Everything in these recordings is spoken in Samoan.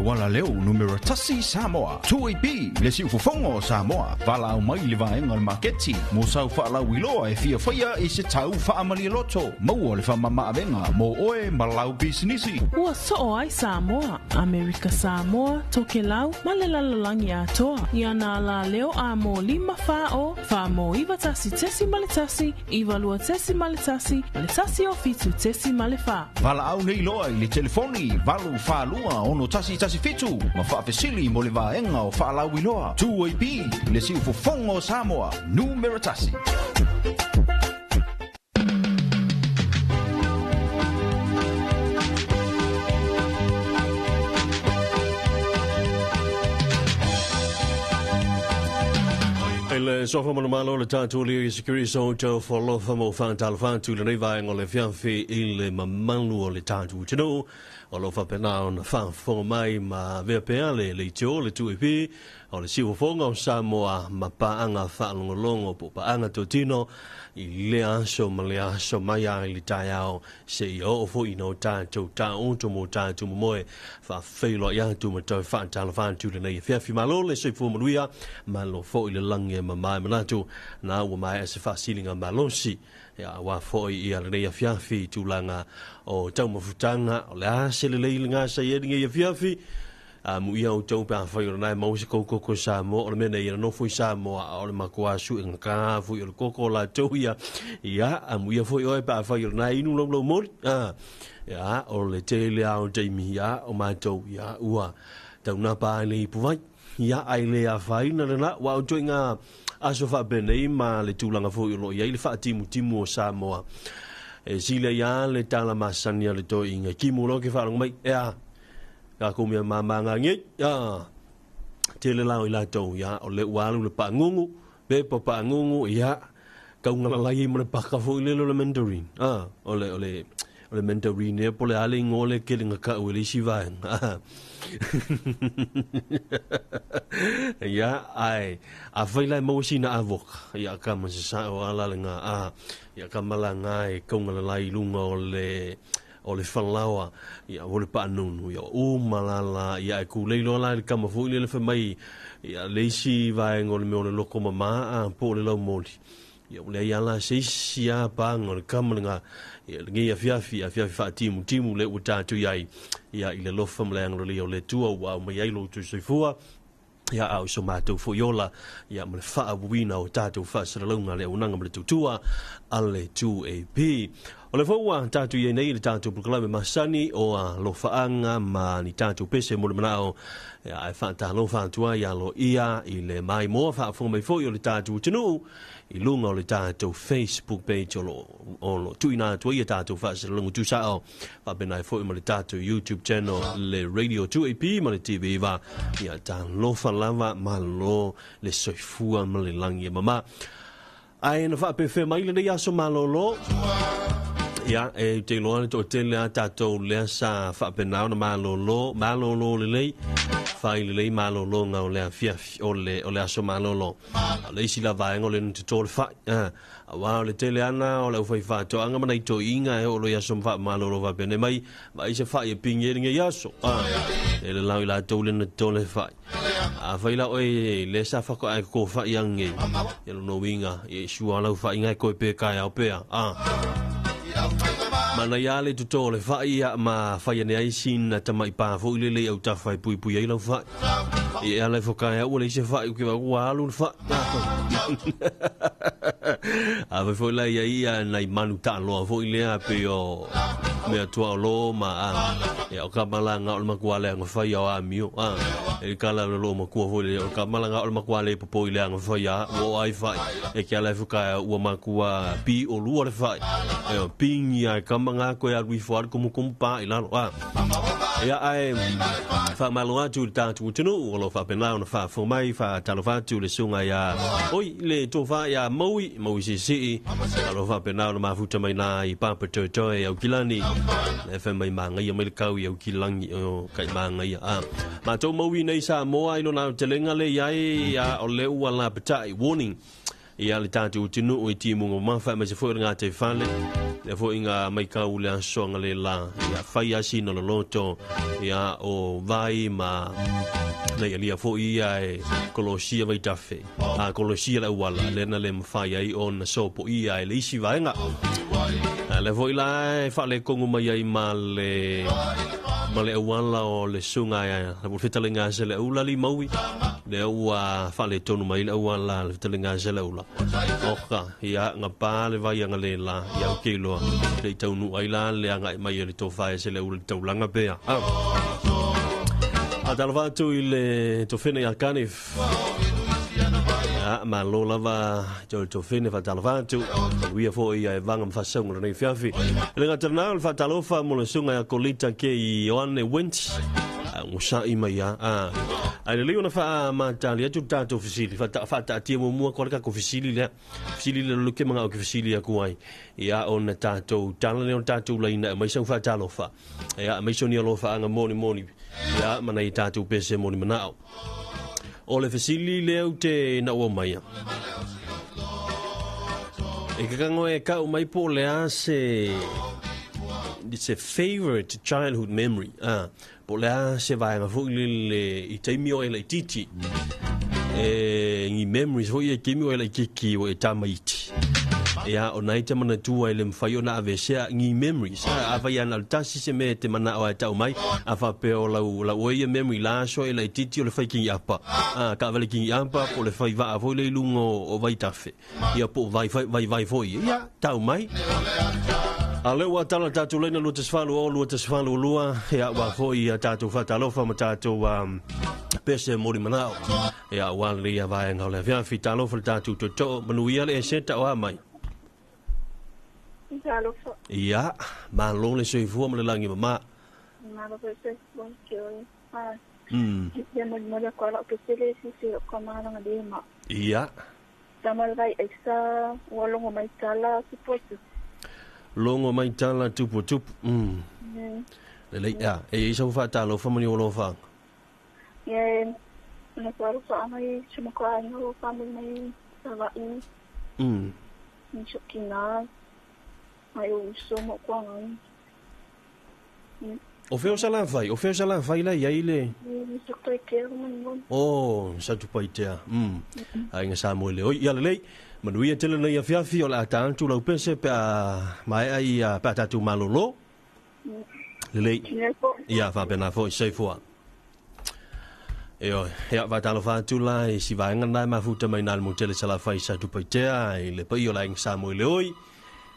auala leo numera 1 Samoa. 2AP, le siufofoga o Samoa. Valaau mai i le vaega o le maketi mo sau faalauiloa e fia faia i se tau faamalialoto. Maua le faamamaavega mo oe ma lau pisinisi. Ua soo ai Samoa, Amerika Samoa, Tokelau ma le lalolagi atoa i ana alaleo a mo 5 4 0 4 mo 91.1 92.1 ma le 1 o 7.4. Valaau nei loa i le telefoni 842 6117 ma faafesili mo le vaega o faalauiloa. 2AP, le siufofoga o Samoa, numera 1. I le sofa manumalo le tatou Alii Iesu Keriso o tau falofa ma o faatalofa atu i lenei vaega o le afiafi i le mamalu o le tatou atunuu o lo o faapena ona faafofoga mai ma avea pea le leitio le 2AP o le siufofoga o Samoa ma paaga faalogologo po o paaga totino i lea aso ma lea aso mai lava i le taeao seia oo foi ina o tatou taoto mo tatou momoe faafeiloai atu ma toe faatalofa atu i lenei afiafi. Malo le soifua manuia, malo foi le lagi e mama e manatu na ua maea se faasiliga malosi ia aua foi ia lenei afiafi i tulaga o taumafutaga. O le a se lelei le gasa i ai lenei afiafi? Amuia outou pe afai o lena e maua se kou koko Samoa, o le mea nei e nonofo i Samoa, a o le matua suega ka foi o le koko o latou ia. Ia, amuia foi oe pe afai o lena e inu lou laumoli. Ia, o le tele lava o taimi, ia, o matou, ia, ua taunapa ai le ipuvai. Ia, ai le afaina lena, ua outou i ngā aso faapenei ma le tulaga foi o lo o i ai le faatimutimu o Samoa. E sili ai lava le tala masani a le toeaina, kimu loa ke faalogo mai, ea, Tatou mea mama ngangei, a tele la o i latou, ia, o le ua alu le paagugu, pepa paagugu, ia, kaugalalai ai ma le paka foi lele o le mandarin, a, o le, o le, o le mandarin ea po o le a le igoa lea kele na kau e le isi vaega, a. Ia, ae, afai la e maua sina avoka, ia, ka ma se sao a la le nga, a, ia, ka malaga e kaugalalai i luga o le, o le falaoa, ia o le paanunu, ia uma la la, ia e kulei loa la i le kama foi lele fai mai, ia le isi vaega o le mea o le loko mama a po o le laumoli. Ia ua leai a la se isi a paga o le kama lena, ia lenei afiafi, afiafi faatimutimu lea ua tatou i ai, ia i le alofa ma le agalelei o le Atua ua aumai ai lo outou soifua, Ia, a o so matou foi ola, ia, ma le faaauauina o tatou faasalalauga le auaunaga ma le tautua a le 2AP. O lea foi ua tatou i ai nei i le tatou polokalame masani o Alofaaga ma ni tatou pese mo le manao, ia, ae faatalofa atu ai aloaia i le maimoa faafofoga mai foi o le tatou atunuu i luga o le tatou Facebook page o lo o tuuina atu ai a tatou faasalalauga tuusao Faapena ai foi ma le tatou YouTube channel le Radio 2AP ma le TV va. Ia talofa lava malo le soifua ma le lagi e mama. Ae na faapefea mai lenei aso malolo. Ia, e te iloa le toatele a tatou lea sa faapena ona malolo, malolo lelei, fai lelei malologa o le afiafi, o le aso malolo. A o le isi la vaega o le toto le fai. Aua o le tele ana o le aufaifaatoaga ma nai toeaiina e oo loa i aso faamalolo faapea mai, vaai se fai e pigi ai lenei aso. E le lao i latou le na toto le fai. Afai la oe lea sa faatoa e toto fai anei, ia lona uiga, ia i sua lau faiga e toe pe taeao pea. Manaia lava le toto o le fai ma fai ane ai sina tamai pa foi lele i autafa e puipui ai lau fai. Ia e ala ifo taeao ua leai se fai, ua alu le fai. A fai foi la ia ia nai manu taaloa foi lea pei o mea tuaolo ma a ia o ka malaga o le matua leaga fai o amio a e kala le lo matua foi le o ka malaga o le matua le popo i leaga fai a ua o ai fai e ke ala ifo ka ua matua pi o lua le fai e o pingi ai ka manga koe alu ifo alu kumu kumu pa i lalo a Ia ae faamalo atu i le tatou atunuu o lo o faapena ona faafofoga mai, faatalofa atu i le susuga ia Oi, le tofa ia Maui, Maui Siisii, o lo o faapena ona mafuta mai na i Papatoetoe i Aukilani, le fai mai magaia mai le kau i Aukilani, o kai magaia. A matou Maui nei Samoa i lona aotelega le i ai, a o lea ua lapatai, warning, ia le tatou atunuu i timuga mamafa aemaise foi o le gataifale. Lea foʻi ga maitau le aso agalelā, ia fai asina loloto, ia o vai ma nai alia foʻi ia e kolosia vaitafe, a kolosia le auala lea na le mafai ai ona sopoia e le isi vaega. A lea foʻi la e faaletonu mai ai ma le ma le auala o le suga le fetalaiga a Seleula Limaui, lea ua faaletonu mai le auala le fetalaiga a Seleula. Oka, ia gapa le vai agalelā, ia ou te iloa le i taunuu ai la le agai mai e le tofa e Seleula i le taulaga pea. A talofa atu i le tofene ia Cardiff. Ia, malo lava i le tofene faatalofa atu. Manuia foi ia e vaga ma faasauga lenei afiafi. E le gata lena o le faatalofa mo le susuga ia Kolita K. Ioane Wentz. Onosai mai a. Ae lelei ona faamatali atu le tatou fesili. Faataatia muamua koa le tatou fesili lea. Fesili lea lolo ke manao ke fesili atu ai. Ia ona tatou tala lea o le tatou laina e aumai sau faatalofa. Ia aumai so ni alofaaga molimoli. Ia ma nai tatou pese moli manao. O le fesili lea ou te naua maia. E kakago e kau mai po o le a se se favorite childhood memory. Ah, po o le a se vaega foi lele i taimi o e laitiiti. E ni memories foi e taimi o e laitiiti o e tamaiti. Ia, o nai te manatua e le mafai ona aveesea ni memories. A afai ana o le tasi se mea e te manao e tau mai, a faapea o lau, lau oe ia memory la aso e laitiiti o le fai kiniʻapa. A, taavale kiniʻapa po o le fai vaa foi lea i luga o vaitafe. Ia po o vai, vai, vai foi. Ia, tau mai. A lea ua tala tatou laina 218 282, ia ua foi ia tatou faatalofa ma tatou pese moli manao. Ia ua lelei ia vaega o le afiafi. Talofa le tatou tootoo. Manuia le eseta o a mai. Talofa. Ia, malo le soifua ma le lagi mama. Malo le soifua ke oe. Ia molimoli atu la'u pesele sisi o ka malaga lima. Ia. Tama le vai aisa ua logo mai tala tupu atu. Logo mai tala tupu tupu. Lelei a. E i sau faatalofa ma ni alofaga. Ia na ko alofaaga i si o matou aiga o family mai Savaʻi. I si o'u tinā mai ou uso ma o'u tuagai. O fea o Salafai? O fea o Salafai la i ai le I Satupaitea faamolemole. O, Satupaitea. Aiga Samoa le oi. Ia lelei. Manuia tele nei afiafi o le a ta atu lau pese pe a maea ia pe a tatou malolo. Lelei. Ia faapena foi soifua. E oe, ia faatalofa atu la i si vaega lena e mafuta mai na le motele Salafai Satupaitea i le paia o le aiga Samoa le oi.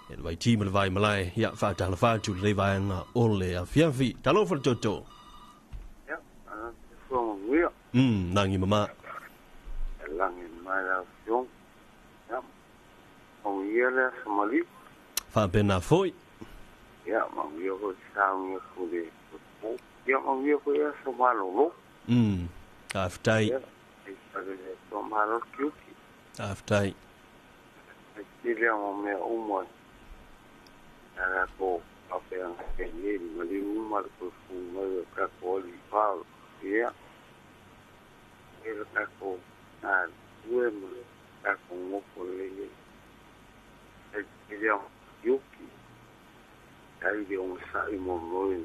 E le vaiti ma le vai malae, ia faatalofa atu lenei vaega o le afiafi. Talofa le tootoo. Ia, soifua manuia. Lagi mama. E lagi mai lau Afioga. Ia, manuia le aso maliu. Faapena foi. Ia, manuia foi le sauni atu i le po. Ia, manuia foi aso malolo. Faafetai. Ia, e pale le Atua malo le tiute. Faafetai. E tele lava o mea uma e latou faapea nei le maliu uma le toe fu mai o tatou alii Paolo. Ia, e le tatou galulue ma le tatou nofo lelei ai. E tele lava o tiute, ai le onosai mo moe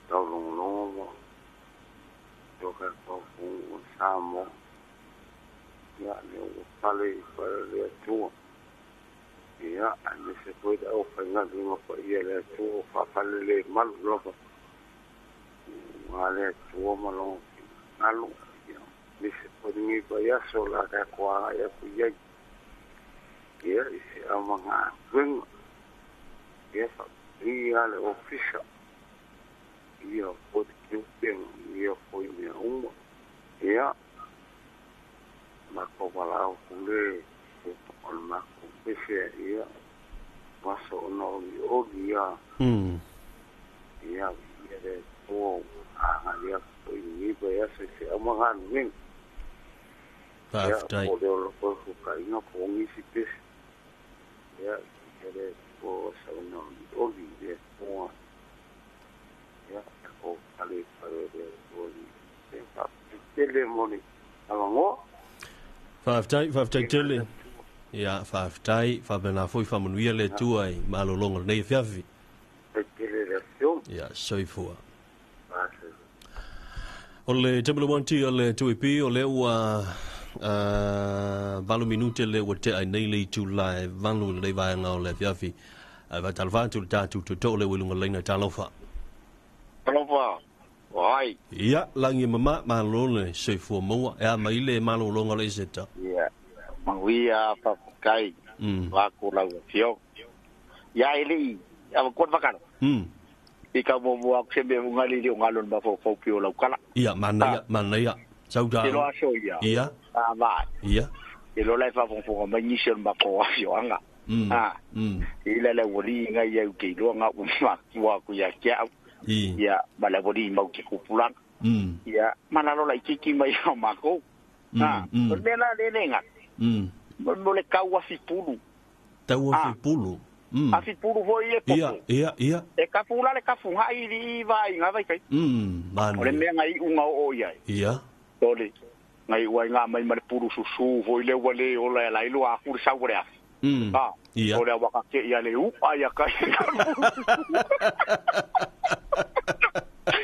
taulogologo ma o tatou atunuu o Samoa. Ia, lea ua pale i pale le Atua. Ia, aemaise foi le aufaigaluega paia a le Atua o faafalelemalu lava aua le Atua ma lona finagalo. Ia, aemaise foi lenei vaiaso o le a tatou agai atu i ai. Ia, i se ama galuega. Ia, faamanuia le ofisa. Ia foi le tiute ma ia foi mea uma. Ia, matou valaau atu le o le matou pese, ia, maso ona olioli ia. Ia, ia le Atua agai atu foi i lenei vaiaso i se ama galuega. Ia, Faafetai. po o le ola foi fesootaiga po o nisi pese. Ia, ia le Atua sauna olioli le Atua. Ia, tatou pale i pale le Atua i faafetai tele mo le avanoa. Faafetai, faafetai tele. Ia, faafetai, faapena foi faamanuia le Atua i malologa o lenei afiafi. Faitele le afioga. Ia, soifua. Faafetai. O le WT o le 2AP o lea ua 8 minute lea ua tea ai nei le itula e 8 i lenei vaega o le afiafi. Ae faatalofa atu i le tatou tootoo lea ua i luga o le laina. Talofa. Talofa. Wai. Ia, lagi e mama, malo le soifua maua. E a mai le malologa o le Eseta? Ia, manuia faafetai. Va ko lau afioga. Ia e le i, ava koa le whakara. I ka mo mua aku se mea unga le o ngalo ma fo fo pio lau kala. Ia, manaia, manaia. Sau Te loa aso ia. Ia. A vai. Ia. Te loa lai whafonfonga mai nisi o le mako afioanga. I le le wali ngai ia uke iloa ngā uma kua ku ia kia au. Ia, ma le wali mau ke kupulanga. Ia, ma la lola i kiki mai au mako. O le mea la le le ngā. Mo le kau afi pulu. Tau afi pulu. Afi pulu foi e popo. Ia, ia, ia. E kafu la le kafu ngai i i vai ngā vai kai. Manu. O le mea ngai unga o o ia. Ia. Tole. Ngai ua ngā mai ma le pulu susu foi le ua le ola e lai loa aku le sau le afi. Ia. O le waka ke ia le upa ia kai.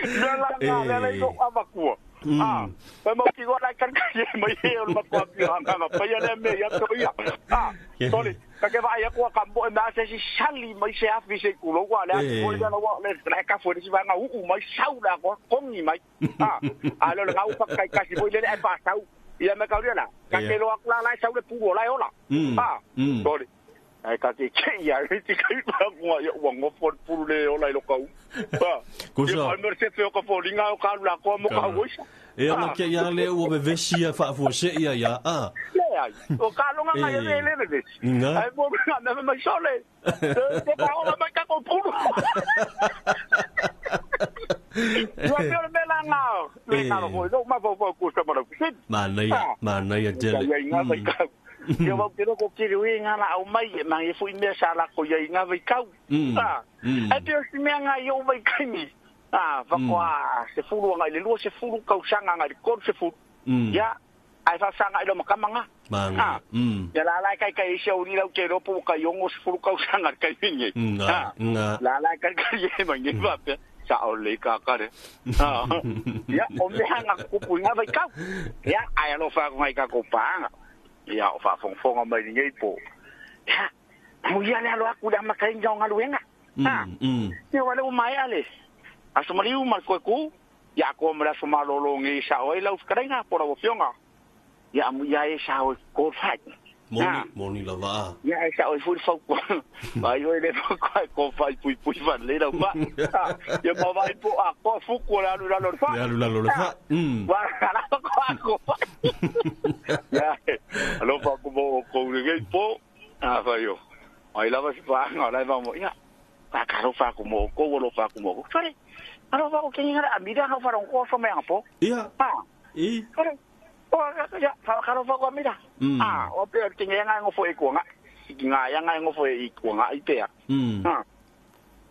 Mea la ngā, mea le ino awakua. Pai mau ki gola kan kai e mai e o le matua pio hanganga. Pai ia le mea ia to ia. Tole, ka ke vai aku ka mo e mea se si sali mai se afi se kulo wa le afi mo le wa le le ka fo le si vanga uu mai sau la ko kongi mai. A le ngau pa kai kasi mo le e pa sau. Ia me kauria la. Ka ke lo aku la la sau le pulo la e ola. Tole. Ai ka ke ke ia e ti kai pa ngua ia ua ngofo le pulu le ola i lo kau. Kusa. Ia pa se fe o ka fo linga o ka la ko mo ka woisa. E ona ke ia le ua vevesi ia faafuasei ia ia. Le ai. O ka longa ngai e le le vevesi. Ai mo nga me mai sole. Te pa ola mai ka ko pulu. Ia pe o me la nga. Le nga lo no ma fo fo ku sa ma ku. Manaia, manaia tele. Ia inga mai ka. Ia wau te roko kiri ui ngā la au mai e mangi fui mea sa la ko ia i ngā vai kau. Ai peo si mea ngā i o vai kaimi. Whakoa se furu anga i le lua se furu kau sanga ngā i le koru se furu. Ia, ai whasanga i lo makamanga. Ia la lai kai kai isi au ni lau te ropo kai ongo se furu kau sanga kai mingi. La lai kai kai e mangi wapea. Sa o le kakare. Ia, o mea ngā kupu i ngā vai kau. Ia, ai alo whaku ngai kako pānga. Ia, o whaafongafonga mai ni ngei po. Ia, mo ia le alo aku le amaka inga o ngaluenga. Ia, wale o mai ale. Aso mariu mar koe ku. Ia, ko mara so malolo ngi sa oi lau whakarenga, pora o fionga. Ia, mo ia e sa oi kōrwhai. Moni, moni lava. Ia, e sa oi furi whau. Mai oi le whau kōwhai pui pui whan le rau wha. Ia, ma vai po a koa fuku o le alu lalo le wha. Le alu lalo le wha. Wa, ala whakoa kōwhai. Ia, alo whaku mo o koure ngei po. A whai o. Ai lava si whaanga, lai wha mo. Ia, whakaro whaku mo o kou, alo whaku mo o kou. Sorry, alo whaku kengi ngara, amira hau wharong koa wha mea po. Ia. I. Sorry. Ia, whakaro whaku amira. O pea kengi nga ngofo e kua nga. Ngā ia ngā ngofo e kua ngā i pea.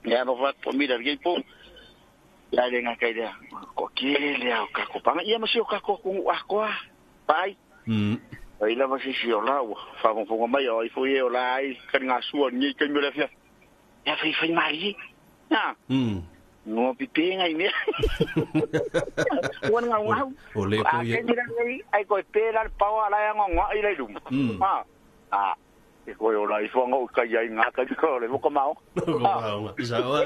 Ia, alo whaku amira ngei po. Ia le ngā kai lea. Ko kere lea o kako panga. Ia masio kako kungu akoa. Pai. Ai lava se si o la ua. Whafongafonga mai o ai fo e o la ai. Kari ngā sua ni kai mea fia. Ia whai whai mari. Ngō pipe ngai mea. Ua ngā ngau. O le ko ia. A kengi nei ai koe pēra le paoa lai anga ngā i lai luma. E koe o la i whanga o kai ai ngā kai ko le moka mao. Moka mao. Sawa.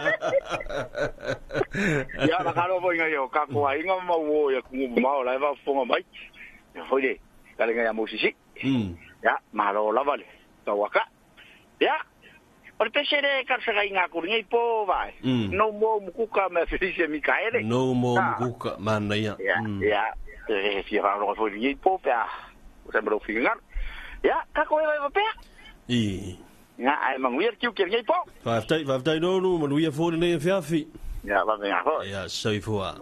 Ia la karo foi ngai o kako ai ngā mau o ia kungu mao lai whafonga mai. Ia foi le. Kale ngai a Mosisi. Ia, malo lava le. Tauaka. Ia, o le pese le karasaka i ngā kuri ngei pō vai. No mo mukuka mea Felicia Mikaele. No mo mukuka, mana ia. Ia, ia. E fia whangaronga foi ngei pō pea. O sa marau whingangaro. Ia, kako e vai wapea. I. Ngā ai manguia kiu kia ngei pō. Whaftai, whaftai nonu, manuia fōre nei e whiawhi. Ia, whaftai ngā hoi. Ia, soifua.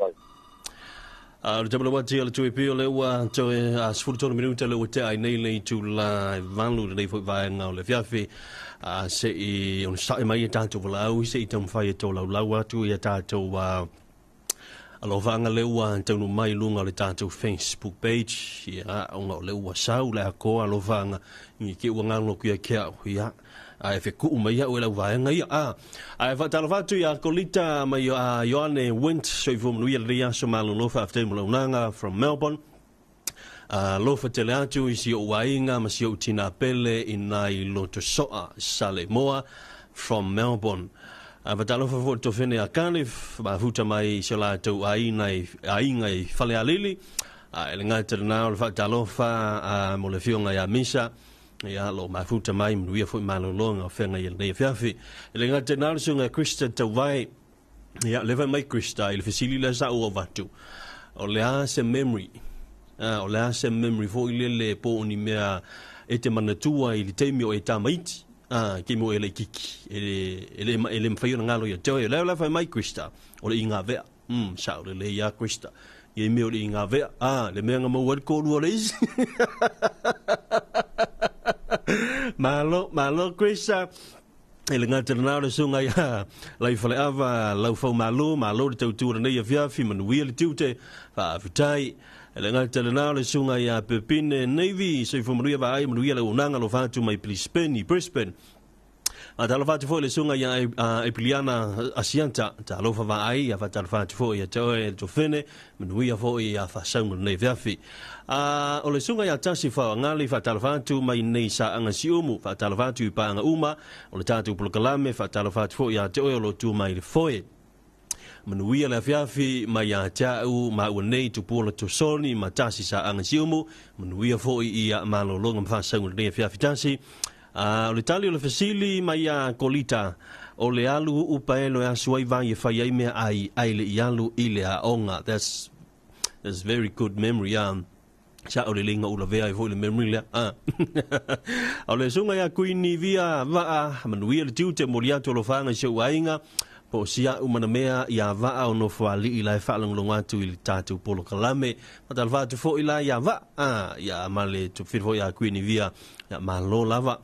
Le WT o le 2AP o le ua toe a 13 minuta le ua tea ai nei le itula e 8 lenei foi vaega o le afiafi. Se i ona sae mai e tātou valaau, se i taumafai e tolaulau atu ia tātou Alofaga le ua taunuu mai i luga o le tatou Facebook page, ia, ona o le ua sau le akoa alofaga i ke ua galo atu ia te au, ia, ae fekuu mai au e lau vaega ia. A, ae faatalofa atu ia Kolita mai a Ioane Wint, soifua manuia lenei aso malolo, faafetai mo le auaunaga from Melbourne. Alofa tele atu i si ou aiga ma si ou tina pele i nai Lotosoa, Saleimoa, from Melbourne. Faatalofa foi i le tofene a Cardiff, mafuta mai i si o latou aiga i, aiga i Falealili. E le gata i lena o le faatalofa mo le afioga ia Misa, ia, lo mafuta mai, manuia foi malologa o feagai i lenei afiafi. E le gata i lena o le susuga ia Krista Tauvae, Ia, leva mai Krista i le fesili lea sa ou avatu, o le a se memory, o le a se memory foi lele po o ni mea e te manatua i le taimi o e tamaiti, taimi o e laitiiti, e le, e le mafai ona galo ia te oe. O lea la fai mai Krista, o le igavea. Sao lelei lava Krista. I mea o le igavea, le mea na maua ai le toalua o le isi. Malo, malo Krista. E le gata lena o le susuga ia Laifaleava Laufaumalo, malo le tautua lenei afiafi, manuia le tiute, faafetai. E le gata lena o le susuga ia Pepine Navy, soifua manuia vaai, manuia le auaunaga alofa atu mai Brisbane, Brisbane. Faatalofa atu foi i le susuga ia Epiliana Asiata, talofa vaai, ia faatalofa atu foi ia te oe le tofene, manuia foi ia faasauga lenei afiafi. A o le susuga ia Tasi Faoagali, faatalofa atu mai nei Saaga Siumu, faatalofa atu i paaga uma o le tatou polokalame, faatalofa atu foi ia te oe o lo o tu mai i le foe. Manuia le afiafi mai ia te au maua nei Tupuola Tosoni ma Tasi Saaga Siumu, manuia foi ia malologa ma faasauga lenei afiafi Tasi. A o le tali o le fesili mai ia Kolita, o le alu uu paelo e asu ai vai e fai ai mea ai, ai le i alu i le aoga. That's very good memory, Sa o le leiga ula vea ai foi le memory lea. O le susuga ia Kuini Via Vaa, manuia le tiute moli atu alofaga i si ou aiga, po o sia'u manamea ia Vaa o Nofoalii la e faalogologo atu i le tatou polokalame. Faatalofa atu foi la ia Vaa, ia ma le tupufili foi ia Kuini Via, ia malo lava.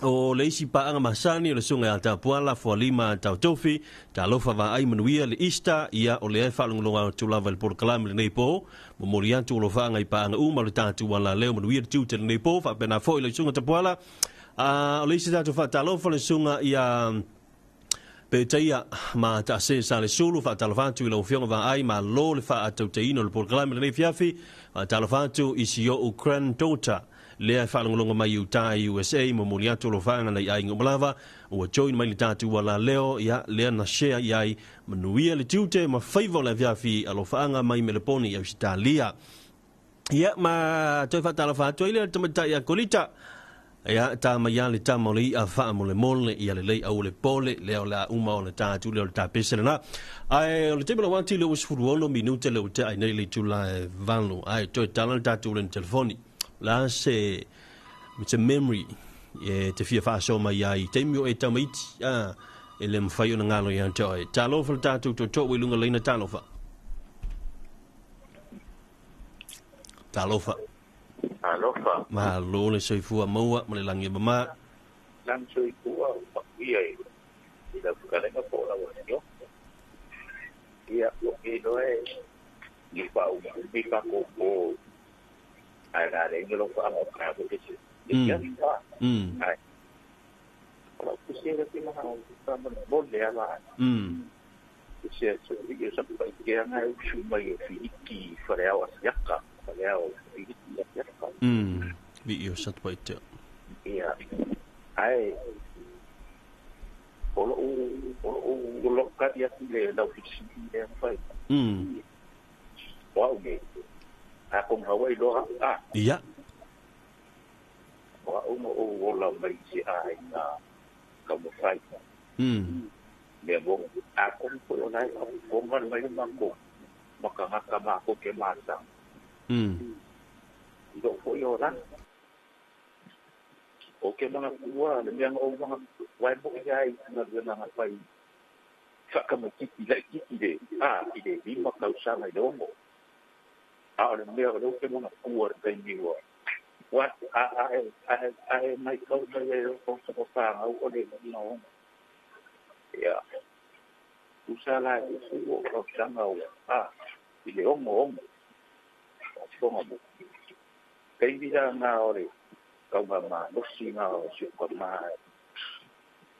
O le isi paaga masani o le susuga ia Tapuala Fualima Tautofi, talofa vaai manuia le Easter, ia o lea e faalogologo atu lava i le polokalame lenei po, momoli atu alofaaga i paaga uma o le tatou alaleo manuia le tiute lenei po, faapena foi lau susuga Tapuala. O le isi tatou faatalofa le susuga ia Petaia ma Taase Salesulu, faatalofa atu i lau Afioga Vaai, malo le faatautaiina o le polokalame lenei afiafi. Faatalofa atu i si o'u granddaughter lea e faalogologo mai i uta i USA, momoli atu alofaaga nai aiga uma lava ua join mai le tatou alaleo, ia lea na share i ai. Manuia le tiute ma faiva o le afiafi, alofaaga mai Meleponi i Ausetalia. Ia, ma toe faatalofa atu ai lea le tamaitai ia Kolita. Ia, ta mai lava le tama o le i'a faamolemole, ia lelei aua le pole, lea o le a uma ona ta atu lea o le tapese lena. Ae o le taimi o lau ati lea ua 16 minute lea ua tea ai nei le itula e 8, ae toe tala le tatou lane telefoni. O le a se, se memory e te fia faasoa mai ai i taimi o e tamaiti, a, e le mafai ona galo ia te oe. Talofa le tatou tootoo i luga laina, talofa. Talofa. Talofa. Malo le soifua maua ma le lagi e mama. Lagi soifua o manuia i lau fetalaiga po o lau afioga. Ia, ua iloa e ni faauma umi tatou po ae le a leai ni alofa o taeao foi le isi afiafi. Ae o lau tusi e le fia faamolemole lava. Se alii o Satupaitea na e usu mai e Filiki Faleao Asiata, Faleao Filiki Asiata. Alii o Satupaitea. Ia, ae o lou, o lou, o lou tali atu i le lau fesili lea na fai. O au nei, atonu lava ua iloa au, a. Ia. O au na ou ola mai i se aiga taumafai. Mea moni, atonu foi o la e faafofoga mai le matou ma tagata matou te matau. I lou foi olaga. Ou te manatua le mea na ou manatua, aua e moni lava i galuega na fai faatamaitiiti laitiiti le a i le 5 tausaga i le 6. A o le mea o lea ou te manatua le taimi ua ua a a a a e matau mai ai o fanau o le 6. Ia, Usa la e o tausaga ua i le 66 faafofoga mo taimi la lena o le taugamalosi na o si o ka ma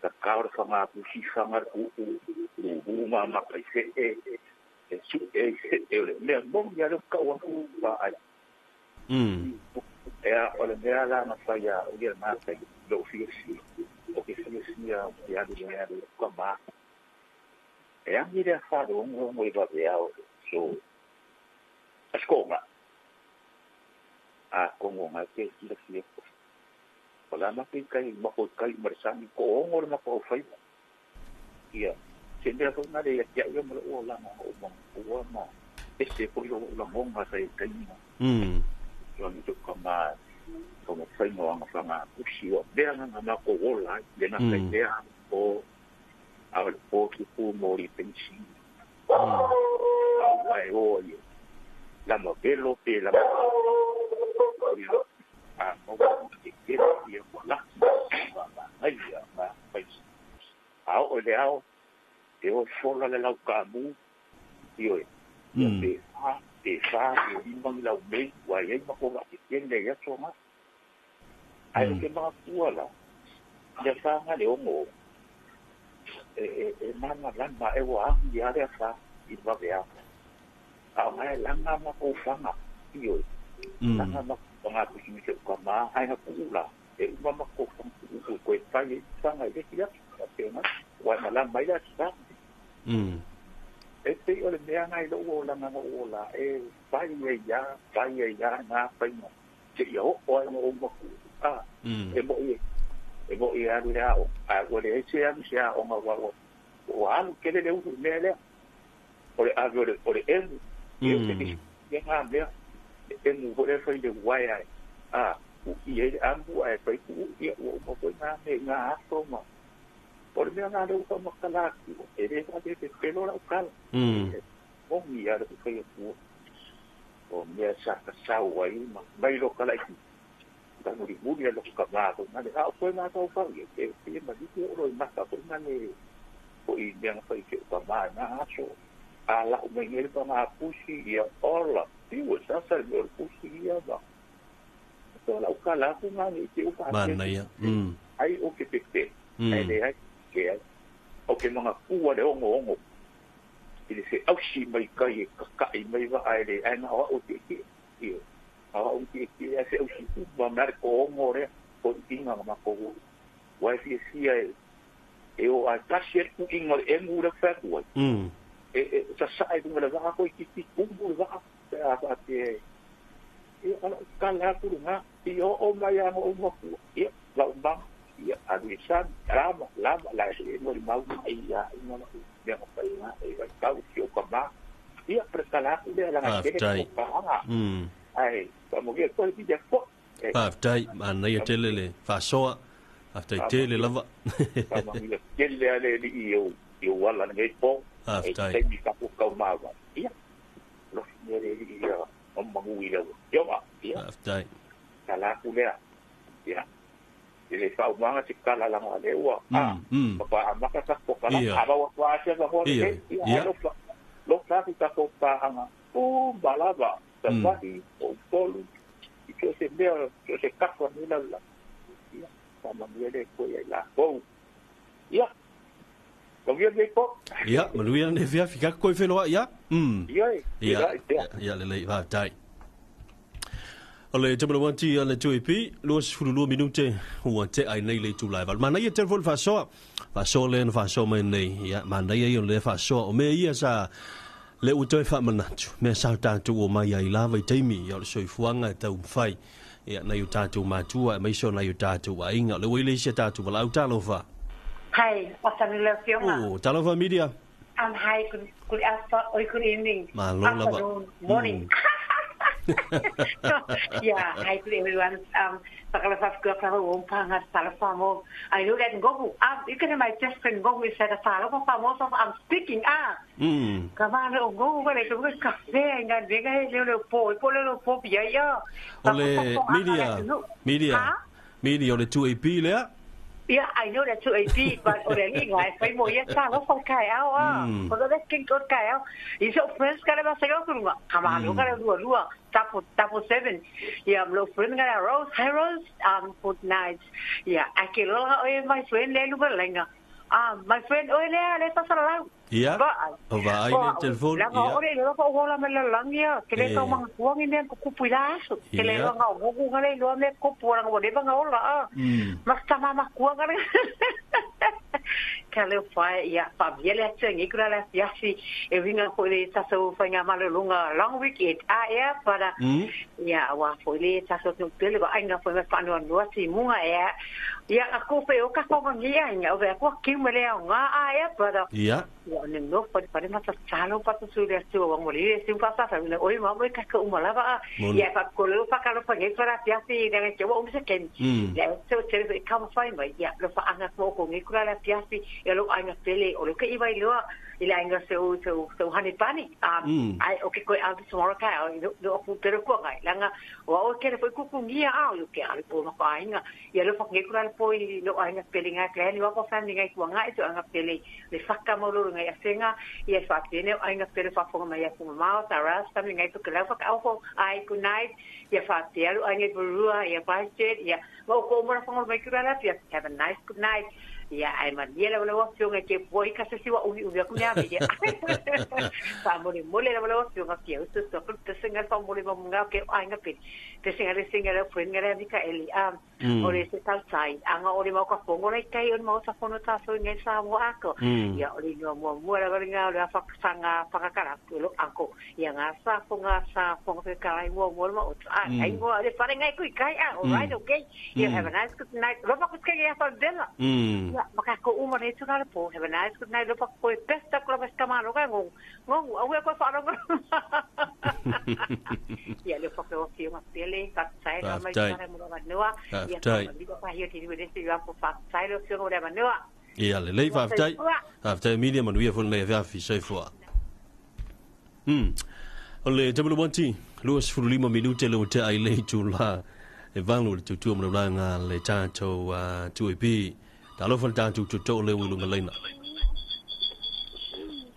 tatao le fagapusi faga le pu'u lulu ma makaife'e e su'e i fe'e o le mea moni a le kau aku va'ai ea o le mea la na fai a o ia na tai lo fiafia o ke fiafia o te alu le alu ka ma e angi le faalogologo i vaveao so asikoga a kongo ngai ke silafia o la makou kai makou kai ma le sagi ko ogo le makou faiva ia se mea foi na le ia te au ia ma lo'u olaga o maua ma ese foi lo'u lagoga sa i taimi soani to'u ka ma faiga o agafaga pusi o mea gaga makou ola ai le gata i lea o a o le po tupu mo li penisi au ai o ia lama velo pe lama ia a mo ke ke ia ko la ma ngai ia ma fai a o le ao e o fola le lau kaamu io ia pe fa pe fa pe lima ni lau mei ua iai ma ko ke kele ia aso ai o ke makatua la le afaga le ogo e mana lama e ua agi a le afa i le vaveao a o gae laga makou faga ioe laga makou faga pusi o ka ma ai na pu'u la e uma makou faga pu'u koe fai ai faga i lesi aso faapena ua e malama ai le asisa e pei o le mea gai lo'u olaga na ou ola e fai ai ia fai ai ia gā faiga seia o'o ai ma ou maku'u a e mo'i e mo'i alu le a'o a ua leai se alu se a'oga ua ua alu kele le ulu i mea lea o le ave o le emu ia o te ia ngā mea le emu foi lea fai le uaea a u'i ai le amu ae fai pu'u ia ua uma foi ngā mea i ngā aso ma o le mea ngā lea ua faamatala atu e lē faapepelo la'u tala mogi a le fai atu o mea sa tasau ai ma mai lo kala'i tamulimuli a loko kamā foi ngale a o koe mafaufau ia e pie maliki o lo i maka foi ngale foi mea na fai ke o kamā ngā aso a la'u mai nei le fagapusi ia ola piu e sasa le mea o le pusi ia ma to la'u kala atu ngā nei te u Manaia. Ai o ke pepe ai le ai ke ai o ke magapua le ogo ogo i le fe'ausi mai kai e kaka'i mai va'a e le ae na o a'u tietie ia a o tietie ae fe'ausi uma mea le koogo lea po'i'iga na makou ua e fiafia e o ae tasi ai le pu'iga o le emu lea fai atu ai e sasa'a i luga le va'a koe titi kumu le va'a pe a fa'apea ia ala kala atu lugā i o'o mai aga ou makua ia la'umaga ia alu i sami lama lama la e mo le mau mai ia ina la'u mea na faiga e vaitau si o ka ma ia prekala atu lea laga kele Faafetai. ko pa'aga ai faamolia koe pia po e Faafetai, manaia tele le faasoa. Faafetai tele lava. Faamanuia tele a le Alii i ou ala lenei po e Faafetai. taimi tatou taumava ia lofi mea le Alii ia mamanu i lau afioga ia Faafetai. tala atu lea ia e le faaumaga se kala laga le ua a papaamaka tatou kala avau atu asia fagoa lelei ia alofa lofa atu tatou paaga uma lava sava'i o Upolu i so o se mea so o se kafa nei lalolagi ia faamanuia le Atua iai lakou ia manuia lenei po. Ia, manuia lenei afiafi. Kaka koe feloa'i a? Ia e Ia, feloa'i pea. Ia lelei, faafetai. O le tamalawati a le 2AP, 22 minute ua tea ai nei le itula e 8. Manaia tele foi le faasoa. Faasoa lea na faasoa mai nei. Ia, manaia ia o le faasoa. O mea ia sa le ua toe faamanatu. Mea sa tatou o mai ai lava i taimi. Ia o le soifuaga e taumafai. Ia, nai o tatou matua, aemaise o nai o tatou aiga. O le ua i le isi a tatou valaau talofa. Hi, afternoon lau Afioga. Oh, talofa Media. Hi, good, good after, or good evening. Malo lava. Afternoon, morning. Yeah, hi to everyone. I know that Ngogu, you can my best friend Ngogu is at the Falofa I'm speaking. Ah, Kamana o Ngogu, wale tu kafe nga venga le le po, po le po pia ya. O le Media, Media, Ha? Media o le 2AP lea. Yeah, I know that 2AP, but o le linga e fai mo ia ta lo fa kai ao a. O le king ko kai ao. I so friends ka le ba se ko lunga. Ka ma lo ka lua lua tapo tapo 7. Yeah, lo friend ka Rose, hi Rose, good night. Yeah, a ke lo o my friend le lu lenga. My friend o le le ta sala. Yeah. O va ai le telefon. La o le lo ko hola me la langia, ke le ka manga kuangi me ko kupu ila aso. Ke le nga o ku ngale lo me ko pora ngo le banga ola a. Mas ta mama kuanga. Ka le fa ya fa biele atse ngi kura la fiasi e winga ko le ta so fa nga malolunga long weekend a ya para ya wa fo le ta so no pele ba ainga fo me fa no no ti munga ya ya a ko fe o ka ko ngi ya nga o ko ki me le nga a ya para ya ya ne no pa pa ma ta chalo pa tu le tu wa mo le si pa sa le oi ma mo ka ko uma la ba ya fa ko le fa ka lo fa ngi para fiasi ne ke wo um se ken ya so te ka ma fa mai ya lo fa anga ko ko ngi kura la fiasi ya lo anga pele o lo ke iwa iloa ila anga so so so hani pani ai o ke ko al tomorrow ka o lo ku pero ko ngai langa o o ke le ku ku ngia a o ke al po ma ka inga ya lo fa ngi kura po i lo anga pele nga ke ni wa ko fa ngai ku ngai to anga pele le fa ka mo lo ngai asenga ia fa tene anga pele fa fo mai ku ma ta ra sa ngai to ke la fa ka o ai good night ia fa te alu anga burua ia fa ya mo ko mo fa mai kura la have a nice good night. Ya ai ma dia la la fionga ke boy ka se siwa umi umi ku nya ya fa mo le mo le la la fionga ke o so so te singa fa mo le mo nga ke ai nga pe te singa le singa le friend nga le ka eli a o le se tal sai anga o le mo ka fongo le kai o mo sa fono ta so ngai sa mo ako ya o le no mo mo la nga le fa sanga fa ka kara lo anko ya nga sa fonga sa fonga ke kai mo mo mo ai mo le fa ngai ku kai a all right okay you have a nice good night lo fa ku ke ya fa bella ya maka ko uma ne tuna le po have a nice good night lo fa ko pesta ko la kama lo ka ngo ngo au ko fa ro ya le fa ko fi ma pele ka sai na mai ka mo la noa ya ka pa hi ti ni se ya ko fa sai lo fi mo la noa ya le le fa tai fa Emilia manuia fo le fa fi sai fo o le W1 Luas fulima minute le te ai le tula e valu le tutu mo la nga le tato 2AP Talofa tātou tu tō le wilu ngaleina.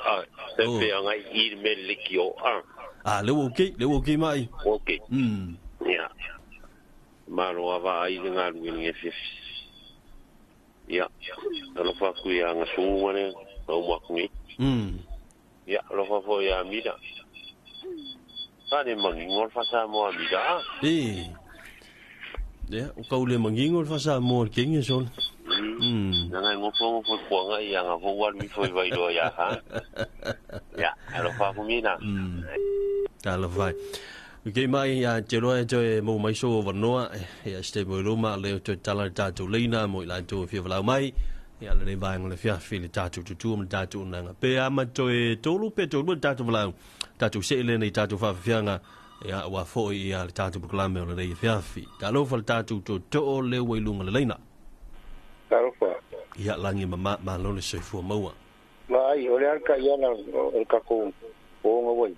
Ah, te pea ngai i me liki o a. Ah, le oke mai. Oke. Ya. Maro ava ai le ngalu nge fifi. Ya. Alofa ku ya ngasungu mane au makungi. Ya, alofa fo ya mira. Tane mangingo fa sa mo mira. Eh. Ya, o kau le mangingo fa sa mo kengi sol. Nanga ngofo ngofo kuanga ia nga fo walu ifo iwa iloa ya ha. Ya, alofa kumina. Alofa. Okay mai a te roa te mo mai so vanoa ia ste mo roma le te tala tātou leina mo ila to fia valau mai ia le vaenga le fia fi le tātou tutu mo tātou nanga pe ama toe tolu pe tolu tātou valau tātou se le nei tātou whawhianga ia wa fo ia le tātou proklame o le nei fia fi talofa le tātou to to le wailunga le leina. Talofa. Ia langi ma ma lo le soifua maua. Ma ai o le alka ia na o ka ko o ngawai.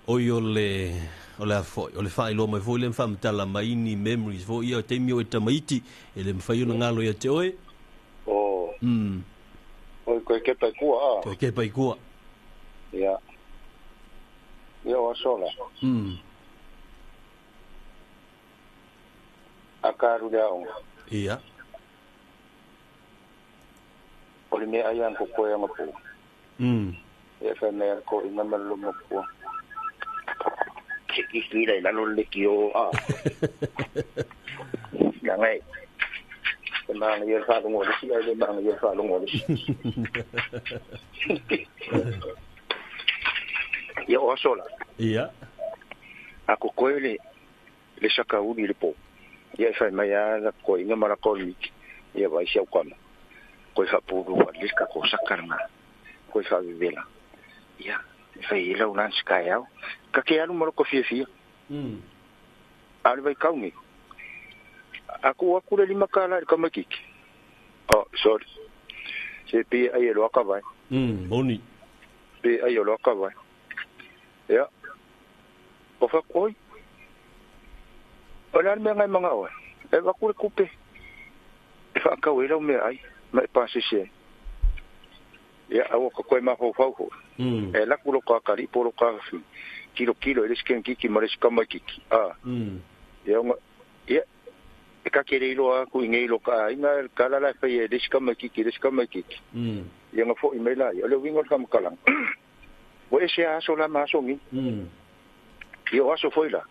Oi o le afo o le fa ilo mai foi le fa mtala mai ni memories fo ia te mi o tamaiti e le mfai ona ngalo ia te oe. O. Oi ko ke pa kua a. Ko ke pa kua. Ia. Ia o sola. Akaru le aonga. Ia. O le mea ai ko koe anga po. E fa mea ko ina malu mo po. Ki ki le la lo le ki o a. Ya ngai. Te manga ye fa lo ngo si ai le manga ye fa lo ngo si. Ia o sola. Ia. A ko koe le saka uli le po. Ia fa mea la ko ina mara ko ni. Ia vai si au kama. Koe whapuru wa lika ko sakaranga, koe whawewela. Ia, whai ila ulan sky au. Ka ke alu maroko fia fia. Ale vai kaungi. Aku aku le lima kala ka makiki. Oh, sorry. Se pi ai lo ka vai. Moni. Pi ai lo ka vai. Ia. O fa koi. Ola me ngai manga oi. E va ku le kupe. E whaakau e lau mea ai, ma e pasese ai. Ia, aua ka koe mafaufau fo'i. E laku lo ka akali'i po o lo ka afafine, tilotilo i le isi kenekiki ma le isi tamaititi, a, ia ona, ia, e ta te le iloa atu i nei i lo ta aiga le tala la e faia e le isi tamaititi i le isi tamaititi, ia ona fo'i mai laia. O le uiga o le faamatalaga, ua ese a aso la ma aso nei. Ia o aso foi la,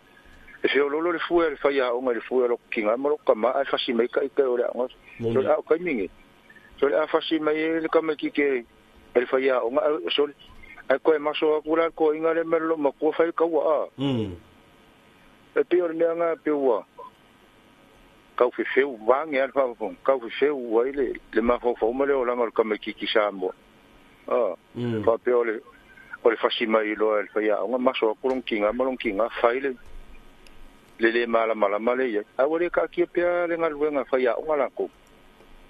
e feoloolo le fue a le faiaoga i le fue a lota tina ma lota tama ae fasi mai ita o le aoga. So le a o taimi nei, so le a fasi mai e le tamaititi e le faiaoga ae sole, ae toe maso atu la le toeaina lea ma le loomatua fai le taua a. E pei o le mea na pei ua tau fefeu vaeane a le faafofoga, tau fefeu ai le mafaufau ma le olaga o le tamaititi Samoa. A, faapea o le o le fasi mai loa e le faiaoga maso atu lona tina ma lona tina fai le le le malamalama lea i ai. Ae ua le taatia pea le galuega a faiaoga latou.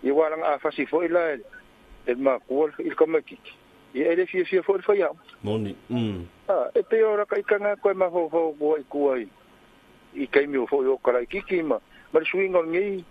Ia aua leaga a fasi foi la e le matua i le tamaititi, ia e le fiafia foi le faiaoga. Moni. A, e pei o lata ita na toe mafaufau atu ai i tua i i taimi o foi o kalaititi ma ma le suiga o lenei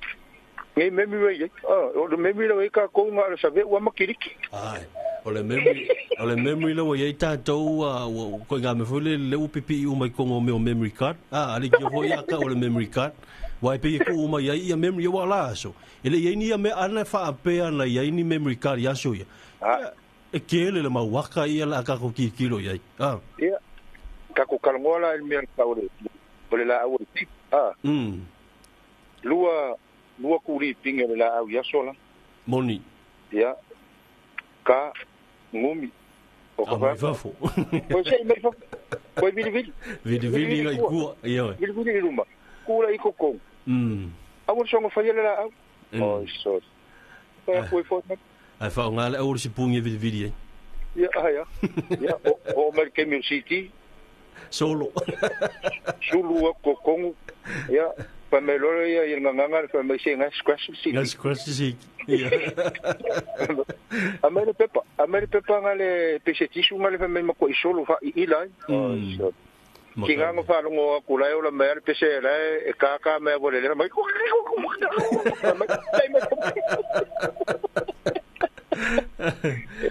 nei memi ua i ai. O le memi la ua i ai tatou na o le save'u lava ma kiliki. Ae, o le memory, o le memory la ua i ai tatou, ua ituaiga mea foi lele lea ua pipii uma i totonu o mea o memory card. A, a le ia foi ia tau o le memory card. Aua e pei e tuu uma i ai ia memory, aua o la aso, e le i ai ni ia mea ana e faapea ana i ai ni memory card i aso ia. Ia, e tele le mau aka ia la a tatou tilotilo i ai. A. Ia, tatou talanoa la i le mea tau o le laau o le pip, a. Lua, lua kuli pine o le laau i aso la. Moni. Ia, ka, gumi, o ka Mai fafo. Koe sei mai fafo. Koe vilivili. Vilivili ngai kua, ioe. Vilivili i luma. Kula i kokong. Aua le soga faia le laau. Oi, sorry. Koe aku e foi mai. Ae faaaoga le aua le sipugi e vilivili ai. Ia, ai a. Ia, o mai le taimi o le CT. Solo. Sulu aku kokongu. Ia, fai mai loa ia i le gagana le fai mai se ngai scratch le siki. Ngai scratch le siki. Ia. Aumai le pepa, aumai le pepa nga le pese tisu nga le fai mai matua i solo fa i ila ai. Ki nga ngo faalogo atu la e ola mai a le pese la e kaka mai a le le mai.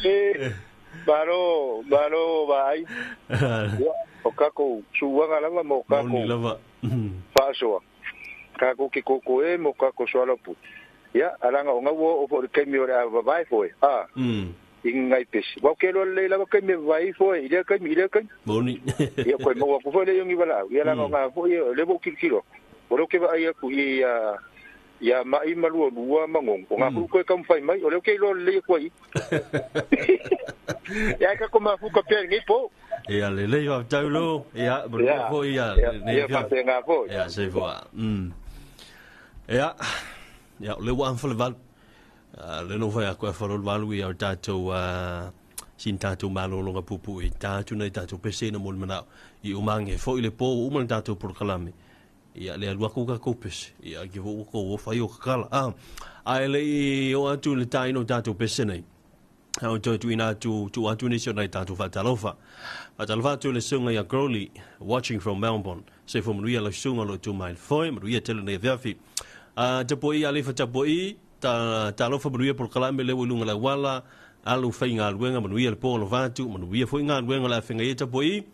E malo, malo vaai. Ia, o kakou suaga lava ma o kakou Moni lava. faasoa. Kakou ke koko e ma o kakou soalaupule. Ia, alaga o gau ua oo foi i le taimi o le a vavae foe, a, i ngai pesi. Ua ou ke iloa lelei lava taimi e vavae ifo ai i lea taimi, i lea taimi. Moni. Ia, koe maua atu foi lea i o ni valaau. Ia, laga o nga foi, o lea ua ou tilotilo atu. O lea ou te vaai atu i ia, ia Ma'i ma Lualua ma Gogo, o nga foi ua toe taumafai mai, o lea ou te iloa lelei atu ai i. Ia, ae tatou mafuta pea i lenei po. Ia, lelei faafetai Lo. Ia, manuia foi ia lenei Ia, faapena foi. Ia, soifua. Ia, ia, o lea ua afa le 8. Le no fai atu e afa loa le 8 ia o tatou sina tatou malologa puupuu i ta atu nei tatou pese ina mo le manao. I uma age foi le po ua uma le tatou polokalame. Ia le alu atu tatou pese. Ia ke ua tou o fai o kakala. Ae le i o atu le taina o tatou pese nei. A o toe tuuina atu, tuu atu nisi o nai tatou faatalofa. Faatalofa atu i le susuga ia Crowley, watching from Melbourne. Soifua manuia lau susuga o lo o tu mai i le foe, manuia tele nei afiafi. Tapuai Alefa tapuai, ta, talofa manuia polokalame lea ua i luga le auala, alu faigaluega manuia le po alofa atu, manuia foi galuega o le a feagai ai tapuai.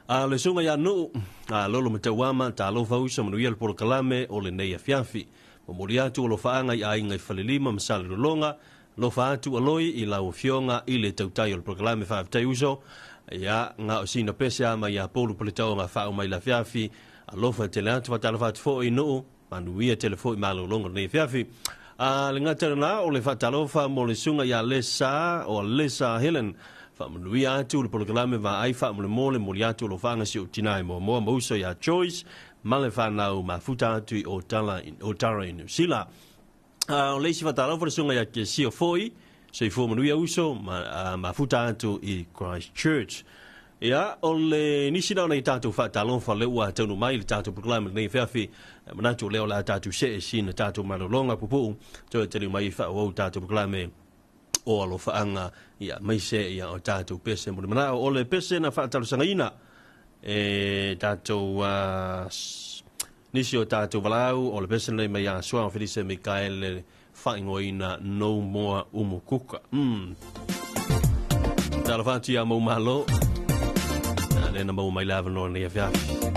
A le susuga ia Nuu, a Lolo Matauama, talofa uso manuia le polokalame o lenei afiafi. Momoli atu alofaaga i aiga i Falelima ma Salelologa, alofa atu aloi i lau afioga i le tautai o le polokalame faafetai uso. Ia, na o sina pese a mai ia Polu Paletaoga faauma mai le afiafi. Alofa tele atu, faatalofa atu foi i Nuu, manuia tele foi malologa o lenei afiafi. A le gata lena o le faatalofa mo le susuga ia Lesa o Lesa Helen. Faamanuia atu le polokalame vaai faamolemole moli atu alofaaga si ou tina e muamua ma uso ia Joyce ma le fanau mafuta atu i Otara i Niu Sila. A o le isi faatalofa le susuga ia Kesia foi, soifua manuia uso ma mafuta atu i Christchurch. Ia, o le nisi na o nei tatou faatalofa lea ua taunuu mai i le tatou polokalame lenei afiafi. E manatu o lea o le a tatou see sina tatou malologa puupuu toe taliu mai i faaauau tatou polokalame o alofaaga ia aemaise ia o tatou pese mo le manao. O le pese na faatalosagaina e tatou Nisi o tātou walau o le pesen lei mai a soa o Felise Mikaele whaingoina No More Umukuka. Tala whātu ia mau malo. Lena mau mai lava noa nei awhiawhi. Yo.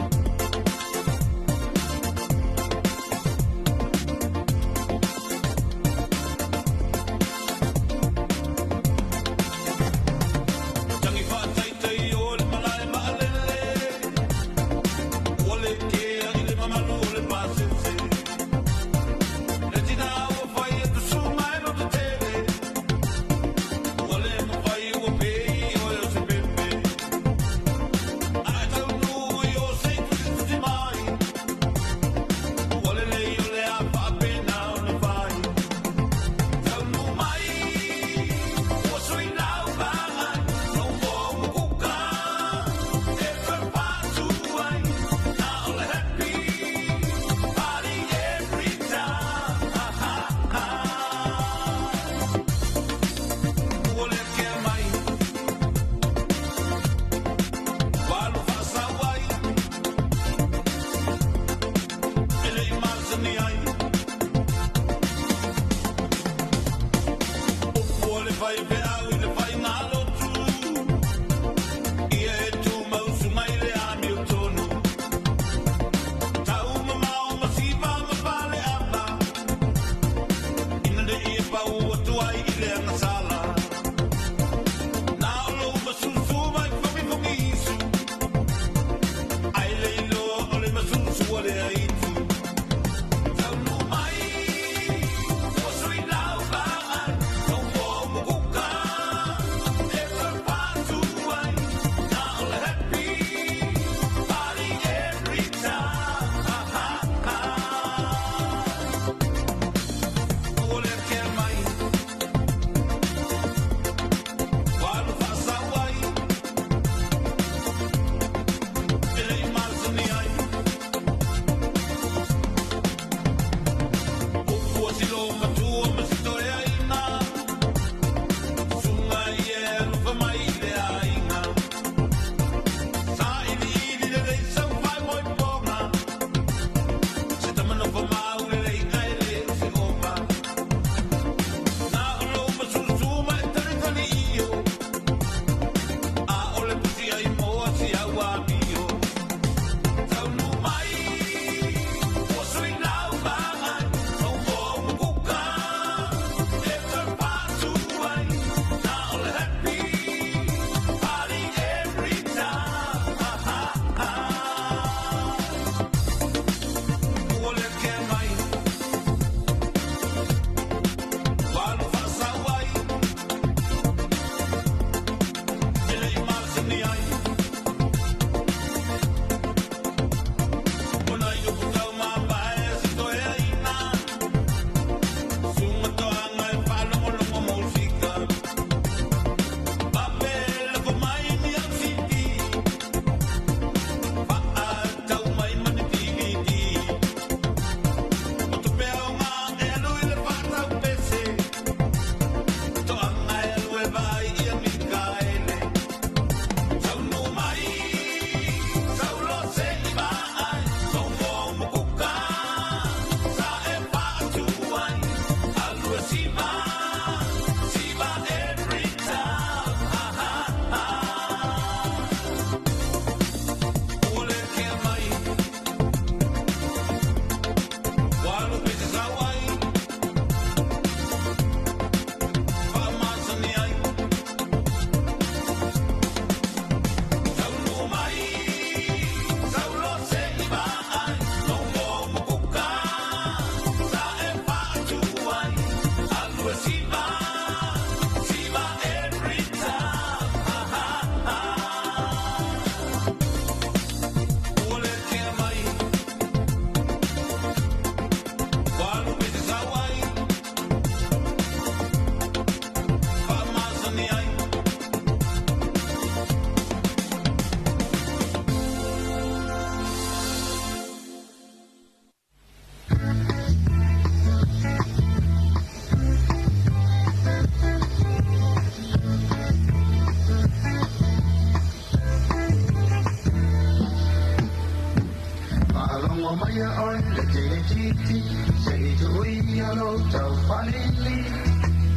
mai oi le tele titi Se i tu ia lo tau whalili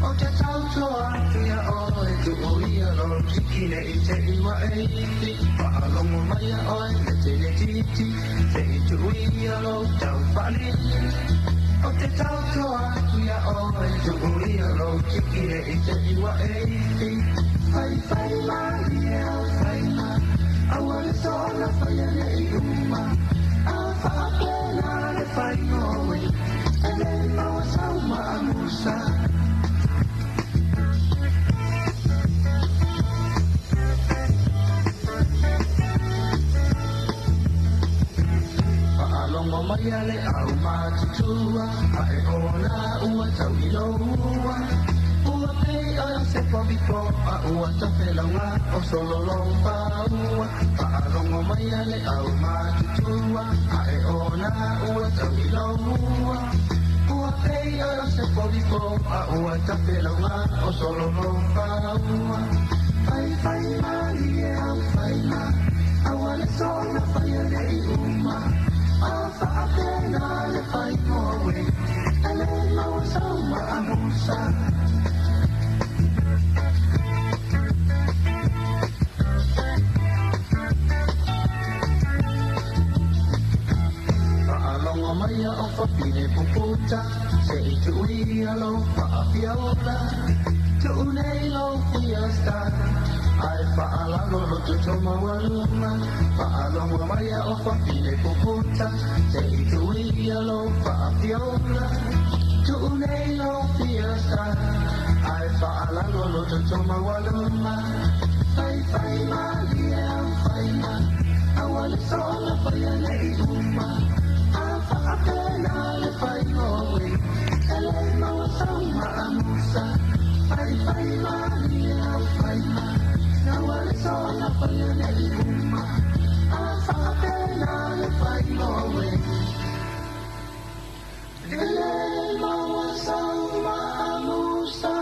O te tau toa atu ia oi Tu o ia lo tiki ne i te iwa eiti Whaalongo mai oi le tele titi Se i tu ia lo tau whalili O te tau toa atu ia oi Tu o ia lo tiki ne i te iwa eiti Fai fai ma ia fai ma Aua le sola fai ane i uma A whaapena le fai ngoe E le maua sauma a Musa Whaalongo mai a le au matutua A e ona ua tau i loua Ua pei o se po a ua tawhelaunga o sololo whaua Whaalongo mai a le au matutua A e ona ua tau i loua Ua pei o se po a ua tawhelaunga o sololo whaua Fai fai mali e au fai ma Aua le sona fai ane i uma A whaapena le fai ngoe E le maua sauma a Musa Whaalongo mai a o whapine puputa Se i tui a lo whaafiola Tu'u nei lo fiesta Ai whaalalo lo tutoma waluma Whaalongo mai a o whapine puputa Se i tui a lo whaafiola Tu'u nei lo fiesta Ai whaalalo lo tutoma waluma Fai fai ma lia au fai ma Aua le sola fai ane i uma A whaapena le fai ngoe E le maua sauma a Musa Fai fai ma lia au fai ma Aua le sola fai ane i uma A whaapena le fai ngoe E le maua sauma a Musa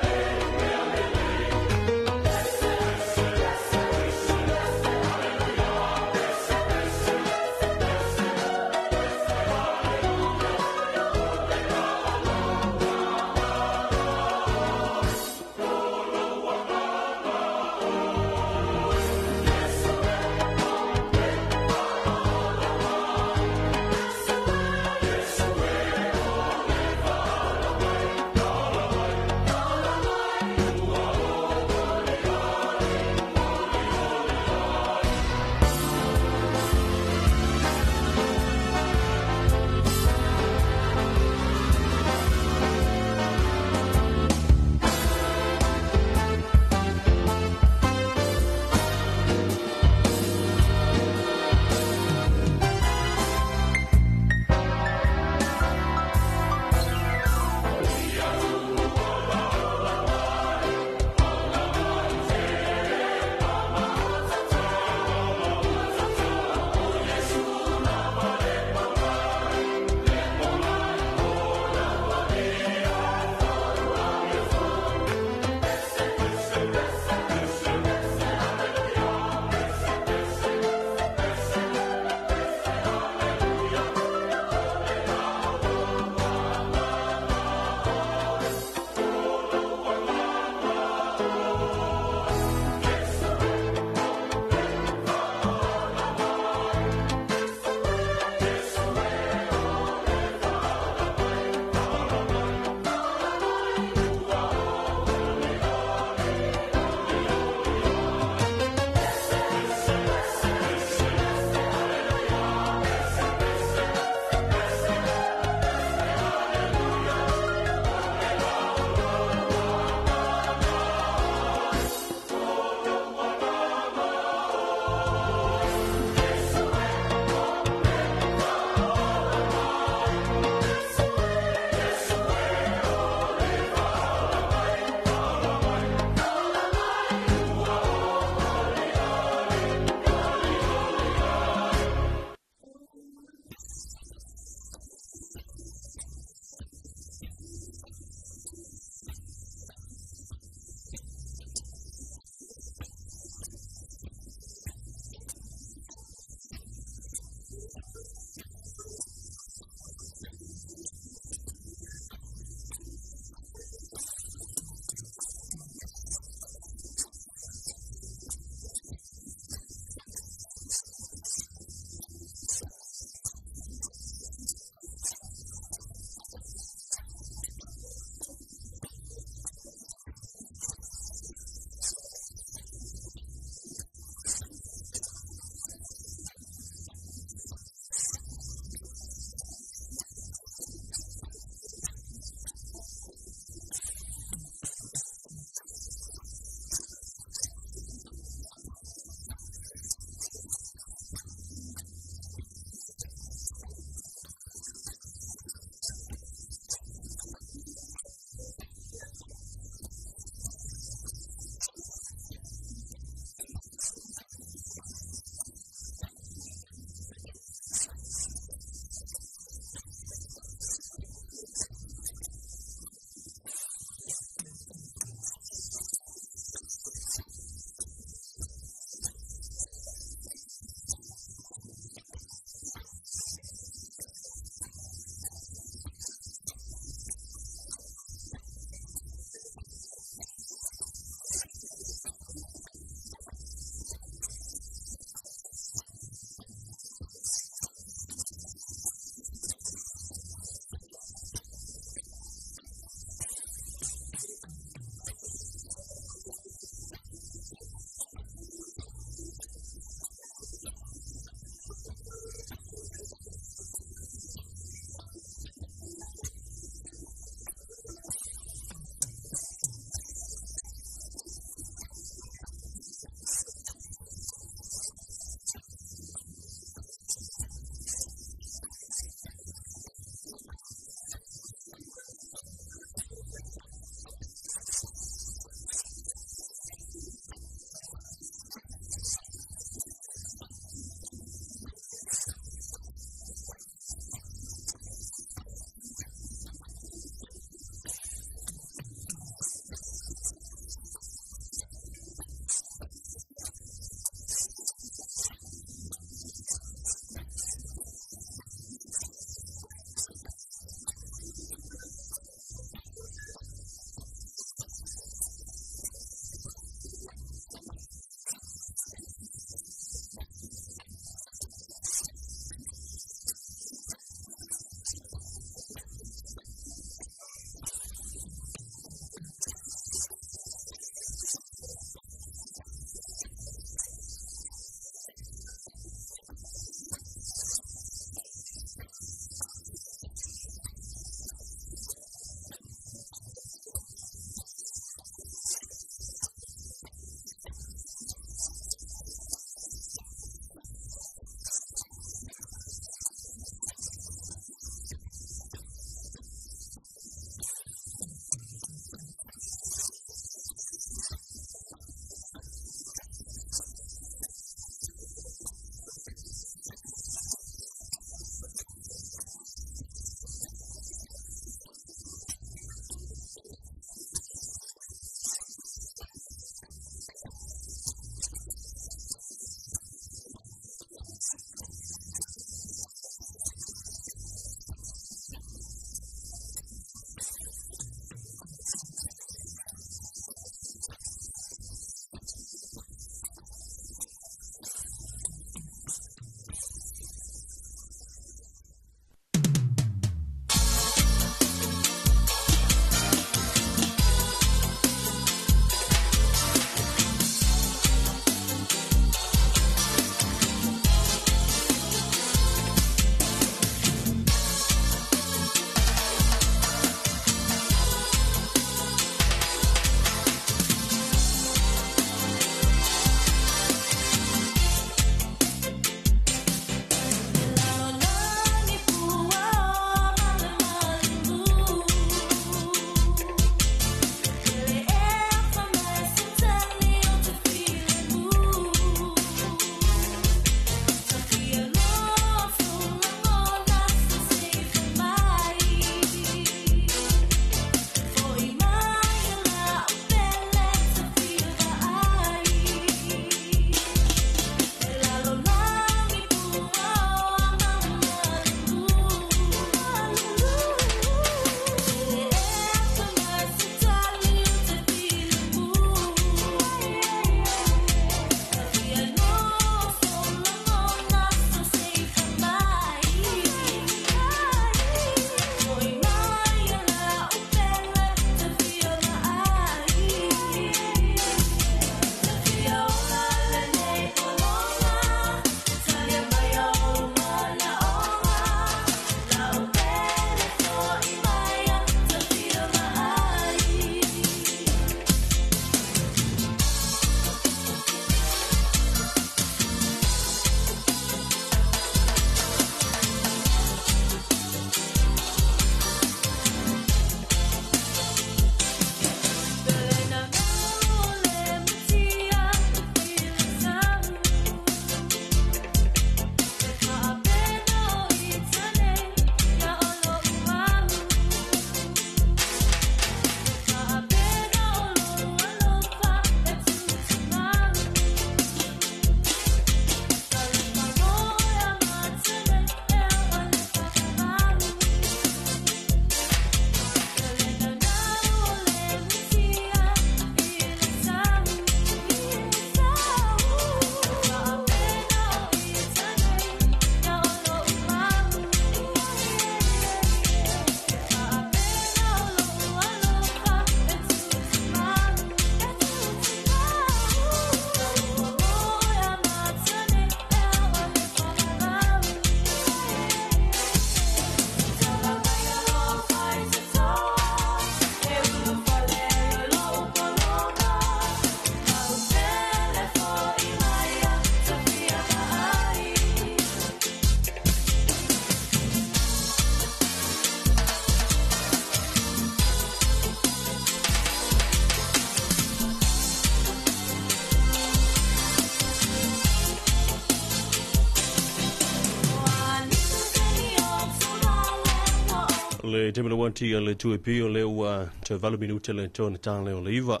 le te mele wanti a le tue pi o le ua te valu minute le tōna tāle o le iwa.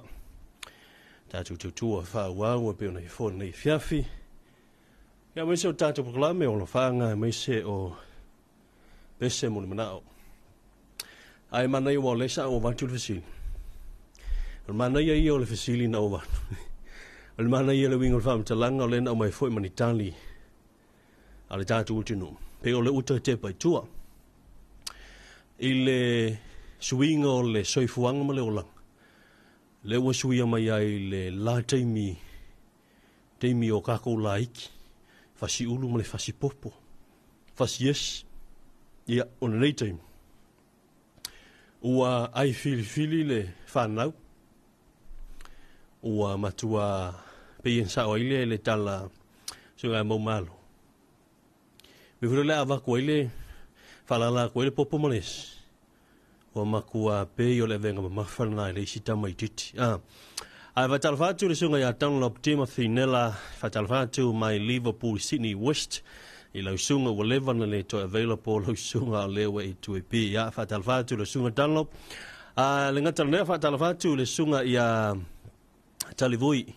Tātou tautua wha ua pe o nei fōna nei fiafi. Ia meise o tātou proklame o lo whaanga, meise o pese mo le manao. Ai mana ia o lesa o vatu le fesili. O le mana ia ia o le fesili na o vatu. O le mana ia le wingo le whaamtalanga o lena o mai foi manitali a le tātou utinu. Pe o le uta te pai tua. I le suiga o le soifuaga ma le olaga le ua suia mai ai le la taimi taimi o kākou laiki fasiulu ma le fasipopo fasiesi ia o lenei taimi ua ai filifili le fanau ua matua peien sao ai le le tala suga mau malo me fule le avaku ai le falala ko le popo males o makua pe o le venga mamafa na le isi tama i titi. Ai fatalofatu le suga ia Dunlop Timothy Nella, fatalofatu mai Liverpool Sydney West i lau suga ua leva na le toe available lau suga o lewa i tue pi. Ia fatalofatu le suga Dunlop. Le ngata lea fatalofatu le suga ia Talivui.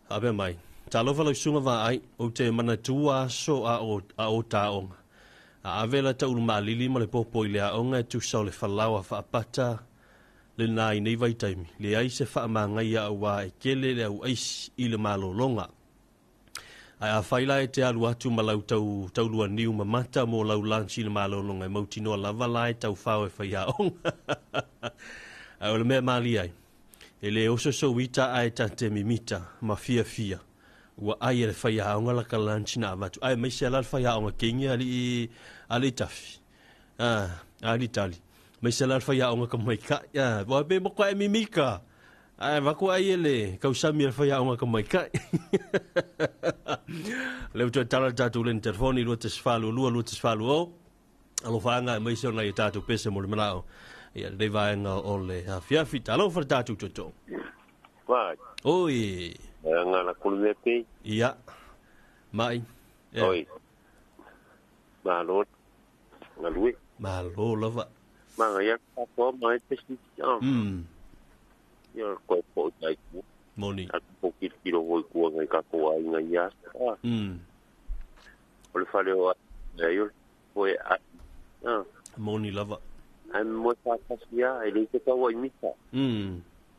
Ape mai. Talofa lau suga vaai o te manatua aso a o taonga. A avela ta ulu maalili ma le popo i le aonga e tusa o le falawa whaapata le nā i nei vaitaimi. Le ai se whaamanga ia aua e kele le au aisi i le malolonga. Ai a whaila e te alu atu ma lau tau, taulua niu mamata mo lau lanchi le malolonga e mautinoa lava lai tau whao e whai aonga. Ai o le mea maali ai. E le oso so ita ai tate mimita ma fia fia. Ua ai e le whai aonga la ka lunch na avatu. Ai mai se ala le whai aonga kingi ali tafi. Ali tali. Mai se ala le whai aonga ka mai kai. Wa pe mo e mimika. Ai vaku ai e le kausami le whai aonga ka mai kai. Le uto tala tātou le telefoni lua te sfalu lua lua te sfalu o. Alo whaanga e mai se ona i tātou pese mo le manao. Ia le vaenga o le hafiafi. Talo whare tātou toto. Vai. Oi. Nga la kulu pe. Ia. Mai. Oi. Malo. Ngalue. Malo lava. Manga ia ko mai te si. Ia ko po tai ku. Moni. A ko ki kilo voi ku ngai ka ko ai ngai ia. O le fale o ia yo ko e a. Moni lava. Ai mo ta kasia e le te ka wai mita.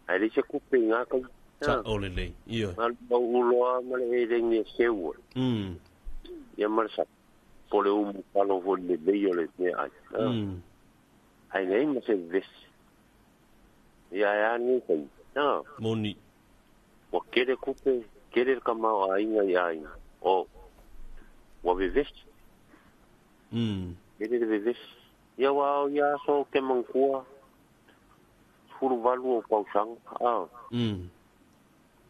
Ai le se ku pe nga ka. Ta ole le. Ia. Al uloa ma le e nge seua. Ia marsa. Pole umu palo vo le leio le me ai. Ai nei ma se ves. Ia ia ni kai. Moni. Wa kere kupe, kere ka mau ai ngai ai. O wa veves. Kere veves. Ia wa ia so ke mangkua. Furu valu o pausang.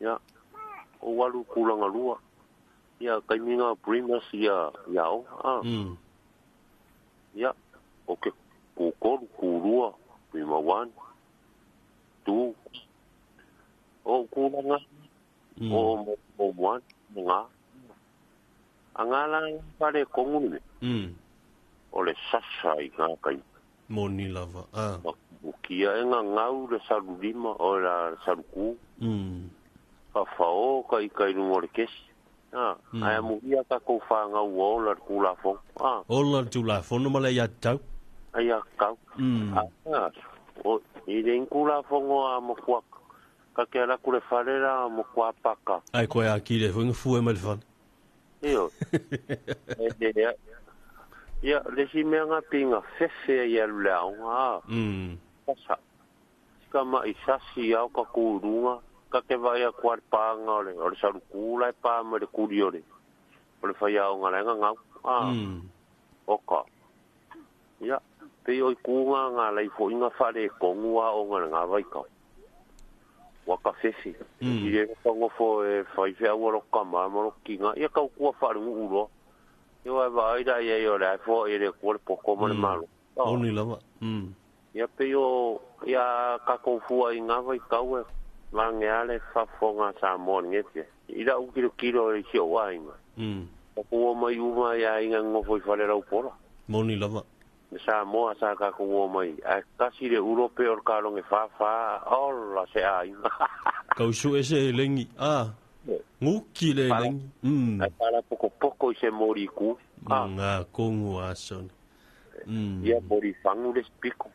Ia o walu kulanga lua. Ia kaiminga primus ia iao. Ia o ke kukolu kurua prima 1 2 o kulanga o o 1 nga angala pare konguni. O le sasa i ngā kai. Moni lava. Kia e ngā ngau le salulima o la saluku. Whao ka i kai runga o le kesi. Ai amu ia ka kou whaanga ua ola le kulafono. Ola le tulafono ma le ia tau. Ai a kau. O i le kulafono a mokua. Ka ke ala kule wharera a mokua paka. Ai koe a ki le huinga fue mai le whane. Iyo. Ia, le si mea ngā pinga fefe ia le aonga. Sasa. Sika ma i sasi au ka kūrunga. Ka ke vai a kuare pānga o le sarukula e pā ma le kuri o le whai aonga le ngau. Oka. Ia, pe oi kūnga ngā leifo inga whare e kongu a onga le ngā waikau. Waka fefe. I le whangofo e whaiwhea ua roka maa maro ki ngā. Ia kau kua whare nguuroa. Ia wai vai da ia i o le aifo e le kua le poko ma le malo. Oni lava. Ia pe o ia kakofua i ngā waikau e. Mange ale whafonga Samoa ngete. I la ukiro kilo e si o wainga. Ko mai uma ia inga ngofo i whare rau pora. Moni lava. Le Samoa sa ka ko mai a kasi le Urope o ka longe fa fa ola se ai. Kau su ese lengi a nguki le lengi. Ai pala poko poko i se mori ku. Nga kongu ason. Ia mori fangu le spiko.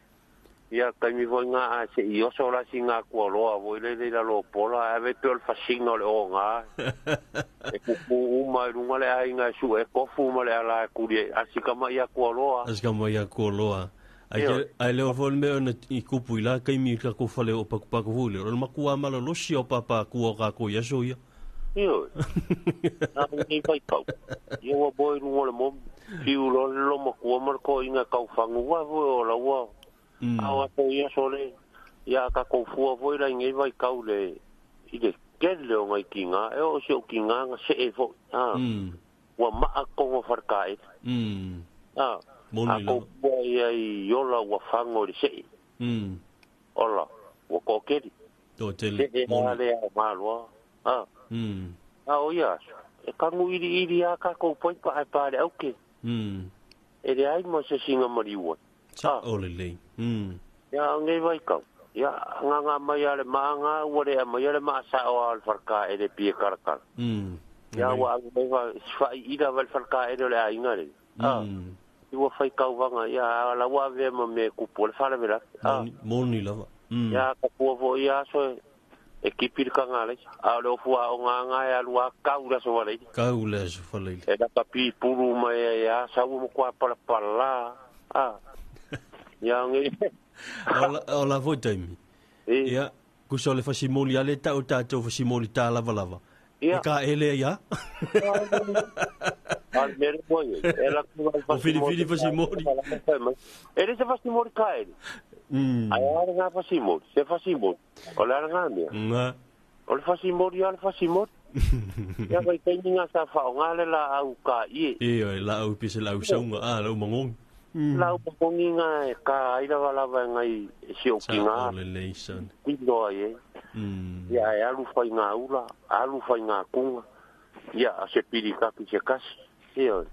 Ia kaimi voi ngā a se i oso la si ngā kua loa voi le le la lo pola a ve pe o le fasinga o le o ngā. E kuku uma i runga le ai ngā su e kofu ma le ala e kuri a sikama ia kua loa. A sikama ia kua loa. Ai leo foi mea na i kupu i la kaimi ka ko fale o paku paku foi le. O le makua malo losi o papa kua ka ko ia so ia. Io. Nā ngi vai kau. Ia wa boi runga le mom. Fiu lo lo makua mar ko inga kau fangu wa voi o la wa. Awa to ia sole ia ka ko fua foi la ngi vai kau le i le kele o ngai kinga e o se o kinga nga se e fo. Wa maa kongo farka e. Moni la. Ko ia i yola wa fango le se. Ola wa ko keri. To tele. Se e le a malwa. A o ia e kangu iri iri a ka ko poi pa pa le auke. E le ai mo se singa mariua. Sa o le le. Ia ngai vai kau. Ia nganga mai ale maanga ua le mai ale maasa o al farka e le pie karakara. Ia ua ngai vai fa ira val farka e le ainga le. I ua fai kau vanga ia la ua ve ma me kupu le fale vela. Moni lava. Ia ka pua fo ia so e kipi ka ngale. A le ofua o nganga e alua kau la so wale. Kau la so wale. E la papi puru mai ia sa u mo kwa pala pala. Ia ngi. O la voi taimi. Ia kusa le fasimoli ale ta o tatou fasimoli ta lava lava. E ka ele ia. Al mere moi. E la ku o fili fasimoli. E le se fasimoli ka ele. Ai ara nga fasimoli, se fasimoli. O la nga mea. Nga. O le fasimoli ale fasimoli. Ia vai taimi nga sa fa o ngale la au ka ie. E la au pise la au saunga a la au mangong. Lau papongi ngā e ka aira walawa ngai si o ki ngā. Sa o le leisan. Tino ai e. Ia e alu whai ngā ula, alu whai ngā kunga. Ia a se piri kaki se kasi. Ia.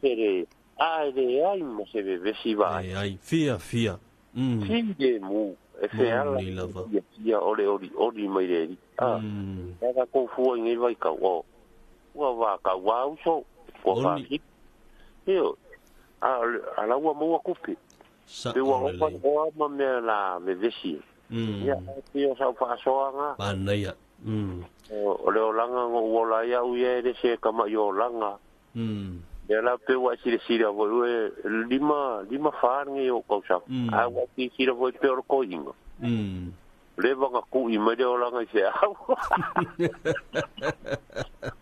Ere, a ere ai mo se vevesi vai. Ai, ai, fia, fia. Fia mu. E fe ala. Ia, ia, ole, ori, ori mai reri. Ia ka kōfua i ngai vai kau. O, ua wā kau wā uso. Kua whāki. Ia. A la ua maua kupe. Sa Pe ua o le opa lei. oa ma mea la me vesi. Ia, pio sau whaasoanga. Manaia. O le olanga ngo uola ia uia e se kama i olanga. Ia la pe ua sire sire voi ue lima whaange o kausa. A ua ki sire voi pe ora koinga. Le wanga kui mai le olanga i se au.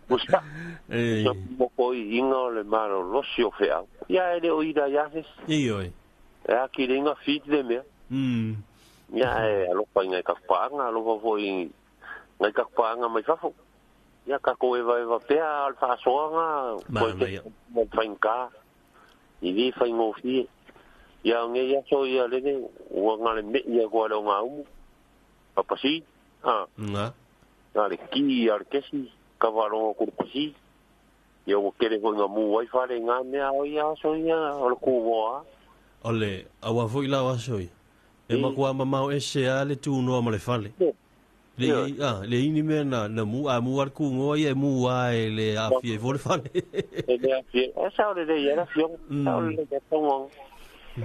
Musa. Ei. Musa mo koi inga o le maro losi o wheau. Ia e le o ira ia fes. Ei oi. E a ki le inga whiti le mea. Ia e alopa i ngai kakpaanga, alopa foi ngai kakpaanga mai fafo. Ia ka ko eva eva pea al whaasoanga. Manaia. Koe te whainga. I li whaingofie. Ia nge ia so ia lene, ua ngale me ia koa le o ngā umu. Papasi. Nga. Ngā le ki a le kesi. Ka wharongo kuru pasi. Ia ua kere hoi ngā mū wai whare ngā mea o ia so ia o le kūmoa. O le, awa foi lau aso ia. E makua mamau e se a le tūnoa ma le fale. Le, le ini mea na mu, a mu ar kūngoa ia e mu a e le awhi e fo le fale. E le awhi e, e sao le le ia la fiong, sao le le tongo.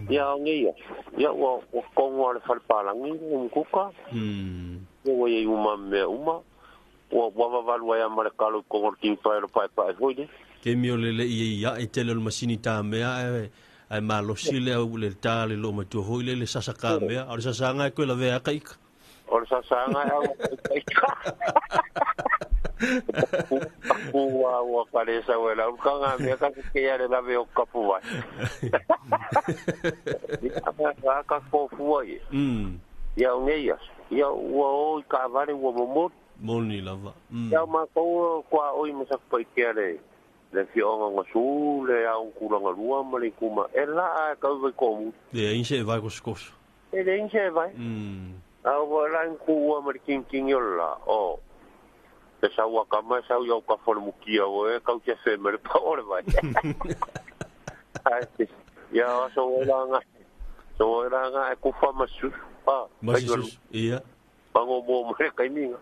Ia o nge ia, ia ua kongoa le fale pālangi, umkuka. Ia ua ia uma mea uma. Ua wawawalua ia ma le kalo kongo le king pai lo pai pai foi le. Ke mio le le ia ia e tele o le masini tā mea e ai malosi le au le tā le lo matua hoi le le sasaka mea. O le sasanga e koe la vea kaika. O le sasanga e au kaika. Ua ua kalesa ue la ulkanga mea ka kea le lawe o kapu vai. Ia ka kōfua ia. Ia o ngeia. Ia ua o i ka aware ua momori. Moni lava. Ia mākou kua oi masakupai kea le le fioanga ngasu, le aung kulanga lua ma le kuma. E la a kau vai komu. Le inse e vai koskoso. E le inse e vai. A ua la kua ma le kinkingi o la. O, te sau kama e sau iau ka fole mukia o e kau te whe me le pao le vai. Ai, Ia aso ola nga. So ola nga e kufa masu. Ah, Masu. Ia. Pango mo mo kai minga.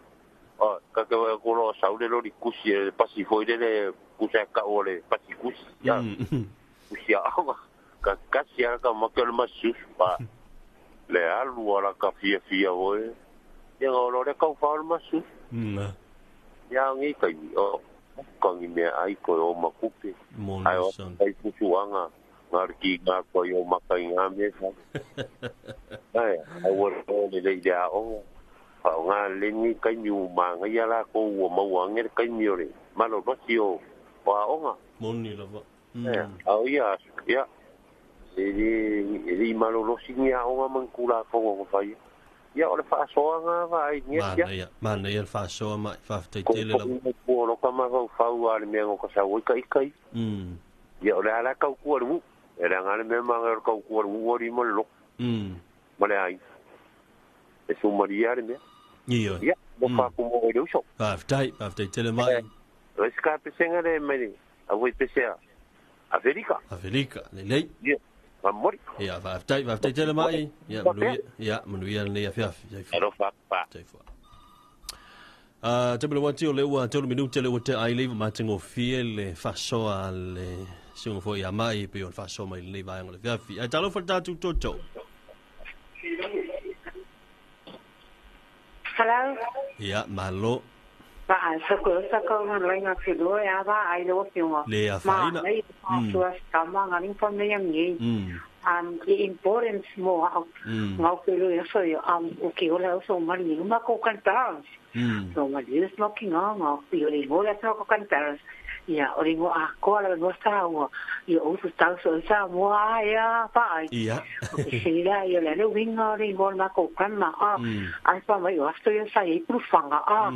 Ah, ka ke ko lo saule lo li kusi e pasi foi le kusa ka o le pasi kusi. Ya. Kusi a ka kasi a ka makele masu. Pa. Le alu ala ka fia fia oe. Ia o le kau fa masu. Na. Ia ngi kai o kangi me ai ko o makupe. Ai o ai fusuanga ngā ki ngā ko o makai ngā me fa. Ai ai o le le ia o. Pa ngā lengi kai mi u manga ia la ko o mauange kai mi ore. Malo basi o pa onga. Moni lava. Au ia ia. E malo losi ni a onga mankula ko ko fai. Ia o le faasoaga vaai nia ia. Mana ia le faasoa mai faafetaitele lava. Ko lo ka mafaufau a le mea o ka sau ai kai. Ia o le ala kau kua le wu. E le anga le mea manga o le kau kua le wu ori mo le loko. Ma le ai. E sumaria le mea. Ia. Ia, mo faakumo i le uso. Faafetai, faafetaitele mai. O se ka pesenga le mai le. A voi pesea. Aferika. Aferika, lelei. Ia. Mamori. Ia, faafetai, faafetai tele mai. Ia, manuia, ia, manuia lenei afiafi. Alofa pa. Te mele wati o le ua tolu minute le ua te ai leiva matengofie le faasoa le suga foi ia mai pe o le faasoa mai lenei vaega o le afiafi. Ai talofa le tatou toto. Hello. Ia, malo. Ba sa ko sa ko nga lai nga fi lo ya ba ai lo fi ngo. Le afaina. Ma sua kama nga ning pa me yang ni. The importance mo ngau fi lo ya so yo o ke ola so ma ni ma ko kan parents. So ma ni smoking nga nga fi le mo la ko kan parents. Ya o ringo a ko la no sa o yo o sa so sa mo a ya pa ai. Ia. Se la yo le no winga ringo ma ko kan ma a ai pa mai o asto yo sa i prufanga a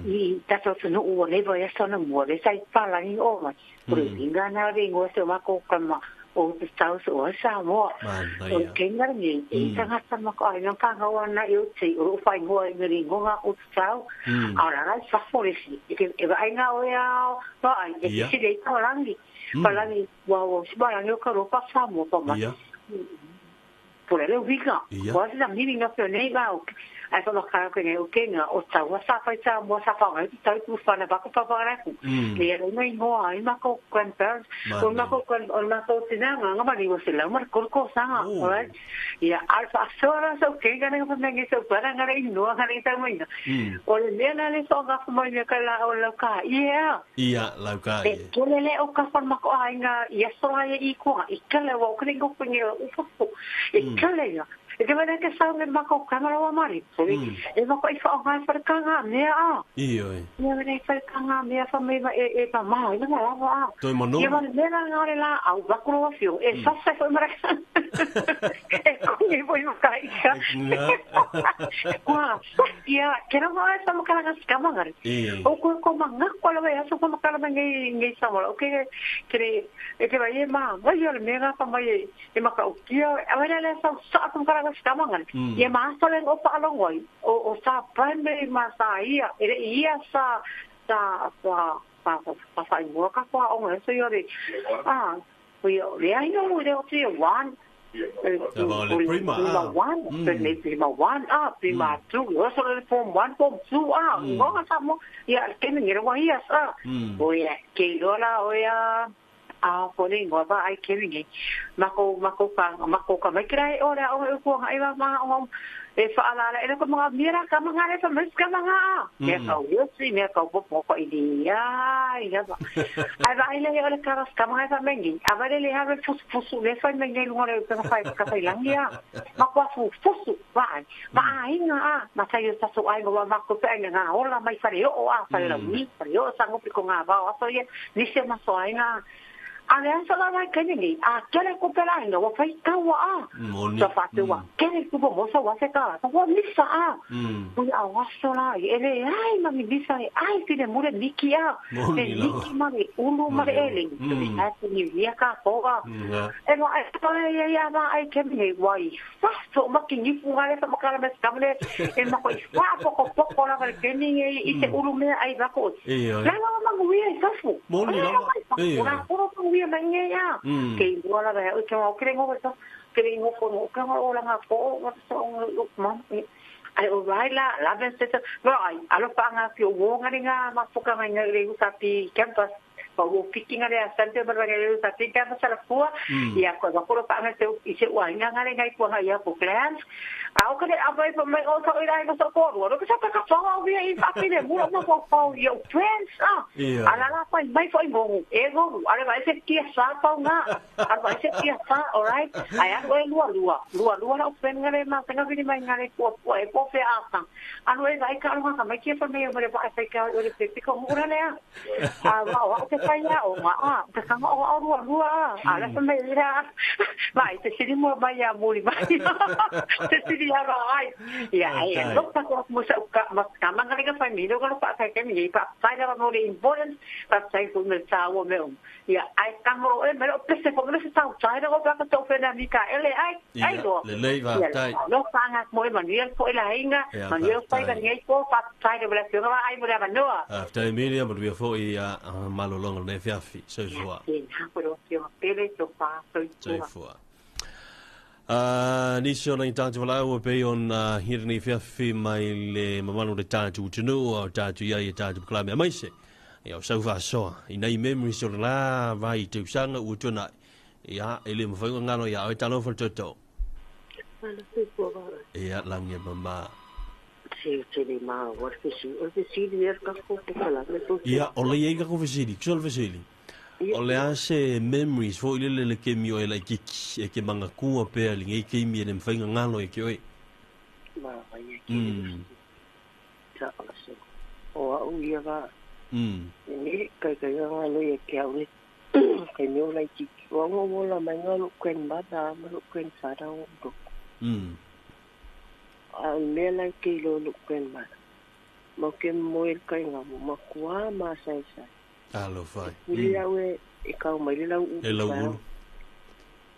i tato no o le va ya sa no mo le sa pa la ni o ma pro winga na ringo so ma ko kan ma o sa so sa mo o kenga ni i tanga sa ma ko ai no pa ga na yo te o fa ngo i ringo nga o sa a la ra sa foresi e va ai nga o ya pa ai e se le ko langi pa langi wa o si ba langi ko ro pa sa mo pa ma por le winga wa sa mi winga pe nei ba o ai fa ka ko nei o kenga o sa wa sa fa sa mo sa fa ngai tau ku fa na ba ko pa pa ra ku le le nei mo ai ma ko grandparents o ma ko o ma ko tinanga nga ma ni wo se la ma ko ko sa nga right ia alfa sora so kenga nei ko mengi so para nga nei no nga nei ta mo ina o le le na le so nga mo ni ka la o la ka ia ia la ka ia ko le le o ka fa ma ko ai nga ia so ai i ko i ka le wo ko ni ko ni o fo i ka le ia e te wena ke sau me mako kamera wa mari. E mako i whaongai wharekanga mea a. Ioi. Mea wena i wharekanga mea wha me e pa maha i mga lava a. Toi mano. Ia wana mea ngā re la au bakuro wa whio. E sasa fo maraka. E kungi fo i makaika. Kua, ia, kera maa e sa makaranga skamangare. O koe ko mangako alawa e aso ko makaranga ngai samola. O ke, kere, e te vai e maa, vai o le mea ngā wha mai e maka o kia, a wena le sau sa ko makaranga skamangare. Ia maa salen o paalongoi, o sa primary ma sa ia, e ia sa, sa, sa, sa, sa, sa, ingoa ka kwa onga, so ia re, ah, le ai no le o te one, prima, prima 1, prima 1 ah, prima 2, o so le form 1, form 2 ah, ngonga sa mo, ia ke ni re wa ia sa. O ia ke lola o ia a pone ngoa ba ai ke ni. Mako mako ka mako ka mai krai o la o ko ngai ba ma o e fa ala e ko mga mira ka mga le fa mes ka mga me ka yo si me ka po po i dia ia ba ai ba ile o le ka ka mga fa mengi a ba le ha le fus fus le fa mengi lo le ka fa ka fa langia ma kwa fu fus ba ma ai nga ma sa yo sa so ai ngo ma ko pe nga hola mai fa le o a fa la mi fa yo sa ngo ko nga ba o so ye ni se ma so ai nga a le asa la vai kene ni a kele ko pela ina wa fai kawa a sa fatu wa kele ko mo sa wa se ka wa misa a o a wa so la e le ai ma mi misa ai fi le mure miki a le miki ma le ulu ma le ele a ni via ka ko a e ma e ya ya ma ai kene ni wai fa so ma ki ni fu ga le ma kala me skamle e ma ko fa po ko po la le kene ni i te ulu me ai va ko la la ma ngi e sa fu moni la e nge ya ke iloa lava e ke o ke ngo so ke ngo ko ngo ka o la nga ko o so ngo ma ai o rai la la ve se no ai alo pa nga fi o nga nga ma foka nga le u sa pi campus pa o picking ale asante ba nga le u sa pi campus ala fua ia ko ba ko pa nga se i se wa nga nga le ngai ko nga ia ko plans a o ke a vai pa mai o sa ira ko so ko ro ko sa ka fa o vi i fa pi le mu mo ko ko yo friends ah ala la pa mai foi mo e go ale vai se kia sa pa nga ala vai se kia sa all right ai a lua lua lua lua la friend nga le ma nga vi mai nga le ko ko e ko fe a sa anu e vai ka nga mai kia fa me o le vai fa ka o le pe ko mu ra le a wa o te fa ya o ma a te ka o o lua lua a la fa me ira vai te siri mo vai a muri vai te siri ai ia ai no pa ko mo sa ka ma ka ma nga fa mi no ko pa ka ke mi pa fa la mo le important pa sai ko me sa o me ia ai ka mo e me lo pese ko me sa o sai no pa ka to fe na mi ka ele ai ai lo le le va tai no pa nga mo e manuel fo ila inga manuel fo ila ngai ko pa sai de la fio ai mo la no a tai Emilia mo dia fo i a malolonga le fiafi so fo so fo nisi o nai tātu walau pe on hirani fiafi mai le mamanu le tātu tunu o tātu ia i tātu klame amaise ia o saufa soa i nei memories o la vai te usanga ua tuna ia e le mawhainga ngano ia o talo fa toto ia langi mama ia o le ia ka fesili so le fesili o le ase memories fo ile le ke mi o le kiki e ke manga kua pe le ngai ke mi le mfainga ngalo e ke oi ma vai e ke ta aso o au ia va ni kai kai ngalo e ke au ni kai mi o lai kiki o ngo la mai ngalo grandmother ma lo grandfather o do a me lai ke lo lo grandmother mo ke mo e kai ngamo makua ma sai sai alo fai. Uli au e kau mai le lau ulu. E lau ulu.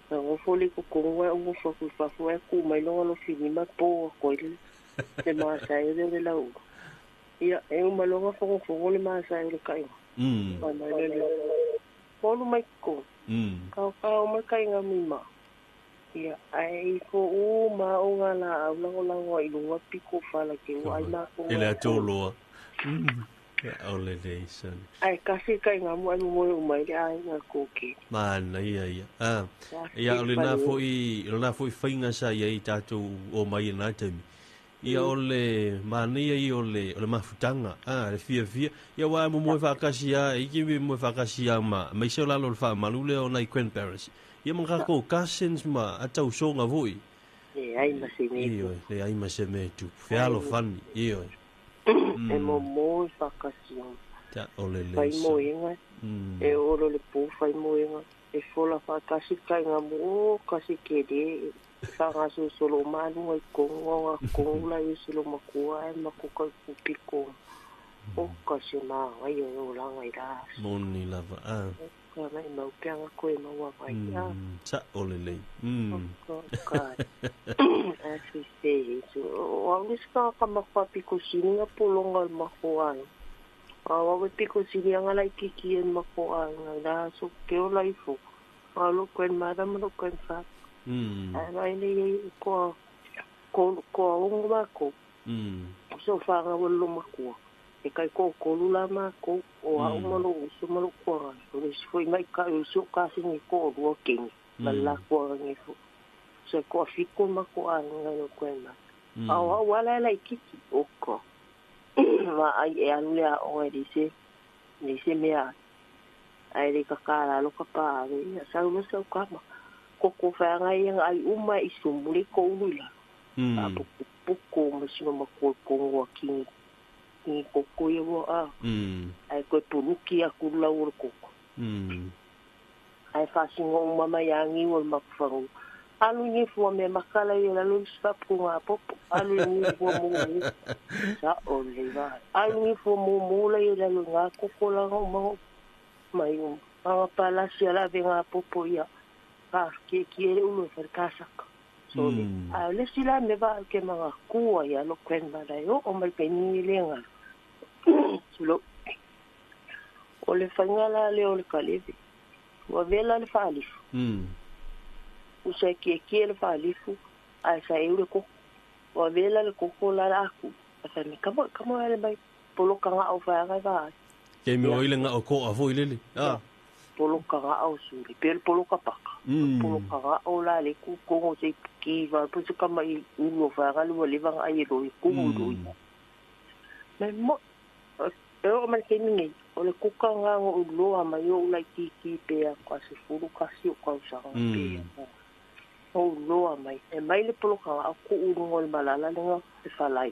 Na ngofo le kokongo e ngofo ku fafu e ku mai longa lo fini ma po ko ile. Le masa e le lau ulu. Ia e uma longa fongo fongo le masa e le kai. Mai mai le. Polu mai ko. Kau kau mai kai nga mima. Ia ai ko u ma o nga la au lango lango i lunga piko fala ke u ai ma ko. Ele atoloa. O le leisen. Ai kasi kai ngā mua mo o mai le ai ngā koke. Mana ia ia. Ah. Ia o le na foi fainga sa ia i tātou o mai na temi. Ia o le mana ia i o le mafutanga. Ah, le fia fia. Ia wa mo mo whakasi ia, i ki mo whakasi ia ma. Mai se o lalo le wha malule o nai grandparents. Ia mga ko cousins ma atau songa voi. Le ai ma se me. Io, le ai ma se me tu. Fealo fani, io. E mo mo whakasi. Ta o le le. Whai moenga. E oro le pō whai moenga. E fola whakasi kai ngā mo kasi ke de. Whangaso solo manu ai kongo ngā kongo la i solo makua ai makuka kupiko. O kasi mā wai o langa i rā. Moni lava. Ah. Ka mai mau pianga koe maua vai. Ta o le le. Ka. Asi se so o au ka makua piko sininga polonga makoa. A wa piko sininga lai kiki e makoa nga so ke o lai fo. A lo grandmother ma lo grandfather. A mai nei ko ko ko ko. So fa nga lo makua. E kai ko ko lula ma ko o a uma lo so ma lo ko o se foi mai ka o so ka singi ko ro king ma la ko ngi fu so ko fi ko ma ko a nga lo ko ma a wa wala la kiki o ko ma ai e alu le o e se ni se me a ai le ka ka la lo ka pa le sa lo so ka ma ko ko fa nga ai uma i sumule ko ulu la a po ko ma si ma ko ko wa king ni koko ia wa a ai koe puruki a kula o koko ai fasingo uma mai angi o makufangu alu ni fua me makala ia lalu sapu ngā popo alu ni fua mumu sa o le va alu ni fua mumu la ia lalu ngā koko langa uma mai uma ngā palasi ala ve ngā popo ia ka ke ki e ulu e kasaka so a le sila me va ke mga kua ia lo grandmother yo o mai peni lenga sulo o le fangala le o le kalevi Ua vela le faalifu. Usa kiekie le faalifu ae sa e ule koko. Ua vela le koko la le aku. A mai kamo ele mai poloka nga'o faeaga e vaai. Ke mea o ile nga'o ko'a foi lele. Ah. Poloka nga'o suli. Pe le poloka paka. Poloka nga'o la le ku kongo se ki va pu se kama i ulo faeaga le ua leva ga'i e loi kugu loi. Me mo e o mai ke mingi o le kuka ngā o uloa mai o ulai kiki pea ka se fulu kasi o kausaga pea. O uloa mai. E mai le poloka ngā ku ulu le malala lenga e falai.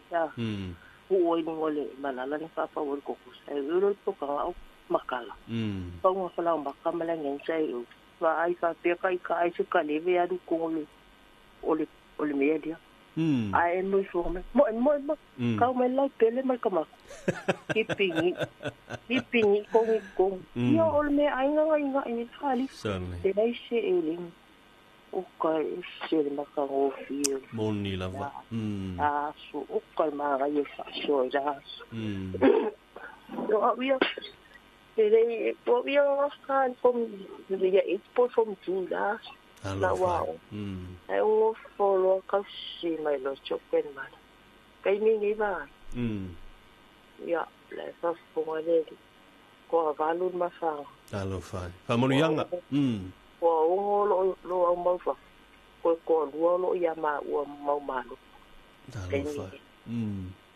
Ku o ulu le malala lenga papa o le koko. E ulu le poloka ngā o makala. Paunga whalau maka mala ngensa e u. Wa ai wha peka i ka ai se kaleve aru kongo le o le mea dia. Ai e mui fua mai. Mo e mo. Kau mai lai pele mai kamako. Ki pingi kongi kongi. Ia o le mea ai nganga inga i whali. Te nei se e ling. O ka e se le maka ngofi. Moni lava. A su o ka mara i whaso i la aso. No a wia. Te rei o wia ka from ia e po from tu la. La wao. Ai o folo ka si mai lo choken mana. Kai ni ni ba. Ia le fa fonga le ko valu ma fa. Alofa. Fa monu yanga. Ko ongo lo lo au mau fa. Ko ko lua lo ia ma ua mau malo. Alofa.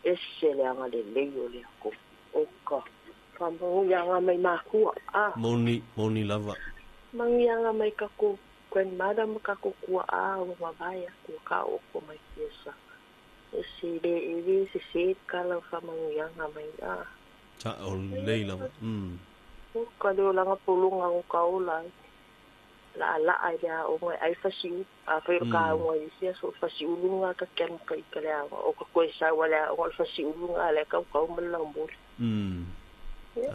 Ese le anga le leio le ko. O ka. Fa monu yanga mai makua. Ah. Moni lava. Mangianga mai ka ko grandmother ma ka ko kua a o mavaia kua ka o ko mai kiesa. E se le e le se se kala fa mangianga mai a. Ta o leila. O ka le langa pulunga o ka ola. La la ai la o mai ai fasi a fe ka o mai sia so fasi ulunga ka ken ka ikale a o ka ko sa wala o fasi ulunga le ka ka o mala mo.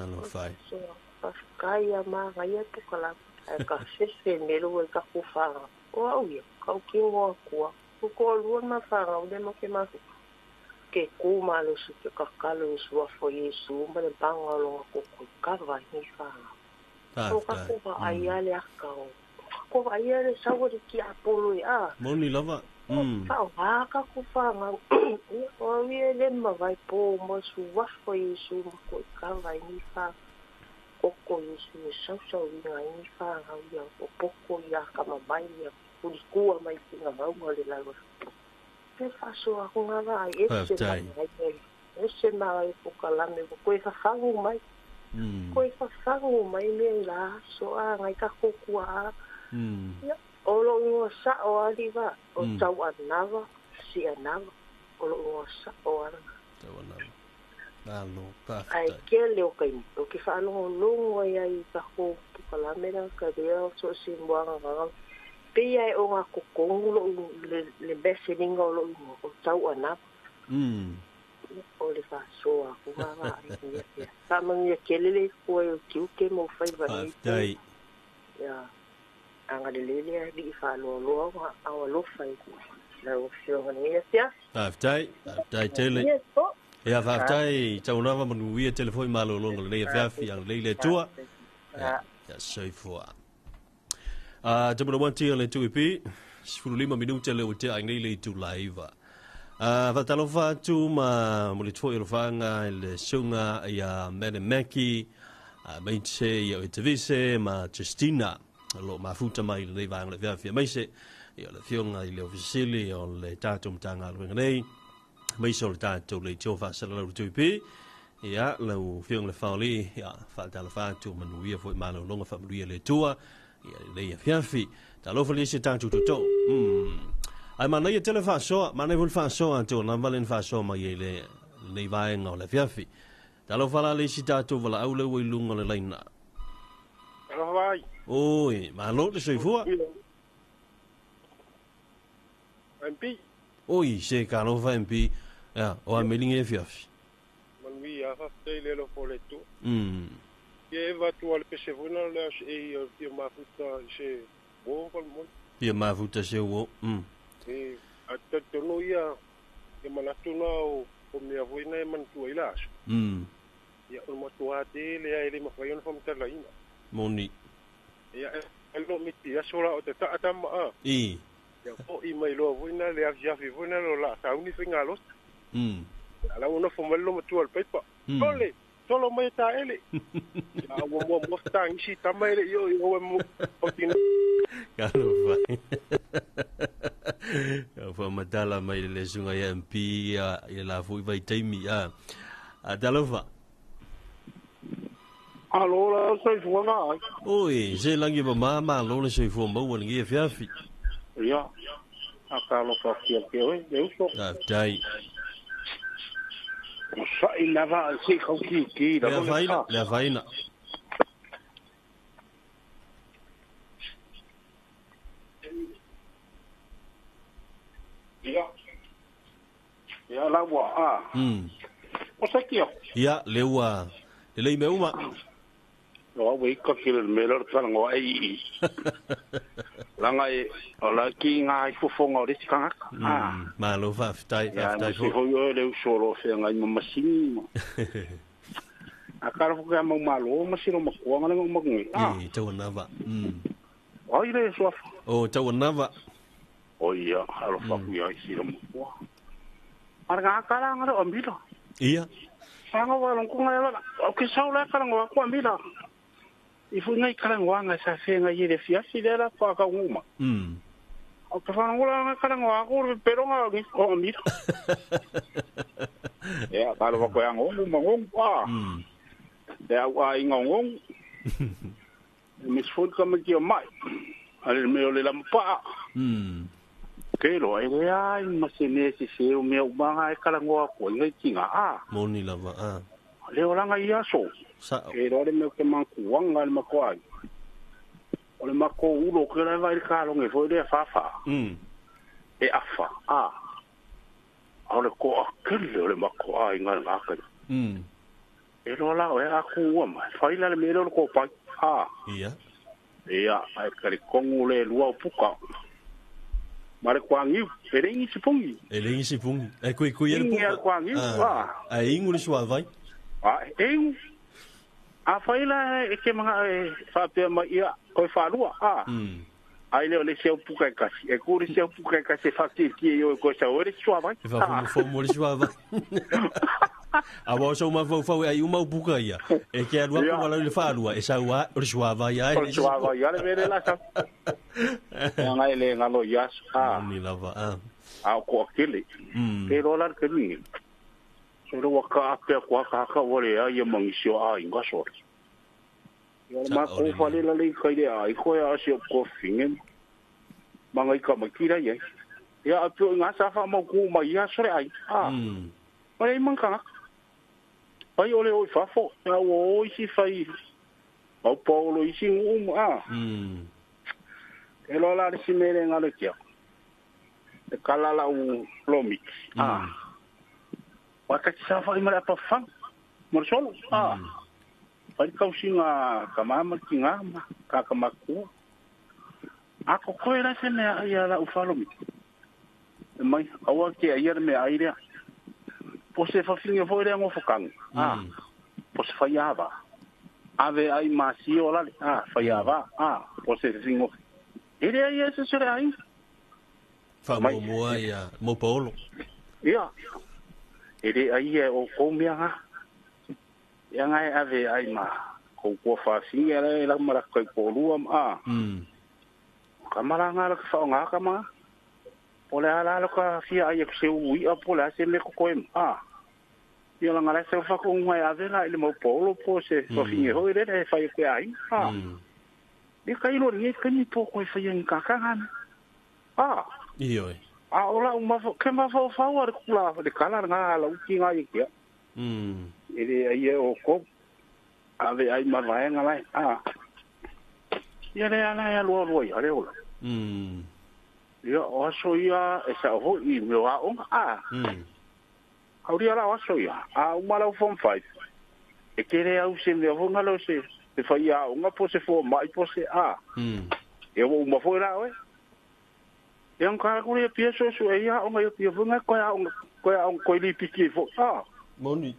Alo fai. So fa kai ma ngai to kala ka fefe melo ka ku fa o au ia ka ki o kua o ko lua ma fa o le mo ke ma ke ku ma lo su ke ka kalo su a fo Yesu ma le banga lo ko ko ka va ni fa o ka ku va ai ale ka o ko va ai ale sa o ki apolo ia moni lava fa o ka ku fa nga o ia le ma vai po mo su a fo Yesu ma ko ka va ni fa koko Yesu e sausau i ngā ini whāngau ia o poko ia kama mai ia purikua mai ki ngā maunga le laua. Te whasoa ko ngā wā e se mai e se mai po kalame ko koe whawhangu mai. Koe whawhangu mai mea i la so a ngai ka kukua a. Ia, o lo ingoa sa o aliwa o tau anawa, si anawa, o lo ingoa sa o alanga. Tau anawa. Alo, paftai. Ai ke le o kai o ke whaalongo longo ai ai ka ho pukalamera ka rea o so si moanga nganga. Pei ai o ngā kokongu lo le beseninga o lo o tau anapa. O le whasoa ko ngā ngā ai ia pia. Whamangia kelele koe o kiuke mo whaiwa nei. Paftai. Ia, anga le lele ai li whaaloa loa ngā awa lofa i lau whionga nei ia pia. Paftai, paftai tele. Yes, oh. Ia whaftai, tau manuia telefoi malolonga le fiafi ang le tua. Ia soifua. Tamu wanti le tuipi, 15 minuta le o te ai nei le tu laiva. Whatalofa atu ma moli toi o whanga le sunga ia Mene Meki, meite ia Etavise ma Justina. Lo mafuta mai le vanga le fiafi meise ia le fionga i le ofisili o le tātou mtanga luenga nei. Mai so le tātou le tio whaasala lau tuipi, ia lau whiong le whaoli, ia whaatala whaatu manuia fo i malo longa whaamanuia le tua, ia le ia fiafi. Ta lofa le se tātou toto. Ai mana ia tele whaasoa, mana i whaasoa atu, nā valen whaasoa mai e le nei vaenga o le fiafi. Ta lofa la le si tātou wala au le ui lunga le laina. Alofa ai. Oi, malo le soifua. MP. Oi, se ka alofa MP. Ia, o a melinga e fiafi. Manui a whaftai le lofo le tu. Ia e watu ale pese vuna le as e o fia mafuta se wo mo. Fia mafuta se wo. E a tatono ia e manatu na o mea voina e mantua i la aso. Ia o matua te le a ele mawhai ona whamtala ina. Moni. Ia e lo miti aso la o te taata ma a. I. Ia po i mai loa foi na le afiafi foi na lo la sauni faiga loto. Ia la ua nofo mai le lomatua o le paipa. Ole, solo mai ta ele. Ia ua mua mua fetagisi tama e le'i oo i o e mo o tina. Talofa. Ka faamatala mai le suga ia MP ia i le la foi vaitaimi a. A talofa. Alo la soifuaga ai. Oi, se lagi ma ma malo le soifua maua le ngia fiafi. Ia. Akalofa kia ke oe, le uso. Faafetai. O sa'i lava se kau ki ki la Le afaina, le afaina. Ia. Ia la ua a. O sa kia. Ia, le ua le lei me uma. O au e ka kile me la kala ngo ai i. Langa e o la ki ngā i fofonga o le isi kangaka. Ah. Malo faafetai, Ia, faafetai mo se foi. hoi oe le uso o lo whea ngai ma masini ma. A kara fuka mau malo ma silo makua ngale ngau makungi. Ah. I tau anava. Ai le suafa. O tau anava. O ia, alofa ku ia i silo makua. Ara ngā kara ngare o ambila. Ia. Sanga wa long kunga la. O ke sau la kara ngwa ku ambila. I fu ngai kara ngwa ngai sa fe ngai le fiafi le la pa ka nguma. O ka whanau nga kara ngwa ku le pero nga ngi o ambila. Ia, karo wa koe ngongu mangongu a. Le au a inga ngongu. Me sfod ka me ki o mai. Ale me o le la mpa. Ke lo e le ai ma se ne se se o me o manga e kara ngwa ko ngai tinga a. Moni lava a. Le o langa ia so. Sa. E lo le me ke manku wanga le makoai. O le mako ulo ke le vai ka longe foi le fa fa. E afa a. O le ko akele o le mako ai ngā ngā kai. E lo la o e aku ua mai. Whai la le me lo ko pai. A. Ia. Ia, ai kare kongu le lua o puka. Mare kwa ngiu, e rengi si pungi. E lengi si pungi. E kui kui e le Ingi puka. a kwa ngiu, a. A ingu le suavai. A, e ingu. A whai la e ke mga e whapea mai ia, koe whalua, a. Ai leo le seu puka e kasi. E kuri seu puka e kasi e whakiti e io e koe sau e le suavai. E whafumu fomu le suavai. A wao sau mawhau e ai umau puka ia. E ke alua Ia. ku walau le whalua. E sau a o le suavai ai. O le suavai ia le mere la sa. Ia ngai le ngalo ia aso. A. Moni lava a. A o ko akele. Ke rola le kemi. So le waka apea kua kaka wale a ia mangisio a inga sore. Ia le Sa mako ore whale la le kai le a i koe a se o ko finge. Manga i ka makira ia. Ia apio i ngā safa mau ku mai ia sore ai. A. Mai ai mangkanga. Pai ole oi fafo. Ia o oi si whai. Au paolo i si ngumu a. E loa la le si mere ngalo kia. E kala la u lomi. A. Waka ki safa i mara apa whang. Mara solo. A. Whai kausinga ka mama ki ngā ma. Ka ka makua. A ko koe la se mea ai ala u whalomi. E mai, aua ke ai ara mea ai rea. Po se whawhinga fo rea ngō whakangu. A. Po se whai awa. Ave ai mā sio lale. A, whai awa. A, po se whingo. E rea ia se sere ai. Wha mua ia mo paolo. Ia. E rea ia o kou mea ngā. Ia ngai ave ai mā. Kou kua whawhinga le la mara kai kōrua ma. A. Ka mara ngā la ka whao ngā ka mā. Po le ala ala ka fia ai e se ui a po le a se me ko koe ma. Ia la ngā se whako ngai ave la i le mau paolo po se whawhinga hoi re e whai koe ai. A. Ni ka ilo ni ka ni po koe whai ngi kakanga na. A. Ioi. A ola u mawha, ke mawha whau a le kula le kala ngā ala uki ngā i kia. E le ai e o kou. Ave ai mawaenga lai. A. Ia le ala e alua lua ia le ola. Ia o aso ia e sa hoi i meo a onga. A. Hauri ala o aso ia. A umala u form 5. E kere au se mea honga lo se. E whai a onga po se fo mai po se a. E o uma foi la oe. E ang kara kore e pia so so e ia onga ia pia fonga koe a onga koe a onga koe li piki fo. A. Moni.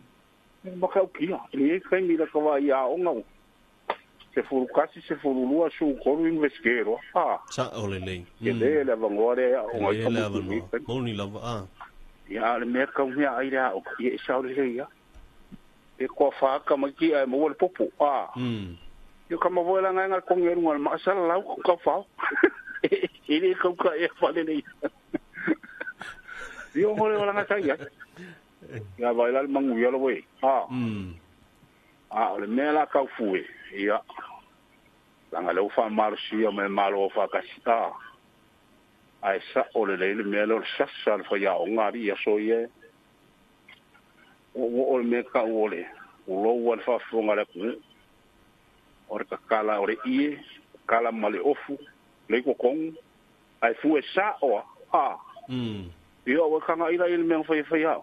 Maka ukia. Ni e kai mira ka wai a onga. 11 12 13 investigero a sa ole nei ke le le vangoa le o ngai ka moni lava a ia le mea kau mea ai le o ia sa ole le ia e ko fa ka mai ki ai mo le popo a yo ka mo la ngai ngal kongeru ngal ma sa lau ka fa e le kau ka e fa le nei yo mo le la ngai ia ia vai la mangu ia lo we a a le mea la kau fue ia langa le ufa marosia me malo fa kasi a ai sa ole le le mea le sa sa le fa ia o ngari ia so ia o o le mea ka ole o lo wa le fa fonga le ku o le kakala o le ie kala ma le ofu le ko kong ai fu e sa o a ia o kanga ila ile mea fa fa ia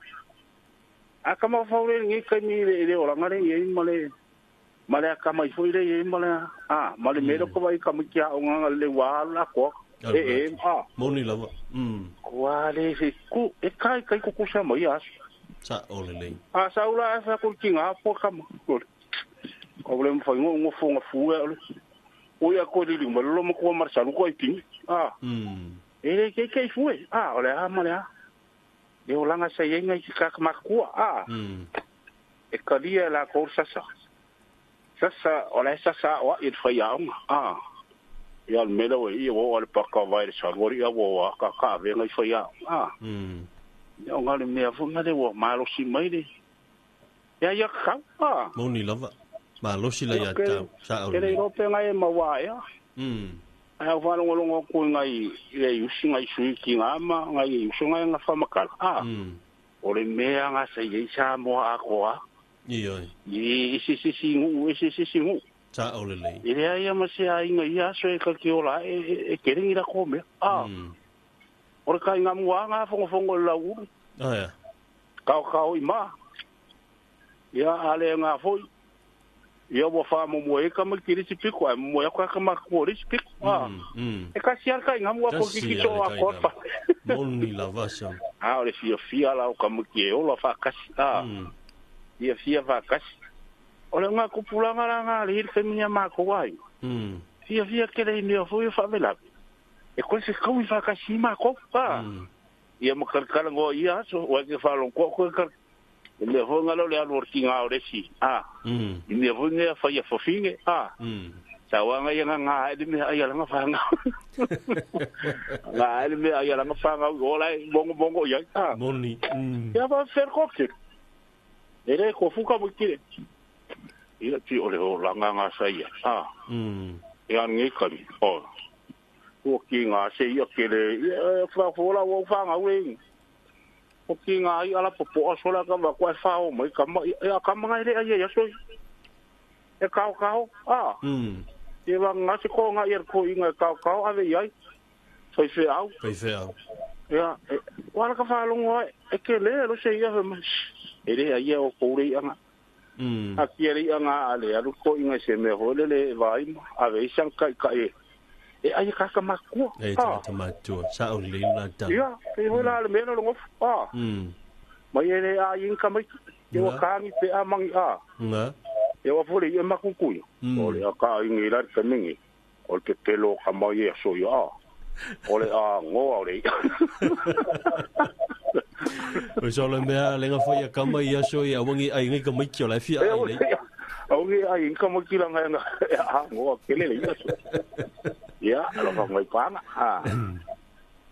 a kama fa ole ngi kai mi le o langa le ngi ma le male ka mai foi le male a male melo ko vai ka mi kia o nganga le wa la ko e a moni lava ko le se ku e kai kai ko sa mai as sa ole le a sa ula fa ko kinga po ka mo ko le mo ngo ngo fonga fu e o ia ko li mo lo mo ko mar sa ko i ting a e le ke ke fu e a ole a male a e o langa sa yenga ki ka ma ko a e kalia la ko sa sa sasa ole sasa o i fa ia a ia le melo e o le paka vai le salori ia o ka ka ve ngai fa ia a ia ngale mea fu ngale o malo si mai le ia ia ka a moni lava malo si la ia ta sa o le ro pe ngai ma wa ia ai o fa longo ko ngai le usi ngai sui ki ngama ngai usi ngai nga fa makala a o le mea nga sa ia sa mo a ko a Ia. I si si si ngu si si si ngu. Sa ole le. I le ia ma se ai ngai ia so e ka ki ola e kere ngira ko me. A. Ore kai ngamu nga fongo fongo la u. Ah ya. Kau kau i ma. Ia ale nga foi. Ia wo fa mo mo e ka ma kiri si piko ai mo ya ka ma ko ri si piko. A. E ka si al kai ngamu ko ki ki to a ko fa. Moni la vasa. A ole fia fia la o ka mo ki o la fa kasi. A. Ia fia fa kasi. Ole nga kupulanga la nga le hiri femia ma ko ai. Fia fia ke le mea foi fa vela. E ko se kau fa kasi ma ko pa. Ia mo kalkala ngo ia so wa ke fa lo ko ko ka. Le ho nga lo le alu ki nga ore si. A. I me ho nga fa ia fofinge. A. Sa wa nga ia nga e me ai la nga fa nga. Nga e me ai la nga fa nga o la bongo bongo ia. A. Moni. Ia fa fer ko ke. Ere ko fuka mo kire. Ia ti ole o langa nga sa ia. A. Ia ngi ka ni. O. O ki nga se ia ke le fa fo la o fa nga we. O ki nga i ala popo so la ka va ko fa o mai ka ma ia ka ma le ia ia so. E kau kau. A. E va nga se ko nga ia ko inga kau kau ave ia. Foi fe au. Foi fe au. Ia wala ka fa longo e ke le lo se ia ma. Ere ia o koure anga. A ki ere anga ale alu ko inga se me hole le vai a ve sang kai kai. E ai ka ka makua. E ta ta matua sa o le la ta. Ia, e hola le melo longo. A. Mai ere a in ka mai. E o ka ngi pe a mangi a. Nga. E o fole e makuku. O le a ka ingi la ka mingi. O le pelo ka mai e so ia. O le a ngo o le. O so le mea lenga foi a kama ia so ia wangi ai ngai ka mai ki o la fia ai nei. Au ngi ai ka mai ki la ngai nga a ngo ke le ia so. Ia ala fa ngai pana. A.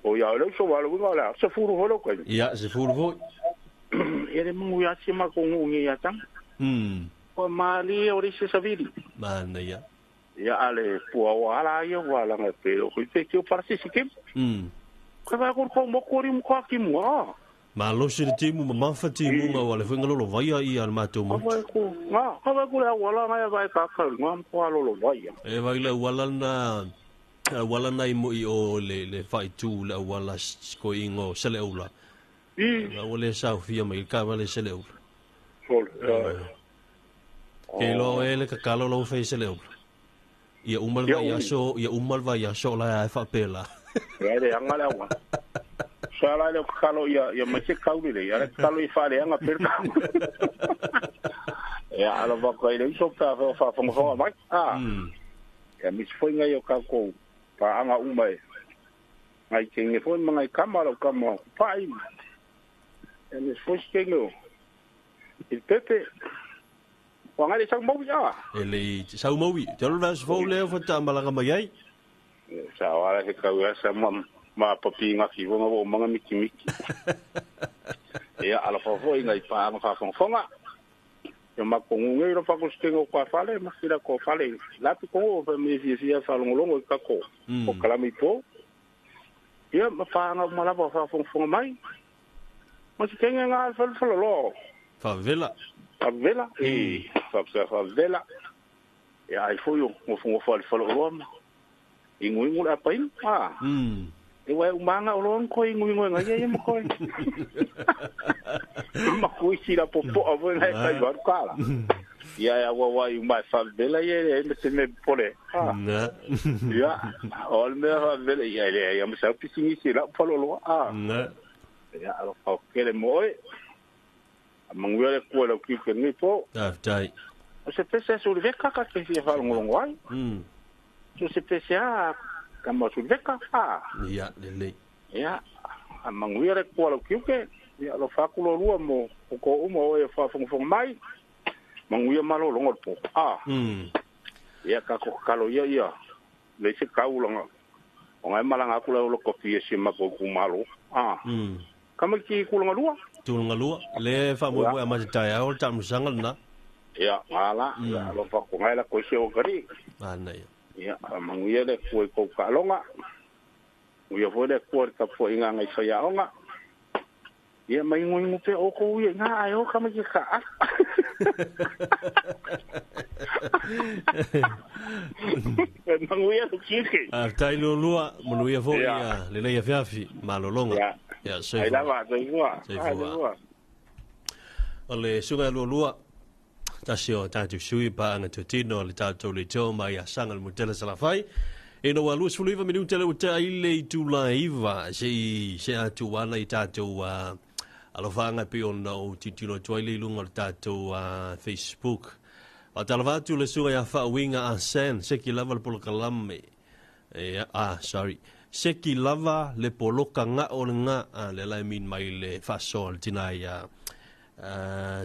O ia le so wa lo nga la se furu holo kai. Ia se furu ho. Ia le mungu ia si ma ko ngi ia tang. O mali o ri se savili. Mana ia. Ia ale pua o ala ia wa la ngai pe o pe ki o para se sikim. Ka va ko ko mo ko ri mo ka ki mo. Malo se timu ma mafa timu nga wale fenga lolo vaia ia al mato mo. Ka ko nga ka va ko la wala nga vai ka ka nga ko lolo vaia. E vai la wala na wala na mo i o le fai tu la wala ko ingo sele ula. I la wale sa fia mai ka wale sele ula. Sol. Ke lo ele ka kalo lo fe sele ula. Ia umal vai aso, ia umal vai aso la e fa pela. Ia le anga la wa. Sala le kalo ia ia mai se kauli le ia kalo i fale anga per ka. Ia alofa atu ai le uso pe afai o faafogafoga mai. A. Ia misi foi ngai o tatou paaga uma e ngai teine foi ma ngai kama lau kama o kupa'i. Ia misi foi si teine o i pepe. Ua ngai le sau maui a. E le sau maui. Te alo le fou lea fa malaga mai ai. Sa wala he kau sa ma ma papi ngaki vonga o manga miki miki. Ia alofa foi ngai paaga faafogafoga. Ia ma ko ngunge ro fa ko stengo kwa fale ma sila ko fale. La pi ko fa mi fi fi fa longo longo ka ko. Ko kalami po. Ia ma paaga uma lava faafogafoga mai. Ma si kenga nga fa fa lo. Favela. Favela. E fa favela. Ia ai foi o ngofongo fa fa lo ma. Ingu ingu la pain. Ah. E wai umanga o loan ko ingu ingu ngai ia ma koi. Ma kui si la popo a voi ngai kai varu kala. Ia ia wa wa i mai favela ia e se me pole. Ah. Na. Ia o le mea favela ia le ia ma sa pisingi si la falo lo. Ah. Na. Ia alo fa kele moe. Manguia le kua lau ki ke ngi po. Ah, tai. O se pese su le veka ka ke fia fa longo ai. So se pese a ka ma su veka. Ah. Ia, lelei. Ia, a manguia le kua lau kiuke, ia lo fakulo lua mo ko uma o e faafogafoga mai. Manguia malo longo le po. Ah. Ia ka ko kalo ia ia. Le se kaulanga. O ngai malanga aku la lo kopi e si ma ko ku malo. Ah. Kama ki kulanga lua. Tulanga lua. Le fa mo mo ma tai au tam sanga na. Ia, ngala, ia lo fa ko ngai la ko se o kari. Ah, nei. Ia, manguia le kua i kou kaalonga. Uia foi le kua ka fo inga ngai whai aonga. Ia mai ingo ingo pe o ko uia ngā ai o kama ki ka a. Manguia lo kike. Ah, tai lo lua, manuia foi ia le leia fiafi, malolonga. Ia, sei. Ai lava, sei fua. Sei fua. O le suga lo lua. Tasi o tātou sui paanga totino le tātou le tō mai a sanga le mutela salafai. E no a 29 minuta le uta ile i tūla iwa se i se atu ana i tātou alofanga pe ona o titilo atu ai le lunga o le tātou Facebook. A talava atu le suga ia whaawinga a sen, se ki lava le polokalame. E, sorry. Se ki lava le poloka ngā o le ngā le lai min mai le whasoa le tina ia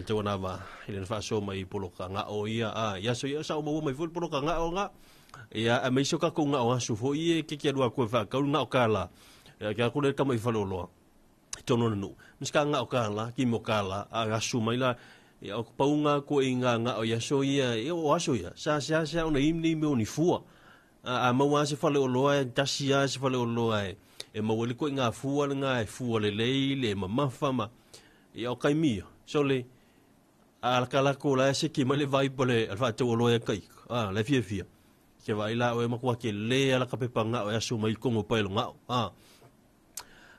te wanava i le whasoa mai poloka ngā o ia. Ia so ia sa o maua mai fo le poloka ngā o ngā. Ia a meiso ka ko ngā o asu fo i e ke kia lua koe whakau ngā o kāla. Ia kia kore kama i whaloloa. Tono nanu. Miska ngā o kāla, ki mo kāla, a asu mai la, ia o paunga ko i ngā ngā o ia so ia, ia o aso ia. Sa sa sa ona imni me o ni fua. A maua se whale o loa e, tasi a se whale o loa e. E maua le koe ngā fua le ngā e fua le lei, le mamafa ma. Ia o kai mia. So le, a la kalako la se ki mai le vai po le alfa te o loa e kai. A, le fia fia. Ke vai la o e makua ke le ala ka pepa ngā o e asu mai kongo pai lo ngā. A.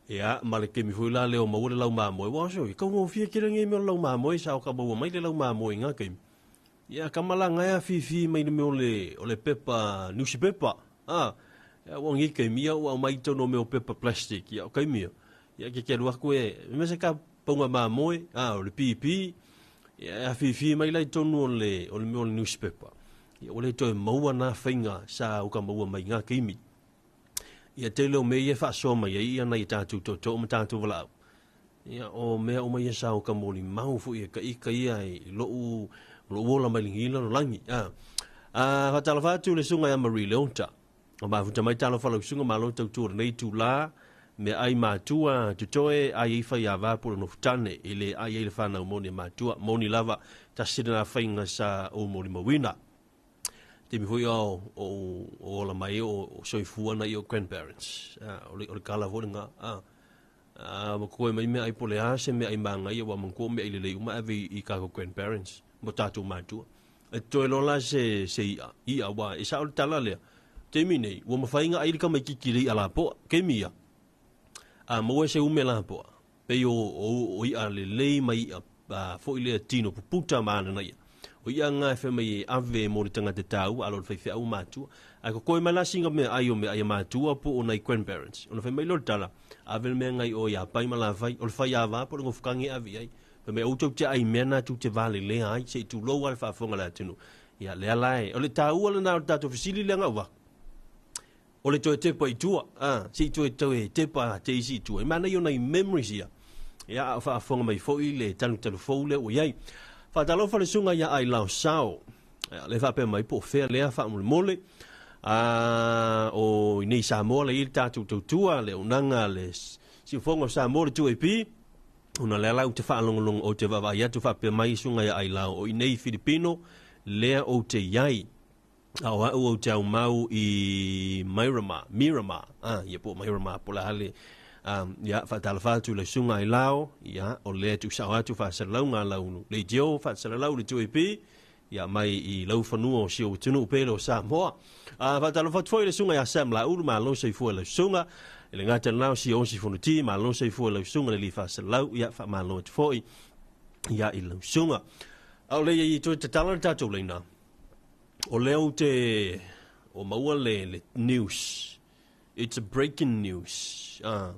Ia, ma le kemi fui la leo maua le lau mamoe. Wa so, i kaunga o fia kira ngai meo lau mamoe, sa o ka maua mai le lau mamoe ngā kemi. Ia, ka malanga ea fifi mai le meo le, o le pepa, newspaper. A, ia, ua ngi kemi ia, ua mai tono meo pepa plastic. Ia, o kemi ia. Ia, ke kia luaku e, me se ka paunga mamoe, a, o le pipi. Ia, a fifi mai lai tonu o le meo le newspaper. Ia, o le toe maua nā whainga sa o ka maua mai ngā kemi. Ia te leo me ia whaasoa mai ia nei tātou tō ma tātou walau. Ia o mea o mai ia sao ka moli mau fo ia ka ika ia i lou ola mai lingi lo langi. A whatalafa atu le sunga ia Marie Leonta. O mafuta mai talo whalau sunga malo tautua nei tū la me ai mātua tutoe ai i whai a vāpura no futane i le ai ai le whanau moni mātua moni lava tasina nā whainga sa o moli mawina. Te mi hui o ola mai o soifua na i o grandparents. O le kala fo ngā. Ma koe mai mea ai pole a se mea ai manga ia wa mangko mea i le lei uma ave i kako grandparents. Mo tātou mātua. E toe lola se ia. Ia wa e sa o le tala lea. Te mi nei, ua mawhainga ai le kama i kikiri a la poa. Ke mi ia. A maua se ume la poa. Pe o ia le lei mai ia. Fo i lea tino puputa maana na ia. O ia ngā e mai e ave mō le tangata tāu, alo le whaiwhea au mātua. A ko koe mai la singa mea ai o mea ai mātua po o nei grandparents. O na whai mai lo le tala, ave le mea ngai o ia pai ma la whai, o le whai a wā po le ngofukangi ave ai. Fai mai aua tou te ai i mea na tou te valelea ai, se i tulou lava le faafofoga a le atunuu. Ia, lea la e, o le taua lena o le tatou fesili lea na avatu, o le toe tepa i tua, a, se i toe toe tepa te isi i tua. E manaia o nai memories ia, ia, a o faafofoga mai foi le talutalu fou lea ua i ai. Faatalofa le susuga ia Ailao Sao, ia, lea faapea mai po o fea lea faamolemole, a, o i nei Samoa la i ai le tatou tautua, le auaunaga a le Siufofoga o Samoa le 2AP, Ona lea la ou te faalogologo, ou te vaavaai atu faapea mai susuga ia Ailao, o i nei Filipino lea ou te i ai. A o au ou te aumau i Miramar, Miramar, ah, ia po o Miramar, po o le a le, um, ia, faatalofa atu i lau susuga Ailao, ia, o lea e tuusao atu faasalalauga a lau leitio, faasalalau le 2AP, ia, mai i lau fanua o si ou atunuu pele o Samoa. A faatalofa atu foi i le susuga ia Sam Laulu, malo soifua i lau susuga. E le gata i lena o si Osi Fonuti, malo soifua i lau susuga le alii faasalalau, ia, faamalo atu foi ia i lau susuga. A o le i toe tatala le tatou laina, o lea ou te o maua le, le news. It's a breaking news. Ah,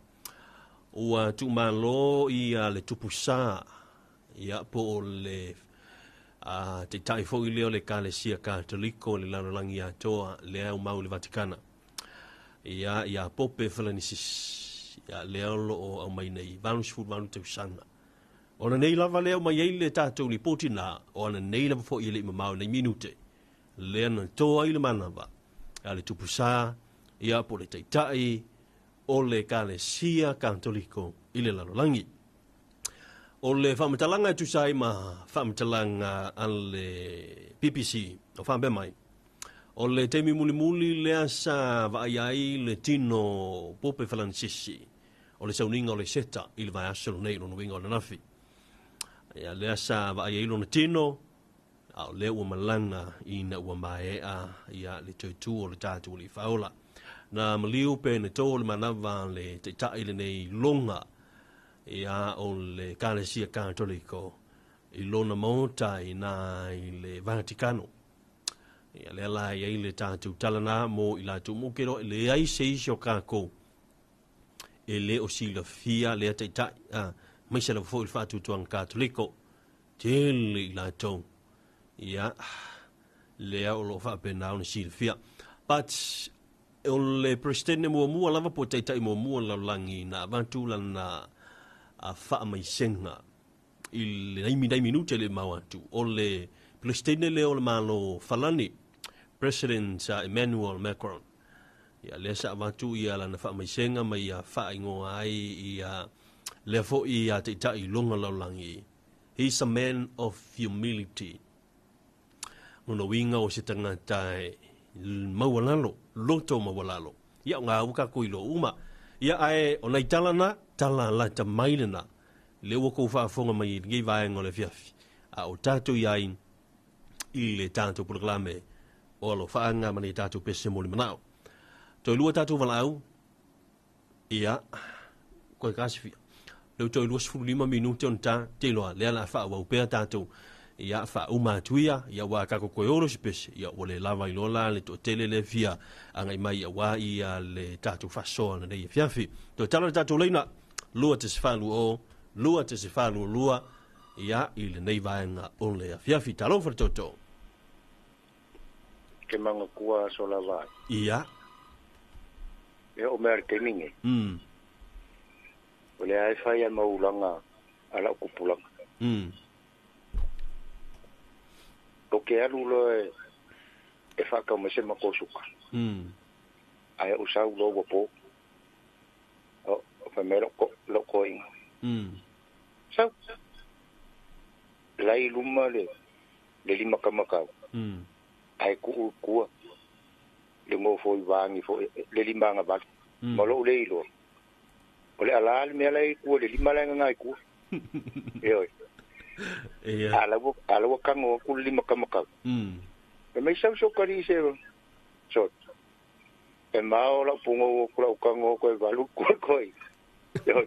ua tuumalo ia le tupu sa Ia, po o le a, taitai foi lea o le Ekalesia Katoliko i le lalolagi atoa, lea e aumau i le Vatikana. Ia, ia Pope Falanisis, ia, lea o lo o aumai nei, 88 tausaga. O ana nei lava lea aumai ai le tatou lipoti na, o ana nei lava foi e le i mamao i nai minute, lea na to ai le manava a le tupu sa, ia, po o le taitai o le Ekalesia Katoliko i le lalolagi. O le faamatalaga e tusa ai ma faamatalaga a le BBC o faapea mai, o le taimi mulimuli lea sa vaaia ai le tino Pope Falanisisi o le sauniga o le Seta i le vaiaso lenei, lona uiga o ananafi. Ia, lea sa vaaia ai lona tino, a o lea ua malaga ina ua maea ia le toe tu o le tatou Alii Faaola. Na maliu pe na to le manava le taitai lenei loga ia o le Ekalesia Katoliko i lona maota i ina i le Vatikano. Ia lea la e i ai le tatou tala na mo i latou uma, ou te iloa e leai se isi o kākou e le o silafia lea taitai, a, aemaise lava foi le faatuatuaga Katoliko. Tele i latou, ia, lea o lo o faapena ona silafia. But, o le Peresetene muamua lava po o Taitai muamua o le lalolagi na avatu lana faamaisega i le naimi nai minute e le i mamao atu, o le Peresetene lea o le Malo Falani, President Emmanuel Macron. Ia, lea sa avatu ia lana faamaisega ma ia faaigoa ai ia lea foi ia Taitai i lona lalolagi. He's a man of humility. Lona uiga o se tagata e maualalo, loto maualalo. Ia, o ngā ua kākou iloa uma. Ia, ae o nai tala na, tala lata mai lena. Lea ua kou faafofoga mai i lenei vaega o le afiafi. A o tatou i ai i le tatou polokalame o Alofaaga ma le tatou pese mo le manao. Toe lua tatou valaau, Ia, koe ka sifia. Leu toe 25 minute ona ta, te iloa, lea la faaauau pea tatou, ia, faauma atu ia, ia aua a tatou toe olo se pese, ia ua le lava iloa la le toatele lea e fia agai mai aua ia le tatou faasoa lenei afiafi. Toe tala le tatou laina, 2.40, 2.42, ia, i lenei vaega o le afiafi. Talofa le tootoo. Ke manatua aso lava ai. Ia. E oo mai lava i le taimi lenei. O lea lava e fai a ma ulaga a lau tupulaga. Ou te alu loa e faatau mai se matou suka. Ae ou sau loa ua po. Fai mai lou toeaina. Sau. La i luma le le limakamakau, ae tuu i tua le nofo i vagi foi le limaagavalu, ma lou le iloa, o le alā le mea la e i tua, le lima la e gaga i tua. Ioe. A la ua, a la ua tago atu le limakamakau. Fai mai sau sokali se, sole, e mao lau pugou atu lau tago atu e valu tua koe. Ioe.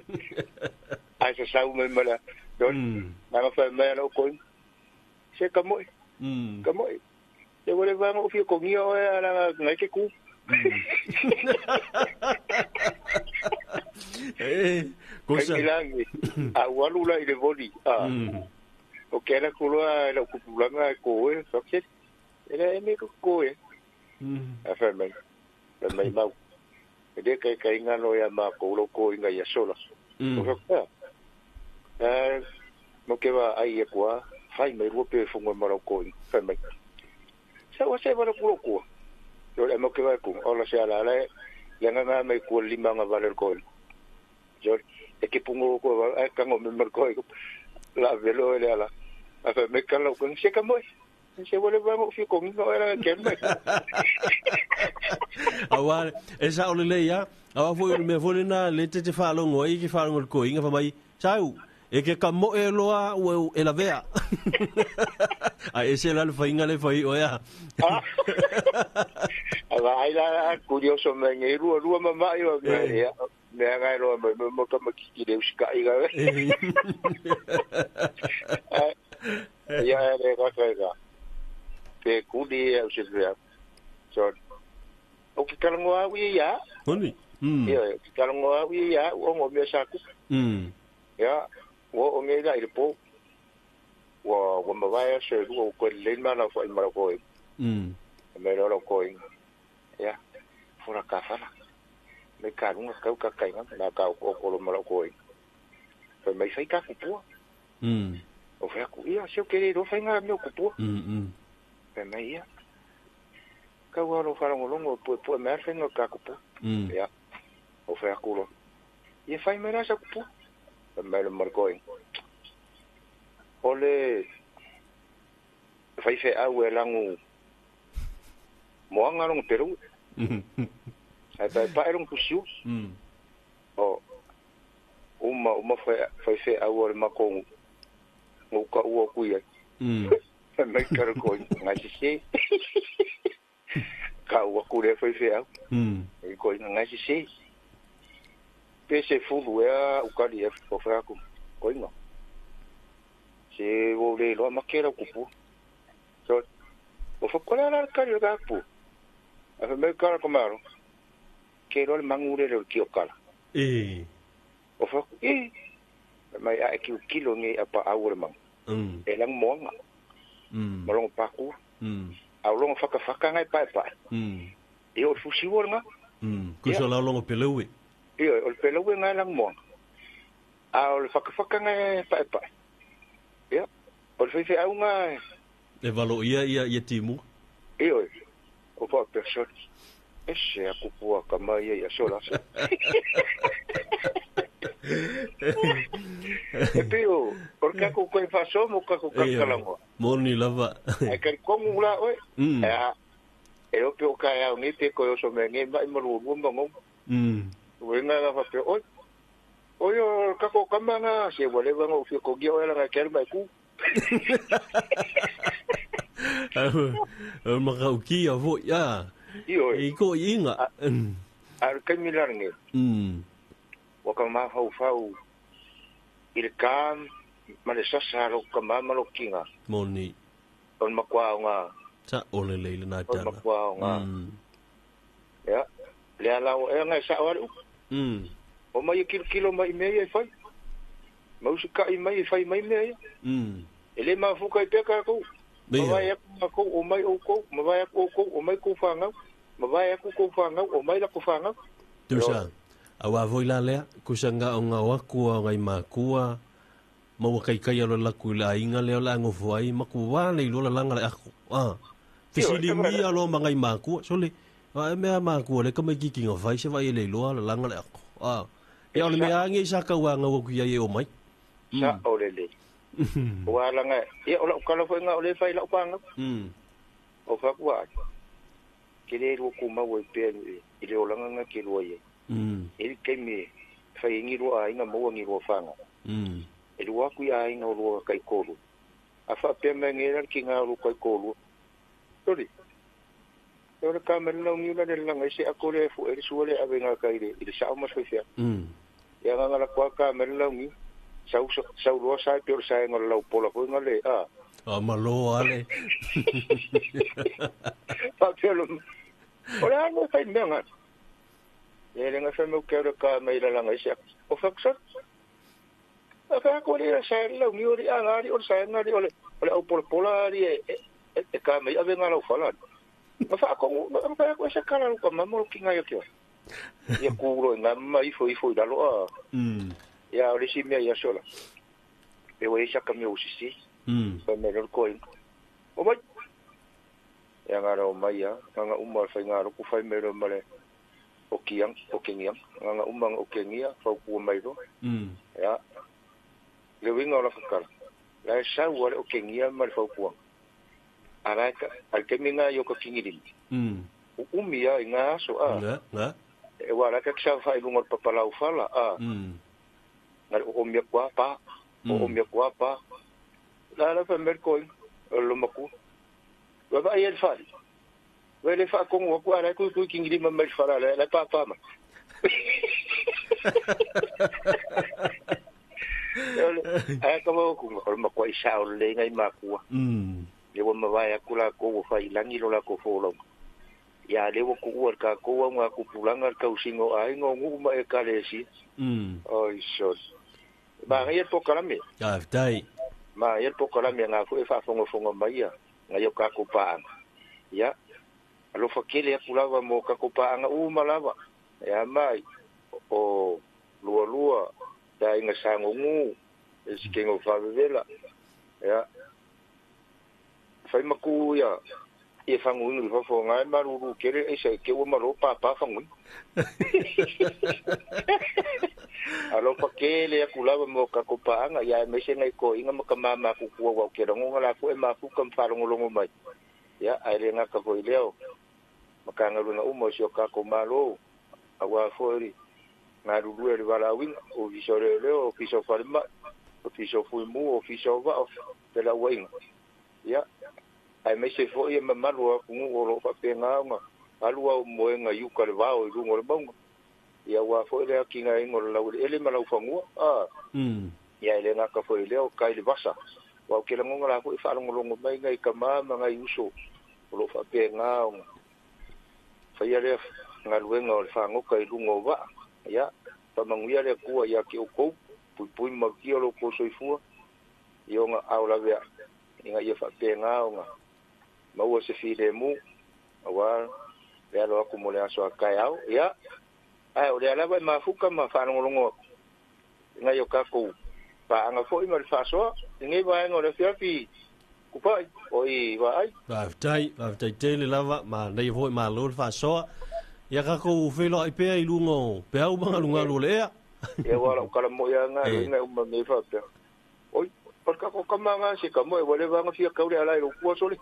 Ae sasau mai ma le, ioe. Naga fai mai a lau koe, Se ka moʻi. Ka moʻi. E ua leva ona ou fia togia oe a leaga nai ke ku. E, Kaimilangi, a ualu la i le voli. O ke ala kuloa e lau kupulanga e koe, whakseri. E la e me koe. A whai mai, whai mai mau. E le kai kai ngano ia mā kou lau ko inga ia sola. O whakapea. Mo ke wā ai e kua, whai mai rua pe funga ma lau ko inga, whai mai. Sa ua se wala kulo kua. Yo le mo ke wā ku, ola se ala ala, le ngā mai kua lima ngā vale ko inga. Yo, e ke pungo ko wā, e kango me mar ko inga. La velo e le ala. A whai mai ka lau ko inga, se ka moi. Se wale wā mo fi ko inga, o era ke mai. Awa, e sa ole le ia, awa foi o mea foi na le te te whaalongo ai ke whaalongo le koinga wha mai, sau, e ke ka moe loa ua e lavea. A e se la le whainga le whai o ea. Awa ai la curioso me nge rua rua mamai o mea ea. Mea ngai loa mai mo ka makiki le usika iga. Ia e le ka ka. Pe kuli e au se fea. So, o ke kalango au ia. Honi. Ia, o ke kalango au ia, o ngo mea saku. Ia, ua o nge la i le po. Ua ua mawai se rua o koe le mana fo i mara koe. Me roro koe. Ia, fura ka whana. Me ka runga kau ka kainga, nā ka o kolo mara koe. Fai mai whai ka kupua. O whai aku, ia, se o ke re ro whai ngā mea kupua. Fai mai ia. Kau alo wharangolongo pue pue mea whai ngā ka kupua. Ia, o whai aku lo. Ia whai mai rasa kupua. Fai mai le mara koe. O le whai whai au e langu moanga longo peru. Ai pai pai longo pusiu. O uma uma whai whai au o le makongu. Nguka ua kuia. Fai mai kara koe ngai sise. Ka ua kure whai whai au. E koe ngai sise. Pe se fulu ea ukari e whai aku. Koe ngā. Se wo le loa makera kupu. So, o whakore ala kari o kapu. A whai mai kara komaro. Ke roa le mangure le ki o kala. E. O whaku, e. Mai a e ki o kilo nge a pa au le mangu. E lang moanga. Malongo pakua. Au longo whakawhaka ngai pae pae. E o fusiwo nga. Kusa la longo peleue. E o le peleue ngai lang moanga. A o le whakawhaka ngai pae pae. Ia, o le whaiwhai au ngai. E valo ia ia ia timu. E oi, o wha person. E se a kupua ka mai ia sola. E pio, o kako koe whaso mo kako kakalangoa. Moni lava. E kari kongu la oe. E ope o kai au nge te koe oso mea nge mai maru rua mango. Ue ngā ngā whape, oi. Oi o kako kamanga, se walewa ngā uwhia kogia oe langa kere mai ku. O makau kia fo ia. I ko inga. A kai milange. Waka mawhau whau i le ka ma le sasa lo ka mama lo kinga. Moni. On makwa o ngā. Sa ole leile nā tana. On makwa o ngā. Ia. Le ala o ea ngai sa o ale upu. O mai e kilo kilo mai mea ia e whai. Mausi kai mai e whai mai mea ia. E le mafuka i peka kou. Mawai aku ngā kou o mai o kou. Mawai aku o kou o mai kou whangau. Mawai aku kou whangau o mai lako whangau. Tusa. Awa voi la lea, kusa ngā o ngā wakua o ngai mākua, maua kai kai alo laku i la inga leo la ngofu ai, maku wā nei lola langa le ako. Fisili mi alo ma ngai mākua, sole, e mea mākua le kamai kiki ngā whai se vai e le loa la langa le ako. E ole mea ange i sa kau anga waku ia e o mai. Sa ole le. Ua langa, ia ola ukala fo inga ole whai lau panga. O whakua, ke le rua kumau e pēnu i le olanga ngā ke rua ia. E kei me whai ngi rua ainga maua ngi rua whanga. E rua aku i ainga o rua kai kōru. A wha pēr mea nge ki ngā rua kai kōru. Tori, e ora ka mea lau ngiula le langa i se ako le fu e le sua le awe ngā kai le i le sao mas whai whia. Ia ngā ngā kua ka mea lau ngiu. Sau rua sai pēr sai ngā lau pola koe ngā le. A malo ale. Wha pēr lo. Ora anu whai mea ngā. E lenga whamau kia ora ka mai lalanga i se ako. O whakusat, Fa ko le sa la mi o le ala o sa na le o le au pola pola ali e ka mai ave ngala fala. Ma fa ko ma fa ko sa kala ko ma mo ki ngai ki. Ia ku ro nga ma ifo ifo i lalo a. Ia o le si mea ia sola. E o e sa ka me o sisi. Fa me ro ko. O mai. Ia ngara o mai ia, nga uma fa nga ro ku fa me ro male. O kiang, o kengiang, nga uma o kengia, fa ku mai ro. Ia. Le winga o la fakala. La sa ua le o kengia ma le faupuanga. Ara ka al keminga yo ka kingiri. O umi ia i ngā aso a. Nga. E wala ka ksa fa i lunga o papalau fala a. Nga o omia kua pa. O omia kua pa. La la fa merko i lo maku. Wa va i el fali. Wa le fa kongo ku ara ku ku kingiri ma mel fala la pa pa ma. Ai ka mo ku o ma ko isa o le ngai makua. Le wa mawai aku la ko wa fai langi lo la ko folo. Ia le wa ku ua ka ko wa ku pulanga ka usingo ai ngo ngu ma e ka le si. Oi so. Ma ngai po kala me. Ah dai. Ma ngai po kala me nga fu e fa fongo fongo mai ia ngai o ka ko pa. Ia alofa kele aku lava mo ka ko pa anga u malava. Ia mai o lua lua da inga sangongu e sikengo favela ya fai maku ya e fangu ni fo ngai maruru kere e se ke o maro pa pa fangu alo pa kele aku lava mo ka ko pa anga ya me se ngai ko inga maka mama ku ku wa ke rongo la ku e ma ku kam farongo longo mai ya ai le ngaka ko ileo maka ngaluna umo sio ka ko malo awa fori ngā rurue le walawinga, o fiso leo, o fiso wharima, o fiso fuimu, o fiso wa, o te la uainga. Ia, ai mei se fo ia mamalu a kungu o lo whape ngā unga, alua o moenga yuka le wao i rungo le maunga. Ia wā fo ile aki ngā ingo le lau ele ma lau whangua, a. Ia ele ngā ka fo ile o kai le vasa. Wau ke langonga la fo i whalongolongo mai ngai ka mama ngai uso o lo whape ngā unga. Whaia lea ngā luenga o le whangoka i rungo o waa. Ia, pamanguia le kua ia ki o kou, pui pui marukia lo ko soifua, i onga au lavea, inga ia whape ngā onga, maua se file mu, awa, le alo aku mo le aso a kai au, ia, ai, o le alava e mafuka ma whanongolongo aku, inga i o kakou, paanga foi ma le whasoa, inga i waenga o le fiafi, kupai, o i waai. Waftai tele lava, ma nei foi ma lo le whasoa, ia ka kou whelo ai pea i lunga o peau manga lunga lo le ea. Ia wala o kala mo ia ngā inga uma me whapea. Oi, par ka ko kama ngā se ka moe wale wanga fia kaure ala i rokua sole.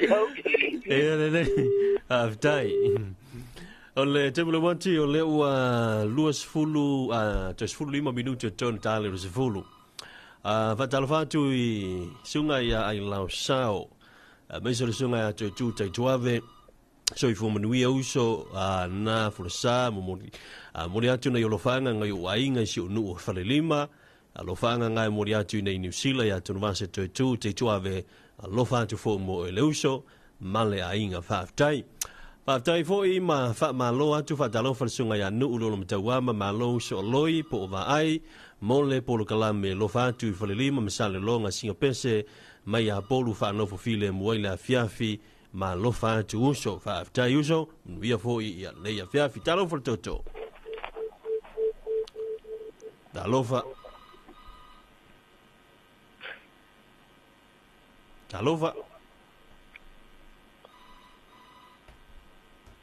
Ia uke. Ea le le, aftai. O le tebula wanti o le ua lua sefulu, te sefulu lima minuti o tonu tale o sefulu. Whatalofa atu i sunga ia ai lau sao. Meisa le sunga ia te tū tai tuave. So i fōmanuia uso nā furasa momori mori atu nei o lofanga ngai o ainga i si o nuu o whalelima lofanga ngai mori atu nei New Zealand ia tonu vase te tū te tuave lofa atu fō mo e le uso male ainga whaaftai. Whaaftai fōi ma wha malo atu whaatalofa le sunga ia nuu lolo matauama malo uso o loi po o vaai mole polo kalame lofa atu i whalelima masale longa singapese mai a polu whaanofo file muaila afiafi ma lofa atu uso, whaaftai uso, nuia fo i ia leia fiafi, talofa le toto. Talofa. Talofa.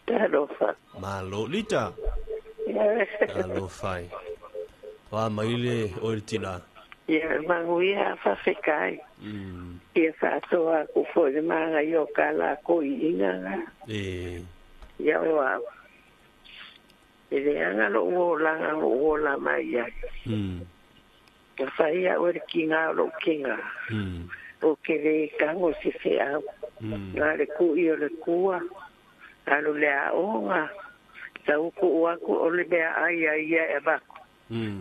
Talofa. Malo lita. Talofa. Wa maile o le tina. Ia manguia whawhekai. Ia whaatoa ku fo le manga i o ka la ko i inga ngā. E. Ia oa. E le anga lo o langa lo o la mai ai. Ka whai au e ki ngā lo ki ngā. O ke le kango si whe au. Ngā le ku i o le kua. Alu le a o ngā. Tau ku uaku o le mea ai ai ia e wako.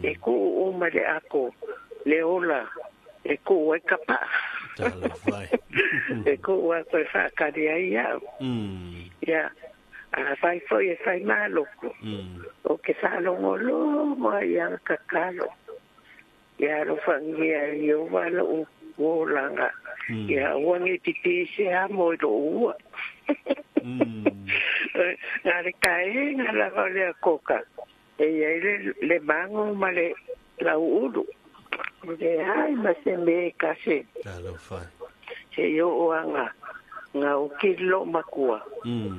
E ku o ma le ako. Le ola, e ku e kapa. E ku ua koe whaakari ai au. Ia, a whai foi e whai māloko. O ke whaalongolongo ai anga kakalo. Ia alofagia e Ieova lo'u olaga. Ia aua nei pipī se amo i lo'u ua. Na le kaega lava o lea koka. E iai le mago ma le lau'ulu. O leai ma se mea e kase. Se i oo anga nga oki le lo'u makua.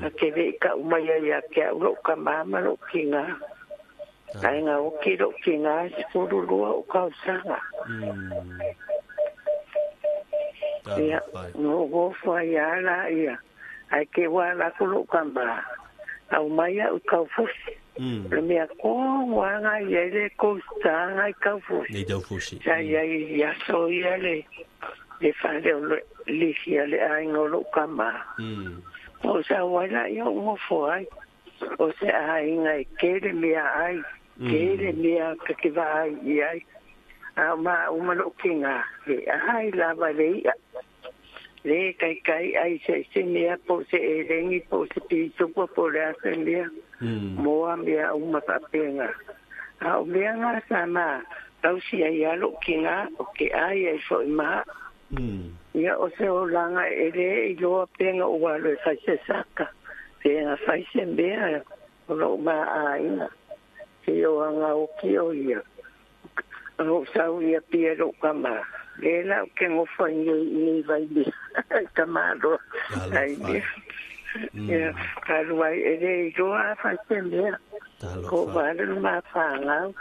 A ke le'i ka'u mai ai ia te a'u lo'u kamā ma lo'u tigā. Ae nga oki lo'u tigā e 12 o'u tausaga. Ia, gofo ai lava laia, ae ke ua ala atu lo'u kamā, aumai a'u i Kaufusi. O le mea kogo lava na i ai le coaster na i Kaufusi. Sa i ai i aso ia le fale o le lisi a le aiga o lo'u kamā. Na ou sau ai laia ou gofo ai, o se aiga e tele meaai, tele mea ta te vaai i ai. A o maʻu ma lo'u tigā, e ai lava i le i'a. Lē taitai ai se se mea po o se eleni po o se pisupo po o le a se mea, moa mea uma faapena. A o mea na sa ma tausi ai lava lo'u tigā, o ke ai ai fo'i ma a'u. Ia o se olaga e lē iloa pe na ou alu e fai se saka, pe na fai se mea o lo'u maʻāina. Se o anga oki o ia. O sau ia pia lo'u kamā. Le la o ke gofo ai nei i nei vai mea i ka malo ai mea. Ia, alu ai e le iloa a fai se mea. Ko wale le mawhangau.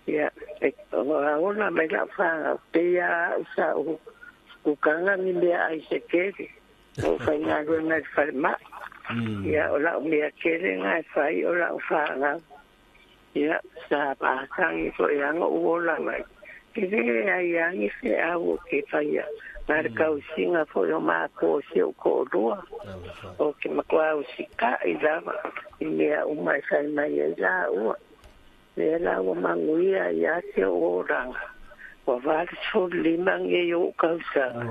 Ia, e ola mai lau whangau. Pe ia au sa o kukanga ni mea ai se kere. O whai ngā rua ngai whare ma. Ia, o lau mea kere ngai whai o lau whangau. Ia, sa pātangi ko e anga uola mai. Ke le ai angi fe au o ke whaia. Ngā le kausinga foi o mākō se o ko'olua. O ke makoa au sika i lava. I mea uma e whai mai ai la ua. Lea la ua manguia i a te o oranga. Ua 85 ngei o kausaga.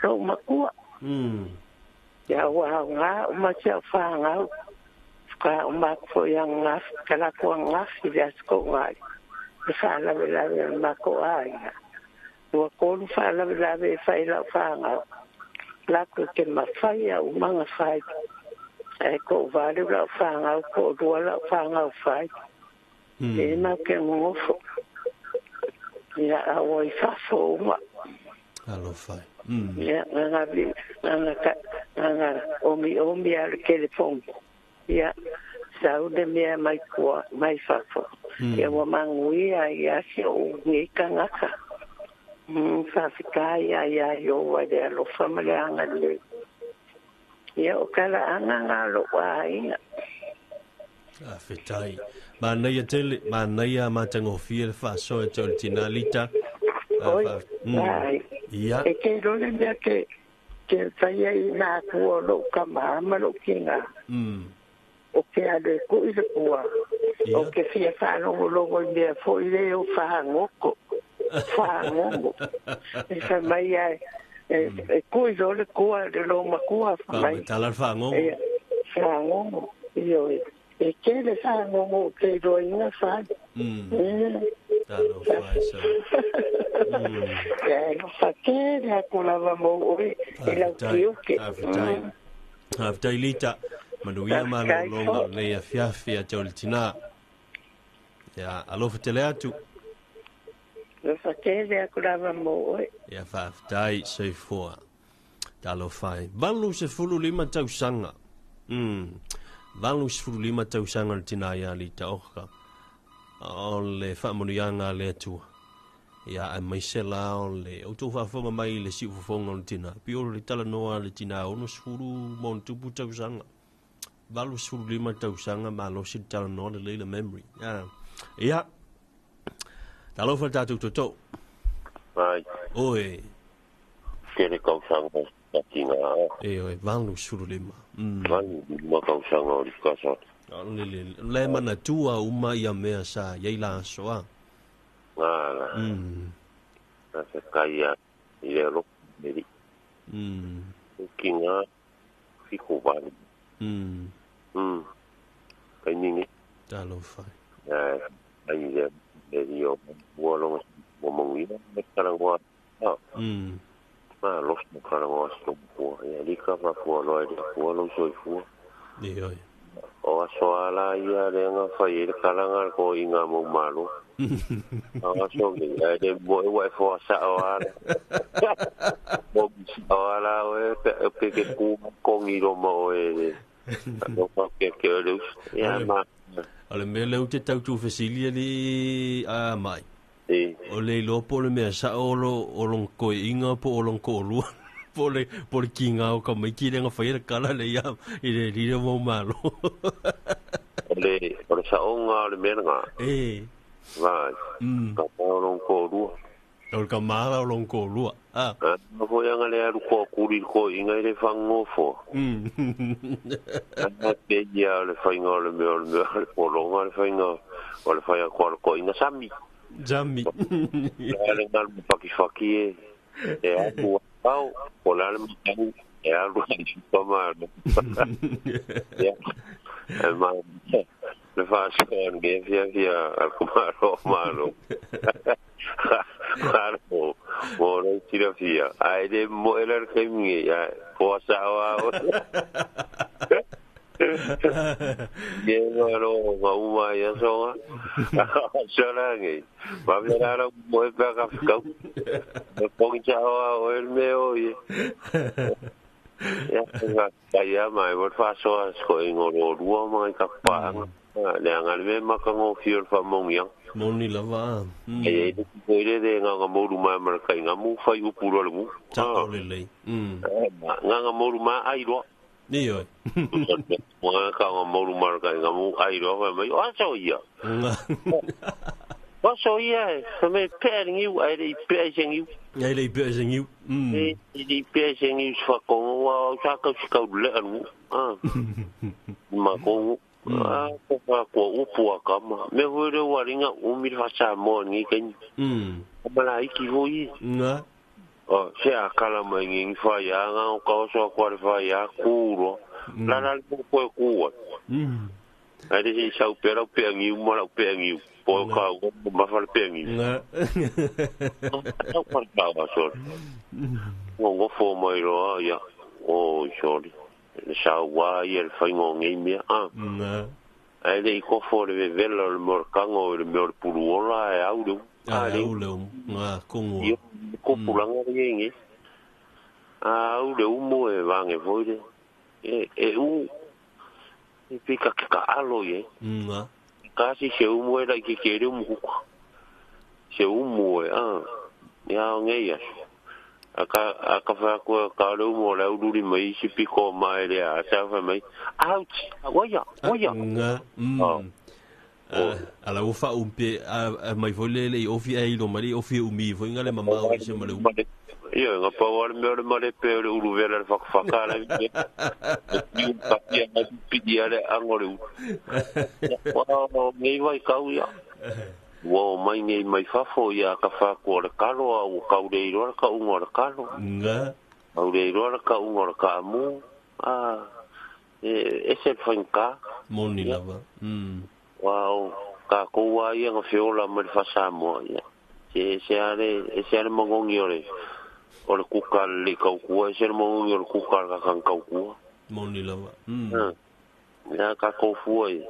Lou makua. Ia ua hao ngā uma te au whāngau. Ka uma atu foi a ananafi, ka lako ananafi i le aso toʻugali, le faalavelave o le matou aiga. Ua tolu faalavelave e fai lau fanau, latou te mafai a umaga fai. Ae toʻuvalu lau fanau, toʻalua lau fanau fai. E mau ke nonofo. Ia, a ua i fafo uma. Alofa. Ia, nga nga nga omiomi a le telefoni. Ia, sau le mea mai kua, mai fafo. Ia ua manuia ai si o'u nei tagata. Faafetai ia Ieova i le alofa ma le agalelei. Ia, o talaaga na o lo'u aiga. Faafetai. Manaia tele, manaia matagofie le faasoa e te o le tina Lita. Oi, ai. Ia. E te iloa le mea ke ke fai ai i mātua o lo'u kamā ma lo'u tinā. O ke alu e ku'i le pua. O ke fia faalogologo i mea fo'i le o faagoko. Faagogo. E fai mai ai, e ku'i loa le kua le lou makua fai mai. Faamatala le faagogo. Ia, faagogo. Ioe. E tele faagogo o ke iloaina fai. Talofa e sa. Ia, e lofa tele atu lava mou oe i lau tiute. Faafetai. Faafetai Lita. Manuia malōlōga o lenei afiafi ia te o le tinā. Ia, alofa tele atu. Alofa tele atu lava mou oe. Ia, faafetai, soifua. Talofa e. 85 tausaga. 85 tausaga o le tinā ia Lita Oka. O le faamanuiaga a le Atua. Ia, aemaise la o le outou faafofoga mai i le siufofoga o le tinā. Pei o le talanoa a le tinā 60 ma ona tupu tausaga. 85 tausaga malosi le talanoa lelei le memory. Ia, talofa le tatou toto. Ai. Oi. Tele tausaga tatinga. E oi, 85. 85 tausaga o le kasa. Le, le, le manatua uma ia mea sa iai la aso a. Ngā Na se kai a i le alofa meri. Ki ngā whiko wāni. Kai ningi. Talofa. Ai le le io ua longa mo manguia me kalangoa. Ma los mo kalangoa sto pua. Ia lika fa fua loa le fua lo soifua. Ioe. O aso ala ia le nga fai le kalanga ko inga mo malo. O aso me ai le mo e wa fo sa o ala. Mo o ala o e pe ke ku kongi ro mo e. No pa ke ke le. Ia ma O le mea leu te tautu fesilia li a mai. E. O le iloa po o le mea sa'o o lo o inga po o lo ko'olua. Po le kiga o ka maiki le gafaia le kala le ia i le lile mo malo. O le sa'oga o le mea lagā. E. Vai. Ka o lon ko'olua. O le kamala o lon ko'olua. A foi anga le alu ko'akuli i le ko'iga i le fagagofoa. A pe ia o le faiga o le mea o le mea o le pologa le faiga o le fai aku a le ko'iga sami. Sami. Le galu fakifaki e e alu au o le ale matau e alu ai pa malo. Ia e ma le faasoa ge fia fia al kumaro malo. Malo mo le tira fia. Ai le mo ele le kaimi ia po sa wa. Ye malo ma uma ia soa. Sola ngi. Ma vera ra mo e pa ka kau. Me pongi cha wa o el me o ye. Ia nga kai mai mo fa soa ko ingo rua mai ka pa. Le anga le ma ka ngo fio fa mongia. Moni lava. E e ko ile de nga moru ma ma kai nga mu fai upu ro le mu. Cha o le le. Nga nga moru ma ai ro. Ni oi. Nga ka nga moru ma kai nga mu ai ro fa mai o so ia. O so ia, fa me pe ngi ai le pe ngi. Ai le pe ngi. E i pe ngi fa ko wa sa ka ka le anu. Ah. Ma ko a ko fa ko upu a kama. Me hui le waringa umi fa sa mo ngi ken. Mala iki hoi. Nga. O se a kala mai ngi fa ya nga o ka so ko le fa ya kuro. La la ko ko ku. Ai de sa pe ra pe ngi mo la pe ngi. Po ka o ma fa pe ngi. Nga. Ko pa ba so. Ngo fo mai ro ya. O sorry. Le sa wa ia le faiga o nei mea a. Nga. Ae le'i kofo o le vevela o le mea o le kaga o le mea o le puluola e au le umu. A au le umu. Nga kongoa. Ia kopulaga le ege. A au le umu e vage foi le. E u. E pika ke ka alo ie. Nga. Kasi se umu e lai ke ke le umu kuka. Se umu e a. Ia o ngei aso. Aka fa ko ka le mo la uluri mai si piko mai le a sa fa mai out waia waia nga ala o fa umpe a mai foi le ofi ai lo mai ofi umi foi nga le mama o se male ia nga pa wa me le male pe le ulu vela le fa ka la ni pa ia na pi ia le angole wa ngai vai kau ia Ua o mai nei mai fafo ia ka whākua le kalo a ua kaure i roa ka unga o le kalo. Nga. Kaure i roa ka unga o le ka amu. A, e se whainga. Moni lava. Wa o ka koua ia nga whiola mai le whasamoa ia. Se se ale mangongi o le kuka le kaukua, e se ale mangongi o le kuka le kakang kaukua. Moni lava. Ia ka kofua ia.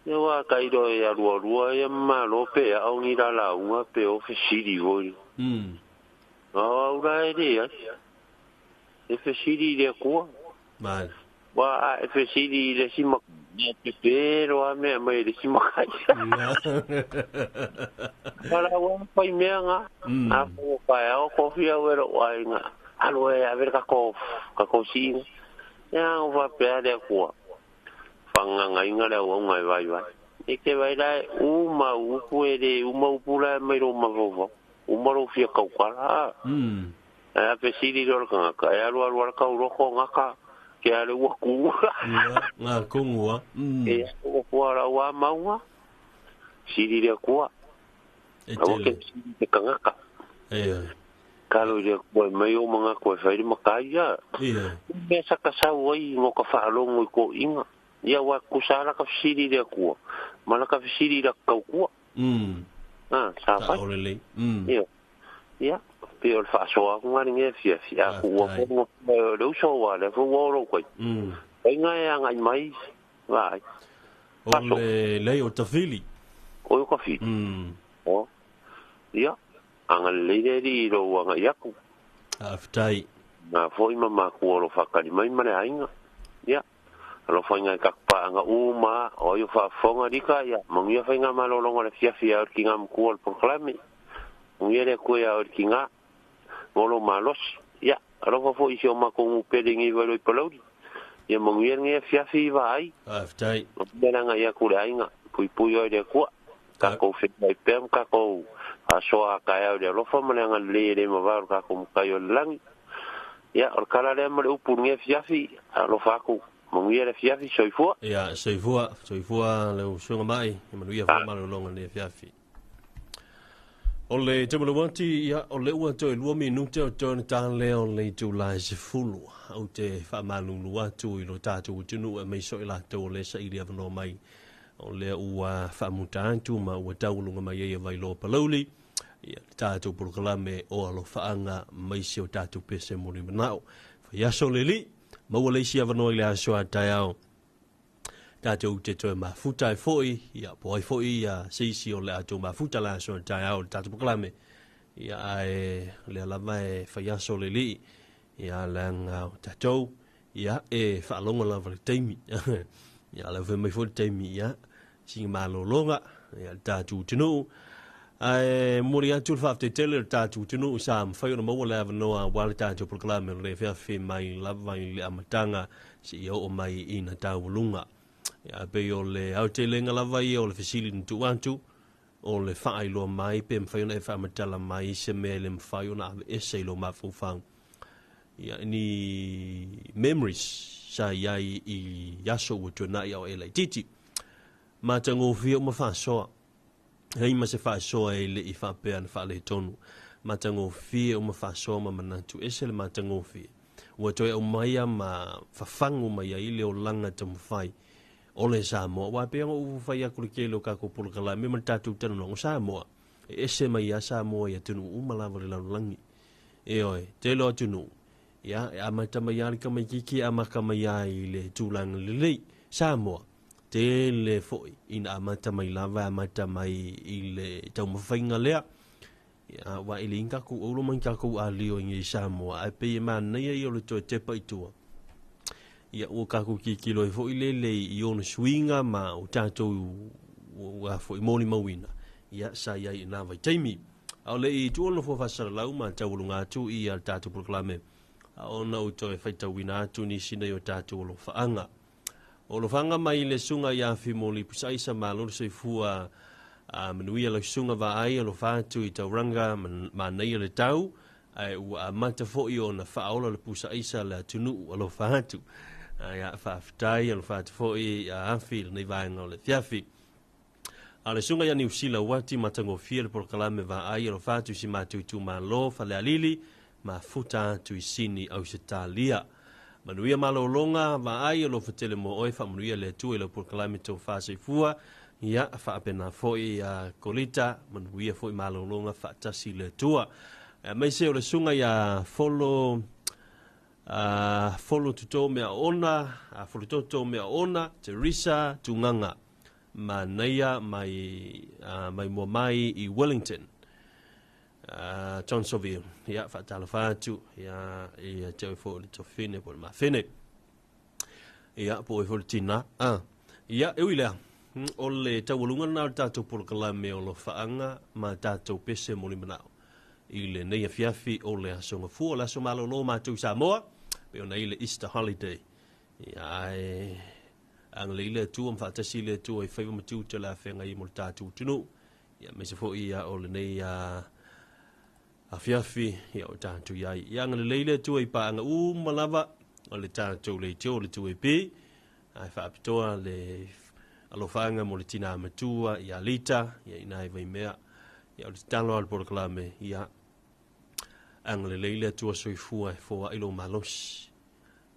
Ia wā kairo e arua rua ia malo pe a ongi la launga pe o fesiri voi. A aura e lea. E fesiri le kua. Mai. Wā a e fesiri le sima pe pero a mea mai le sima kai. Wala wā pai mea ngā. A whai pai au kofia wero wai ngā. Alo e a vera kako siinga. Ia o wā pea lea kua. Whanganga inga lea ua unga e vai vai. E te vai lai uma upu e le uma upu lai mai ro mawhawa. Uma ro fia kaukara. E a pe siri rora kangaka. E alu alu ala kau roko ngaka. Ke ale ua kua. Ngā kongua. E ua kua la ua maunga. Siri lea kua. E Aua tele. ke siri te kangaka. E. Kalo i lea kua mai o manga kua whairi makai ia. Ia. Mea saka sau ai ngo ka whaalongo i ko inga. Ia wa kusala ka siri lea kua. Malaka fisili la kaukua. Sa fai. Ia. Ia, pe o le faasoa aku ngā nge fia fia ku ua fongo le uso wa le fo ua ro koi. Inga e anga mai vai. O le lei o tafili. O ka fi. O. Ia, anga le le ri ro anga iaku. Aftai. Na foi mama ku o lo fakali mai male ainga. Ia. Alo fainga ka pa anga uma o yo fa fonga dika ia mangia fainga malolonga le fia fia o kinga mku o proclame. Ngia le ku ia o kinga ngolo malos. Ia, alo fa foi si o makongu pele ngi valo i palauli. Ia mangia ngia fia fia vai. Aftai. Nanga ia ku le ainga pui pui o le ku. Ka ko fe mai pem ka ko asoa ka ia le alofa ma le le le ma ka ko mukai o langi. Ia, o kala le ma le upu ngia fia fia alofa ku. Manguia le fiafi, soifua. Ia, soifua, soifua le usunga mai, i manuia fua malolonga le fiafi. O le tamaluanti, ia, o le ua toe 2 minute o tōna tālea o le tūlai se fulu. Au te whaamalulu atu i lo tātou utunu e meiso i lātou o le sa ili awanoa mai. O le ua whaamuta atu ma ua taulunga mai e vailoa palauli. Ia, le tātou polokalame o alofaanga maise o tātou pese mori manao. Whaiaso le li. Maua leisi awanoa i le aso a taiao. Tātou te toe mafuta e foi, ia po ai foi, ia seisi o le ato mafuta le aso a taiao, le tātou pokalame. Ia ae le alava e whaiaso le li, ia langa o tātou, ia e whaalonga lava le teimi. Ia le whai mai foi le teimi, ia singa malolonga, ia le tātou tunu. Ae muri atu le whaaftetele le tātou tunu sa mwhai ona maua le awanoa wale tātou polokalame le whiawhi mai lava i le amatanga si i o mai i na taualunga. Ia pe o le autelenga lava ia o le fisili ni tu atu o le whaailoa mai pe mwhai ona e whaamatala mai se mea le mwhai ona awe ese i lo mawhaufau. Ia ni memories sa iai i yaso ua tuanai au e laititi. Mātangōfia o mawhasoa. Hei ma se whaasoa e le i whaapea na whaale tonu. Mātangōfia o mawhasoa ma manatu ese le mātangōfia. Ua toe au maia ma whawhangu mai ai le o langa tamawhai. O le Samoa. Wa pea ngo uwhai aku le kele o kako polokala. Me man tātou tanu o Samoa. E ese mai a Samoa ia tunu umalawa le lalulangi. E oe, te loa tunu. Ia, e amata mai ali ka mai kiki, amaka mai ai le tūlanga lelei. Samoa. Te le foi ina amata mai lava amata mai i le taumawhainga lea. Ia, wa ili inga ku ulo mai ka ku a lio ingi Samoa. Ai pe mana ia i o le toe tepa i tua. Ia ua kaku kikilo e foi lele i ona suinga ma o tātou ua foi moni mauina. Ia sa ia i nā vai taimi. Au le i tuono fo whasaralau ma taualunga atu i a tātou polokalame. A ona o toe whaitauina atu ni sina i o tātou o lo whaanga. O lo whaanga mai le sunga i awhi moli pusaisa ma lolo soifua a manuia lau sunga vaai o lo whaatu i tauranga ma nei le tau. Ai ua amata foi o na whaola le pusaisa le atunu o lo whaatu. Ia whaaftai o lo whaatu foi a awhi le nei vaenga o le fiafi. A le sunga ia ni usila wati matangofia le polokalame vaai o lo whaatu si mātou tu malo whale alili ma futa atu i sini au se talia. Manuia malolonga vaai o lo whatele mo oe wha manuia le atu i le polokalame tau whaseifua. Ia whaapena foi a kolita manuia foi malolonga whaatasi le atua. Mai se o le sunga ia folo folo tuto mea ona, folo toto mea ona, Teresa Tunganga, ma neia mai, mai mua mai i Wellington. John Sovio, ia whaatala whaatu, ia ia te fo le tofine po le mawhene. Ia po e fo le tina. Ia e uilea, o le taualunga na o tātou polokalame o lo whaanga ma tātou pese moli manao. I le nei afiafi o le aso ngafua, le aso malolo mātou Samoa, pe ona i le Easter holiday. Ia e ang le ile atua, mwhaatasi le atua i whaiwa matu te la whenga i mo le tātou tunu. Ia mese fo ia o le nei afiafi ia o tātou iai. Ia ang le leile atua i paanga umalava o le tātou le teo le tue pi. Ai whaapitoa le alofanga mo le tina matua ia Lita, ia inai vaimea. Ia o le talo al polokalame ia ang le leile atua soifua e foa ilo malosi.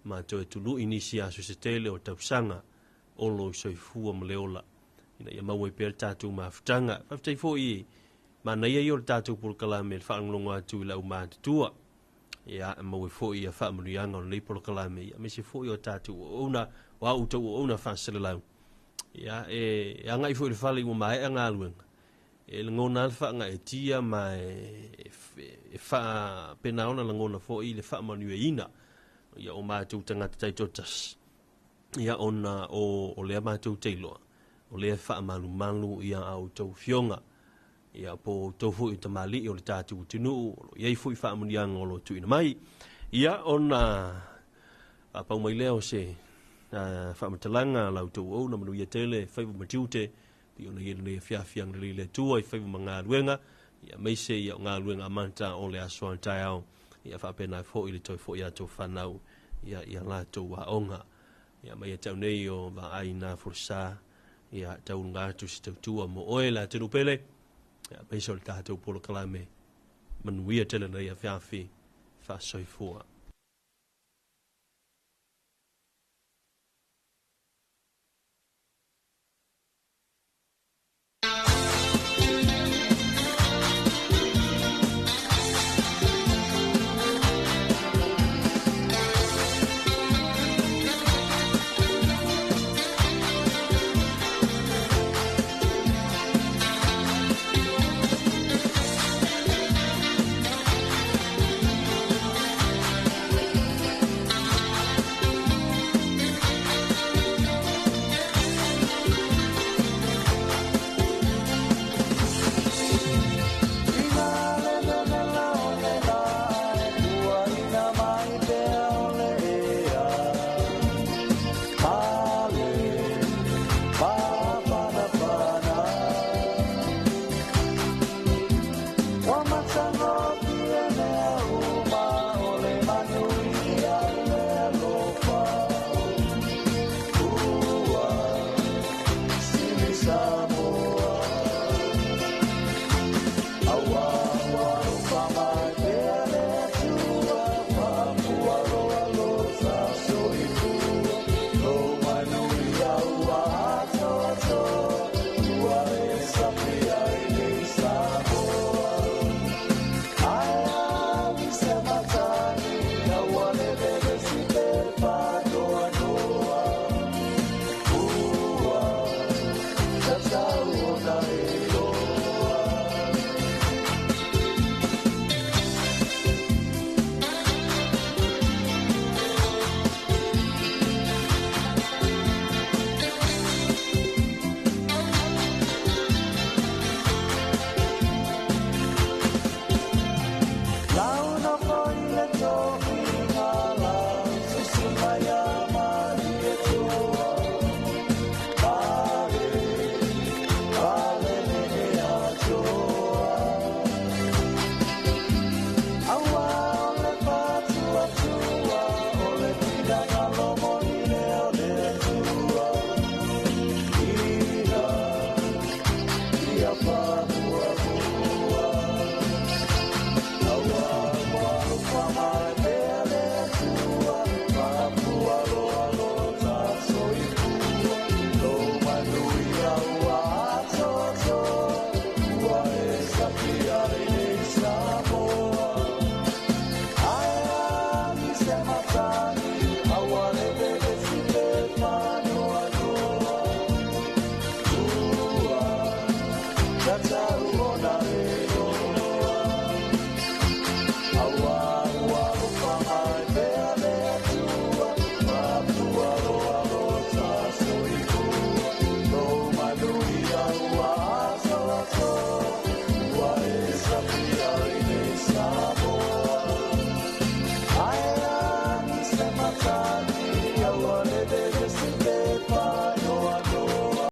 Ma toe tulu inisi aso se tele o tausanga o lo soifua ma le ola. ina ia maua ai pea le tatou mafutaga. Faafetai foi i manaia ia o le tatou polokalame le faalogologo atu i le aumatutua. Ia, e maua ai foi ia faamanuiaga o lenei polokalame, ia aemaise foi o tatou auauna, o a outou auauna faaselelau. Ia, e agai foi i le fale ua maea galuega, e lagona lava le faagaeetia ma e faapena ona lagona foi le faamanuiaina ia o matou tagata taitoatasi, ia ona o lea matou te iloa, o lea e faamalumalu ia a outou afioga, ia po o outou foi o tamalii o le tatou atunuu, o lo o i ai foi faamanuiaga o lo o tuuina mai. Ia ona faapau mai lea o se faamatalaga a la outou auauna, manuia tele, faiva ma tiute, pei ona i ai lenei afiafi agalelei le Atua i faiva ma galuega, ia aemaise ia o galuega amata o le aso a taeao, ia faapena foi le toe foi a tou fanau ia i a latou aoga. Ia mai ia te au nei o vaai na folasa, ia tauluga atu se tautua mo oe le atunuu pele, ia aemaise o le tatou polokalame manuia tele nei afiafi faasoifua.